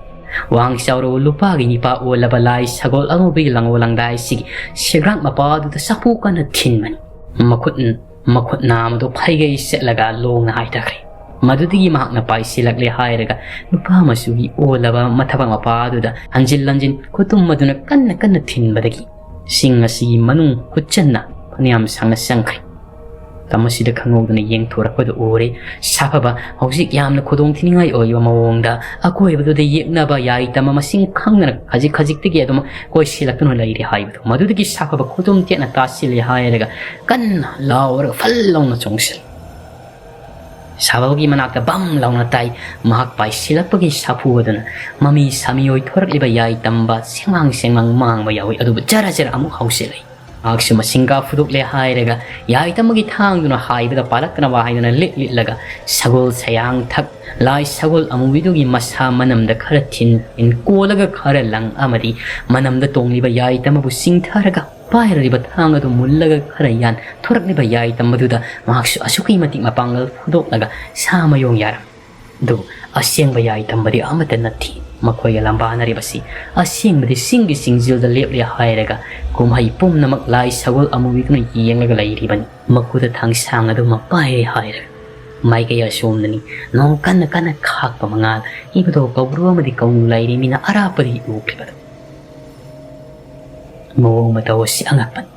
ꯋꯥꯡ ꯆꯥꯎꯔꯕ ꯂꯨꯄꯥꯒꯤ ꯅꯤꯄꯥ ꯑꯣꯜꯂꯕ ꯂꯥꯏ ꯁꯒꯣꯜ ꯑꯉꯧꯕꯒꯤ ꯂꯪꯉꯣ ꯂꯪꯗꯥꯏꯁꯤꯒꯤ ꯁꯦꯒ꯭ꯔꯥꯛ ꯃꯄꯥꯗꯨꯗ ꯆꯐꯨ ꯀꯟꯅ ꯊꯤꯟꯕꯅꯤ꯫ ꯃꯈꯨꯠ ꯃꯈꯨꯠ ꯅꯥꯝ ꯑꯗꯨ ꯐꯩꯒꯩ ꯆꯠꯂꯒ ꯂꯣꯡꯅ ꯍꯥꯏꯊꯈ꯭ꯔꯦ꯫ ꯃꯗꯨꯗꯒꯤ ꯃꯍꯥꯛꯅ ꯄꯥꯏꯁꯤꯜꯂꯛꯂꯦ ꯍꯥꯏꯔꯒ ꯅꯨꯄꯥ ꯃꯆꯨꯒꯤ ꯑꯣꯜꯂꯕ ꯃꯊꯕꯥꯛ ꯃꯄꯥ ꯑꯗꯨꯗ ꯍꯟꯖꯤꯟ ꯍꯟꯖꯤꯟ ꯈꯨꯇꯨꯝ ꯑꯗꯨꯅ ꯀꯟꯅ ꯀꯟꯅ ꯊꯤꯟꯕꯗꯒꯤ ꯆꯤꯡ ꯑꯁꯤꯒꯤ ꯃꯅꯨꯡ ꯍꯨꯠꯆꯟꯅ ꯐꯅꯌꯥꯝ ꯁꯥꯡꯅ ꯆꯪꯈ꯭ꯔꯦ꯫ ꯃꯇꯝ ꯑꯁꯤꯗ ꯈꯪꯍꯧꯗꯅ ꯌꯦꯡꯊꯣꯔꯛꯄꯗ ꯎꯔꯦ, ꯁꯥꯐꯕ ꯍꯧꯖꯤꯛ ꯌꯥꯝꯅ ꯈꯨꯗꯣꯡ ꯊꯤꯅꯤꯡꯉꯥꯏ ꯑꯣꯏꯕ ꯃꯑꯣꯡꯗ ꯑꯀꯣꯏꯕꯗꯨꯗ ꯌꯦꯛꯅꯕ ꯌꯥꯏ ꯇꯝꯕ ꯃꯁꯤꯡ ꯈꯪꯗꯅ ꯈꯖꯤꯛ ꯈꯖꯤꯛꯇꯒꯤ ꯑꯗꯨꯝ ꯀꯣꯏꯁꯤꯜꯂꯛꯇꯨꯅ ꯂꯩꯔꯦ ꯍꯥꯏꯕꯗꯣ꯫ ꯃꯗꯨꯗꯒꯤ ꯁꯥꯐꯕ ꯈꯨꯗꯣꯝ ꯇꯦꯠꯅ ꯇꯥꯁꯤꯜꯂꯦ ꯍꯥꯏꯔꯒ ꯀꯟꯅ ꯂꯥꯎꯔꯒ ꯐꯜ ꯂꯥꯎꯅ ꯆꯣꯡꯁꯤꯜꯂꯤ꯫ ꯁꯥꯕꯒꯤ ꯃꯅꯥꯛꯇ ꯕꯝ ꯂꯥꯎꯅ ꯇꯥꯏ꯫ ꯃꯍꯥꯛ ꯄꯥꯏꯁꯤꯜꯂꯛꯄꯒꯤ ꯁꯥꯐꯨ ꯑꯗꯨꯅ ꯃꯃꯤ ꯁꯥꯃꯤꯑꯣꯏ ꯊꯣꯔꯛꯂꯤꯕ ꯌꯥꯏ ꯇꯝꯕ ꯁꯦꯡꯃꯥꯡ ꯁꯦꯡꯃꯥꯡ ꯃꯥꯡꯕ ꯌꯥꯎꯏ, ꯑꯗꯨꯕꯨ ꯖꯔ ꯖꯔ ꯑꯃꯨꯛ ꯍꯧꯁꯤꯜꯂꯛꯏ꯫ ꯃꯍꯥꯛꯁꯨ ꯃꯁꯤꯡꯒꯥ ꯐꯨꯗꯣꯛꯂꯦ ꯍꯥꯏꯔꯒ ꯌꯥꯏ ꯇꯝꯕꯒꯤ ꯊꯥꯡꯗꯨꯅ ꯍꯥꯏꯕꯗ ꯄꯥꯜꯂꯛꯇꯅꯕ ꯍꯥꯏꯗꯨꯅ ꯂꯤꯠ ꯂꯤꯠꯂꯒ ꯁꯒꯣꯜ ꯁꯌꯥꯡ ꯊꯛ ꯂꯥꯏ ꯁꯒꯣꯜ ꯑꯃꯨꯕꯤꯗꯨꯒꯤ ꯃꯁꯥ ꯃꯅꯝꯗ ꯈꯔ ꯊꯤꯟ ꯊꯤꯟ ꯀꯣꯜꯂꯒ ꯈꯔ ꯂꯪ ꯑꯃꯗꯤ ꯃꯅꯝꯗ ꯇꯣꯡꯂꯤꯕ ꯌꯥꯏ ꯇꯝꯕꯕꯨ ꯆꯤꯡꯊꯔꯒ ꯄꯥꯏꯔꯤꯕ ꯊꯥꯡ ꯑꯗꯨ ꯃꯨꯜꯂꯒ ꯈꯔ ꯌꯥꯟ ꯊꯣꯔꯛꯂꯤꯕ ꯌꯥꯏ ꯇꯝꯕꯗꯨꯗ ꯃꯍꯥꯛꯁꯨ ꯑꯁꯨꯛꯀꯤ ꯃꯇꯤꯛ ꯃꯄꯥꯡꯒꯜ ꯐꯨꯗꯣꯛꯂꯒ ꯁꯥ ꯃꯌꯣꯡ ꯌꯥꯔꯝ꯫ ꯑꯗꯨꯕꯨ ꯑꯁꯦꯡꯕ ꯌꯥꯏ ꯇꯝꯕꯗꯤ ꯑꯃꯠꯇ ꯅꯠꯇꯦ꯫ ꯃꯈꯣꯏꯒ ꯂꯝꯕꯥꯅꯔꯤꯕꯁꯤ ꯑꯁꯦꯡꯕꯗꯤ ꯆꯤꯡꯒꯤ ꯆꯤꯡꯖꯤꯜꯗ ꯂꯦꯞꯂꯦ ꯍꯥꯏꯔꯒ ꯀꯨꯝꯍꯩ ꯄꯨꯝꯅꯃꯛ ꯂꯥꯏ ꯁꯒꯣꯜ ꯑꯃꯨꯕꯤꯗꯨꯅ ꯌꯦꯡꯂꯒ ꯂꯩꯔꯤꯕꯅꯤ꯫ ꯃꯈꯨꯠꯇ ꯊꯥꯡꯁꯥꯡ ꯑꯗꯨꯃ ꯄꯥꯏꯔꯦ ꯍꯥꯏꯔꯒ ꯃꯥꯏꯀꯩ ꯑꯁꯣꯝꯗꯅꯤ꯫ ꯅꯣꯡ ꯀꯟꯅ ꯀꯟꯅ ꯈꯥꯛꯄ ꯃꯉꯥꯜ ꯏꯕꯗꯣ ꯀꯧꯕ꯭ꯔꯨ ꯑꯃꯗꯤ ꯀꯧꯅꯨ ꯂꯩꯔꯤ ꯃꯤꯅ ꯑꯔꯥꯞꯄꯗꯒꯤ ꯎꯈ꯭ꯔꯤꯕꯗꯣ꯫ ꯃꯑꯣꯡ ꯃꯇꯧ ꯑꯁꯤ ꯑꯉꯛꯄꯅꯤ꯫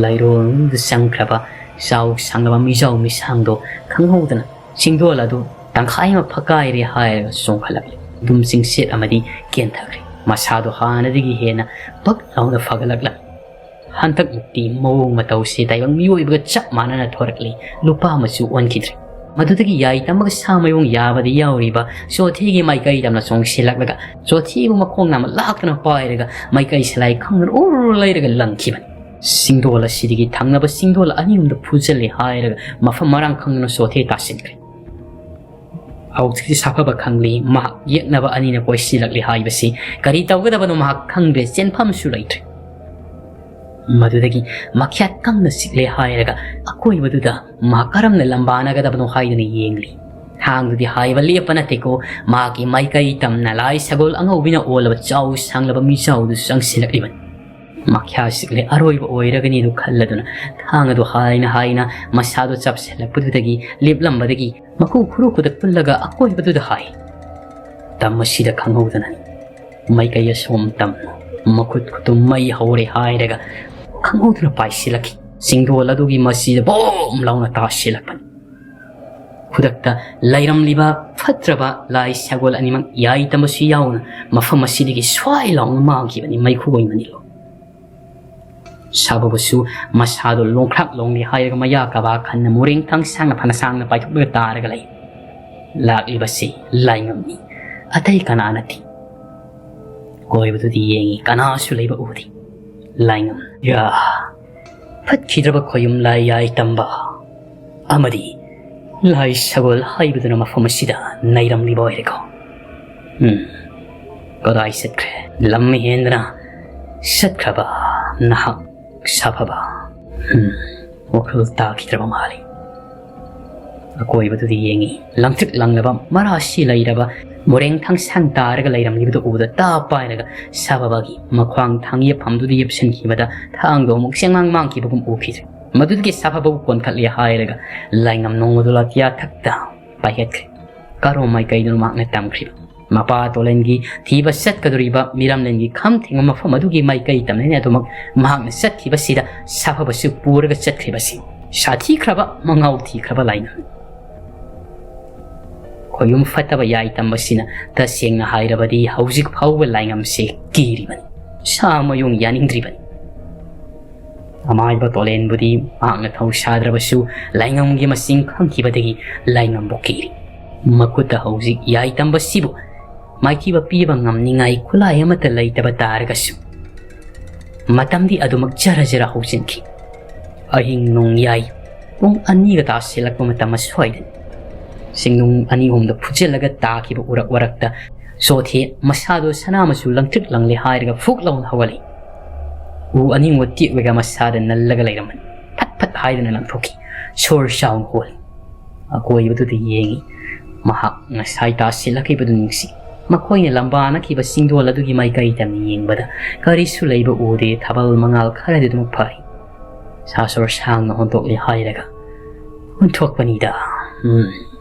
ꯂꯩꯔꯣꯜꯗ ꯆꯪꯈ꯭ꯔꯕ ꯆꯥꯎ ꯁꯥꯡꯂꯕ ꯃꯤꯖꯥꯎ ꯃꯤꯁꯥꯡꯗꯣ ꯈꯪꯍꯧꯗꯅ ꯆꯤꯡꯗꯣꯜ ꯑꯗꯨ ꯇꯪꯈꯥꯏ ꯑꯃ ꯐꯛꯀꯥꯏꯔꯦ ꯍꯥꯏꯔꯒ ꯆꯣꯡꯈꯠꯂꯛꯂꯦ꯫ ꯑꯗꯨꯝ ꯆꯤꯡꯆꯦꯠ ꯑꯃꯗꯤ ꯀꯦꯟꯊꯈ꯭ꯔꯦ꯫ ꯃꯁꯥꯗꯣ ꯍꯥꯟꯅꯗꯒꯤ ꯍꯦꯟꯅ ꯄꯛ ꯂꯥꯎꯅ ꯐꯒꯠꯂꯛꯂꯝꯃꯤ꯫ ꯍꯟꯗꯛꯃꯨꯛꯇꯤ ꯃꯑꯣꯡ ꯃꯇꯧꯁꯤ ꯇꯥꯏꯕꯪ ꯃꯤꯑꯣꯏꯕꯒ ꯆꯞ ꯃꯥꯟꯅꯅ ꯊꯣꯔꯛꯂꯤ꯫ ꯂꯨꯄꯥ ꯃꯆꯨ ꯑꯣꯟꯈꯤꯗ꯭ꯔꯦ꯫ ꯃꯗꯨꯗꯒꯤ ꯌꯥꯏ ꯇꯝꯕꯒ ꯁꯥ ꯃꯌꯣꯡ ꯌꯥꯕꯗ ꯌꯥꯎꯔꯤꯕ ꯆꯣꯊꯦꯒꯤ ꯃꯥꯏꯀꯩ ꯇꯝꯅ ꯆꯣꯡꯁꯤꯜꯂꯛꯂꯒ ꯆꯣꯊꯦꯕꯨ ꯃꯈꯣꯡ ꯅꯥꯝꯃ ꯂꯥꯛꯇꯅ ꯄꯥꯏꯔꯒ ꯃꯥꯏꯀꯩ ꯁꯂꯥꯏ ꯈꯪꯗꯅ ꯎꯔ ꯂꯩꯔꯒ ꯂꯪꯈꯤꯕꯅꯤ꯫ ꯆꯤꯡꯗꯣꯜ ꯑꯁꯤꯗꯒꯤ ꯊꯪꯅꯕ ꯆꯤꯡꯗꯣꯜ ꯑꯅꯤ ꯑꯍꯨꯝꯗ ꯐꯨꯖꯜꯂꯦ ꯍꯥꯏꯔꯒ ꯃꯐꯝ ꯃꯔꯥꯡ ꯈꯪꯗꯅ ꯆꯣꯊꯦ ꯇꯥꯁꯤꯟꯈ꯭ꯔꯦ꯫ ꯍꯧꯖꯤꯛꯇꯤ ꯁꯥꯐꯕ ꯈꯪꯂꯤ꯫ ꯃꯍꯥꯛ ꯌꯦꯛꯅꯕ ꯑꯅꯤꯅ ꯀꯣꯏꯁꯤꯜꯂꯛꯂꯤ ꯍꯥꯏꯕꯁꯤ ꯀꯔꯤ ꯇꯧꯒꯗꯕꯅꯣ ꯃꯍꯥꯛ ꯈꯪꯗ꯭ꯔꯦ꯫ ꯆꯦꯟꯐꯝꯁꯨ ꯂꯩꯇ꯭ꯔꯦ꯫ ꯃꯗꯨꯗꯒꯤ ꯃꯈ꯭ꯌꯥꯠ ꯀꯪꯅ ꯆꯤꯛꯂꯦ ꯍꯥꯏꯔꯒ ꯑꯀꯣꯏꯕꯗꯨꯗ ꯃꯍꯥꯛ ꯀꯔꯝꯅ ꯂꯝꯕꯥꯅꯒꯗꯕꯅꯣ ꯍꯥꯏꯗꯨꯅ ꯌꯦꯡꯂꯤ꯫ ꯊꯥꯡꯗꯨꯗꯤ ꯍꯥꯏꯕ ꯂꯦꯞꯄ ꯅꯠꯇꯦꯀꯣ꯫ ꯃꯍꯥꯛꯀꯤ ꯃꯥꯏꯀꯩ ꯇꯝꯅ ꯂꯥꯏ ꯁꯒꯣꯜ ꯑꯉꯧꯕꯤꯅ ꯑꯣꯜꯂꯕ ꯆꯥꯎ ꯁꯥꯡꯂꯕ ꯃꯤꯖꯥꯎꯗꯨ ꯆꯪꯁꯤꯜꯂꯛꯂꯤꯕꯅꯤ꯫ ꯃꯈ꯭ꯌꯥ ꯆꯤꯛꯂꯦ, ꯑꯔꯣꯏꯕ ꯑꯣꯏꯔꯒꯅꯤꯗꯨ ꯈꯜꯂꯗꯨꯅ ꯊꯥꯡ ꯑꯗꯨ ꯍꯥꯏꯅ ꯍꯥꯏꯅ ꯃꯁꯥꯗꯨ ꯆꯞꯁꯤꯜꯂꯛꯄꯗꯨꯗꯒꯤ ꯂꯦꯞꯂꯝꯕꯗꯒꯤ ꯃꯈꯨ ꯈꯨꯔꯨ ꯈꯨꯗ ꯄꯨꯜꯂꯒ ꯑꯀꯣꯏꯕꯗꯨꯗ ꯍꯥꯏ꯫ ꯇꯝ ꯑꯁꯤꯗ ꯈꯪꯍꯧꯗꯅꯅꯤ꯫ ꯃꯥꯏꯀꯩ ꯑꯁꯣꯝ ꯇꯝꯅ ꯃꯈꯨꯠ ꯈꯨꯠꯇꯨ ꯃꯩ ꯍꯧꯔꯦ ꯍꯥꯏꯔꯒ ꯈꯪꯍꯧꯗꯅ ꯄꯥꯏꯁꯤꯜꯂꯛꯈꯤ꯫ ꯆꯤꯡꯗꯣꯜ ꯑꯗꯨꯒꯤ ꯃꯆꯤꯗ ꯕꯣꯝ ꯂꯥꯎꯅ ꯇꯥꯁꯤꯜꯂꯛꯄꯅꯤ꯫ ꯈꯨꯗꯛꯇ ꯂꯩꯔꯝꯂꯤꯕ ꯐꯠꯇ꯭ꯔꯕ ꯂꯥꯏ ꯁꯒꯣꯜ ꯑꯅꯤꯃꯛ ꯌꯥꯏ ꯇꯝꯕꯁꯨ ꯌꯥꯎꯅ ꯃꯐꯝ ꯑꯁꯤꯗꯒꯤ ꯁ꯭ꯋꯥꯏ ꯂꯥꯎꯅ ꯃꯥꯡꯈꯤꯕꯅꯤ ꯃꯩꯈꯨ ꯑꯣꯏꯃꯅꯤꯜꯂꯣ꯫ ꯁꯥꯐꯕꯁꯨ ꯃꯁꯥꯗꯣ ꯂꯣꯡꯈ꯭ꯔꯥꯛ ꯂꯣꯡꯂꯤ ꯍꯥꯏꯔꯒ ꯃꯌꯥ ꯀꯕꯥ ꯈꯟꯅ ꯃꯣꯔꯦꯡ ꯊꯥꯡ ꯁꯥꯡꯅ ꯐꯅ ꯁꯥꯡꯅ ꯄꯥꯏꯊꯣꯛꯂꯒ ꯇꯥꯔꯒ ꯂꯩ꯫ ꯂꯥꯛꯂꯤꯕꯁꯤ ꯂꯥꯏꯉꯝꯅꯤ, ꯑꯇꯩ ꯀꯅꯥ ꯅꯠꯇꯦ꯫ ꯀꯣꯏꯕꯗꯨꯗꯤ ꯌꯦꯡꯉꯤ, ꯀꯅꯥꯁꯨ ꯂꯩꯕ ꯎꯗꯦ꯫ ꯂꯥꯏꯉꯝ, ꯌꯥ, ꯐꯠꯈꯤꯗ꯭ꯔꯕ ꯈꯣꯌꯨꯝ ꯂꯥꯏ ꯌꯥꯏ ꯇꯝꯕ ꯑꯃꯗꯤ ꯂꯥꯏ ꯁꯒꯣꯜ ꯍꯥꯏꯕꯗꯨꯅ ꯃꯐꯝ ꯑꯁꯤꯗ ꯅꯩꯔꯝꯂꯤꯕ ꯑꯣꯏꯔꯦꯀꯣ꯫ ꯎꯝ, ꯀꯗꯥꯏ ꯆꯠꯈ꯭ꯔꯦ? ꯂꯝ ꯍꯦꯟꯗꯅ ꯆꯠꯈ꯭ꯔꯕ ꯅꯍꯥꯛ ꯁꯥꯐꯕ꯫ ꯎꯝ, ꯋꯥꯈꯜ ꯇꯥꯈꯤꯗ꯭ꯔꯕ ꯃꯥꯜꯂꯤ꯫ ꯑꯀꯣꯏꯕꯗꯨꯗꯤ ꯌꯦꯡꯉꯤ꯫ ꯂꯪꯇ꯭ꯔꯤꯛ ꯂꯪꯂꯕ ꯃꯔꯥꯁꯤ ꯂꯩꯔꯕ ꯃꯣꯔꯦꯡ ꯊꯥꯡꯁꯥꯡ ꯇꯥꯔꯒ ꯂꯩꯔꯝꯂꯤꯕꯗꯨ ꯎꯕꯗ ꯇꯥ ꯄꯥꯏꯔꯒ ꯁꯥꯐꯕꯒꯤ ꯃꯈ꯭ꯋꯥꯡ ꯊꯥꯡ ꯌꯦꯞꯐꯝꯗꯨꯗ ꯌꯦꯞꯁꯤꯟꯈꯤꯕꯗ ꯊꯥꯡꯗꯣ ꯑꯃꯨꯛ ꯆꯦꯡꯃꯥꯡ ꯃꯥꯡꯈꯤꯕꯒꯨꯝ ꯎꯈꯤꯗ꯭ꯔꯦ꯫ ꯃꯗꯨꯗꯒꯤ ꯁꯥꯐꯕꯕꯨ ꯀꯣꯟꯈꯠꯂꯦ ꯍꯥꯏꯔꯒ ꯂꯥꯏꯉꯝ ꯅꯣꯡꯃꯗꯣ ꯂꯥꯇꯤꯌꯥ ꯊꯛꯇ ꯄꯥꯏꯈꯠꯈ꯭ꯔꯦ꯫ ꯀꯔꯣꯝ ꯃꯥꯏꯀꯩꯗꯅꯣ ꯃꯍꯥꯛꯅ ꯇꯝꯈ꯭ꯔꯤꯕ? ꯃꯄꯥ ꯇꯣꯂꯦꯟꯒꯤ ꯊꯤꯕ ꯆꯠꯀꯗꯧꯔꯤꯕ ꯃꯤꯔꯝꯂꯦꯟꯒꯤ ꯈꯝ ꯊꯦꯡꯕ ꯃꯐꯝ ꯑꯗꯨꯒꯤ ꯃꯥꯏꯀꯩ ꯇꯝꯅꯩꯅ ꯑꯗꯨꯃꯛ ꯃꯍꯥꯛꯅ ꯆꯠꯈꯤꯕꯁꯤꯗ ꯁꯥꯐꯕꯁꯨ ꯄꯨꯔꯒ ꯆꯠꯈ꯭ꯔꯤꯕꯁꯤ ꯁꯥꯊꯤꯈ꯭ꯔꯕ ꯃꯉꯥꯎ ꯊꯤꯈ꯭ꯔꯕ ꯂꯥꯏꯉꯝ꯫ ꯈꯣꯌꯨꯝ ꯐꯠꯇꯕ ꯌꯥꯏ ꯇꯝꯕꯁꯤꯅ ꯇꯁꯦꯡꯅ ꯍꯥꯏꯔꯕꯗꯤ ꯍꯧꯖꯤꯛ ꯐꯥꯎꯕ ꯂꯥꯏꯉꯝꯁꯦ ꯀꯤꯔꯤꯕꯅꯤ꯫ ꯁꯥ ꯃꯌꯨꯡ ꯌꯥꯅꯤꯡꯗ꯭ꯔꯤꯕꯅꯤ꯫ ꯑꯃꯥꯏꯕ ꯇꯣꯂꯦꯟꯕꯨꯗꯤ ꯃꯍꯥꯛꯅ ꯊꯧ ꯁꯥꯗ꯭ꯔꯕꯁꯨ ꯂꯥꯏꯉꯝꯒꯤ ꯃꯁꯤꯡ ꯈꯪꯈꯤꯕꯗꯒꯤ ꯂꯥꯏꯉꯝꯕꯨ ꯀꯤꯔꯤ꯫ ꯃꯈꯨꯠꯇ ꯍꯧꯖꯤꯛ ꯌꯥꯏ ꯇꯝꯕꯁꯤꯕꯨ ꯃꯥꯏꯊꯤꯕ ꯄꯤꯕ ꯉꯝꯅꯤꯡꯉꯥꯏ ꯈꯨꯠꯂꯥꯏ ꯑꯃꯠꯇ ꯂꯩꯇꯕ ꯇꯥꯔꯒꯁꯨ ꯃꯇꯝꯗꯤ ꯑꯗꯨꯃꯛ ꯖꯔ ꯖꯔ ꯍꯧꯖꯤꯟꯈꯤ꯫ ꯑꯍꯤꯡ ꯅꯣꯡꯌꯥꯏ ꯄꯨꯡ ꯑꯅꯤꯒ ꯇꯥꯁꯤꯜꯂꯛꯄ ꯃꯇꯝ ꯑꯁ꯭ꯋꯥꯏꯗꯅꯤ꯫ ꯁꯤꯡꯅꯨꯡ ꯑꯅꯤ ꯑꯍꯨꯝꯗ ꯐꯨꯖꯤꯜꯂꯒ ꯇꯥꯈꯤꯕ ꯎꯔꯛ ꯋꯥꯔꯛꯇ ꯆꯣꯊꯦ ꯃꯁꯥꯗꯣ ꯁꯅꯥ ꯃꯆꯨ ꯂꯪꯇ꯭ꯔꯤꯛ ꯂꯪꯂꯦ ꯍꯥꯏꯔꯒ ꯐꯨꯛ ꯂꯥꯎꯅ ꯍꯧꯒꯠꯂꯛꯏ꯫ ꯎ ꯑꯅꯤꯡꯕ ꯇꯦꯛꯂꯒ ꯃꯁꯥꯗ ꯅꯜꯂꯒ ꯂꯩꯔꯝꯕꯅꯤ꯫ ꯐꯠ ꯐꯠ ꯍꯥꯏꯗꯨꯅ ꯂꯪꯊꯣꯛꯈꯤ꯫ ꯁꯣꯔ ꯆꯥꯎꯅ ꯍꯣꯜꯂꯤ꯫ ꯑꯀꯣꯏꯕꯗꯨꯗ ꯌꯦꯡꯉꯤ꯫ ꯃꯍꯥꯛ ꯉꯁꯥꯏ ꯇꯥꯁꯤꯜꯂꯛꯈꯤꯕꯗꯨ ꯅꯤꯡꯁꯤ꯫ ꯃꯈꯣꯏꯅ ꯂꯝꯕꯥꯅꯈꯤꯕ ꯆꯤꯡꯗꯣꯜ ꯑꯗꯨꯒꯤ ꯃꯥꯏꯀꯩ ꯇꯝꯅ ꯌꯦꯡꯕꯗ ꯀꯔꯤꯁꯨ ꯂꯩꯕ ꯎꯗꯦ꯫ ꯊꯥꯕꯜ ꯃꯉꯥꯜ ꯈꯔꯗꯤ ꯑꯗꯨꯃꯛ ꯐꯔꯤ꯫ ꯁꯥ ꯁꯣꯔ ꯁꯥꯡꯅ ꯍꯣꯟꯗꯣꯛꯂꯤ ꯍꯥꯏꯔꯒ ꯍꯣꯟꯊꯣꯛꯄꯅꯤꯗ꯫ ꯎꯝ꯫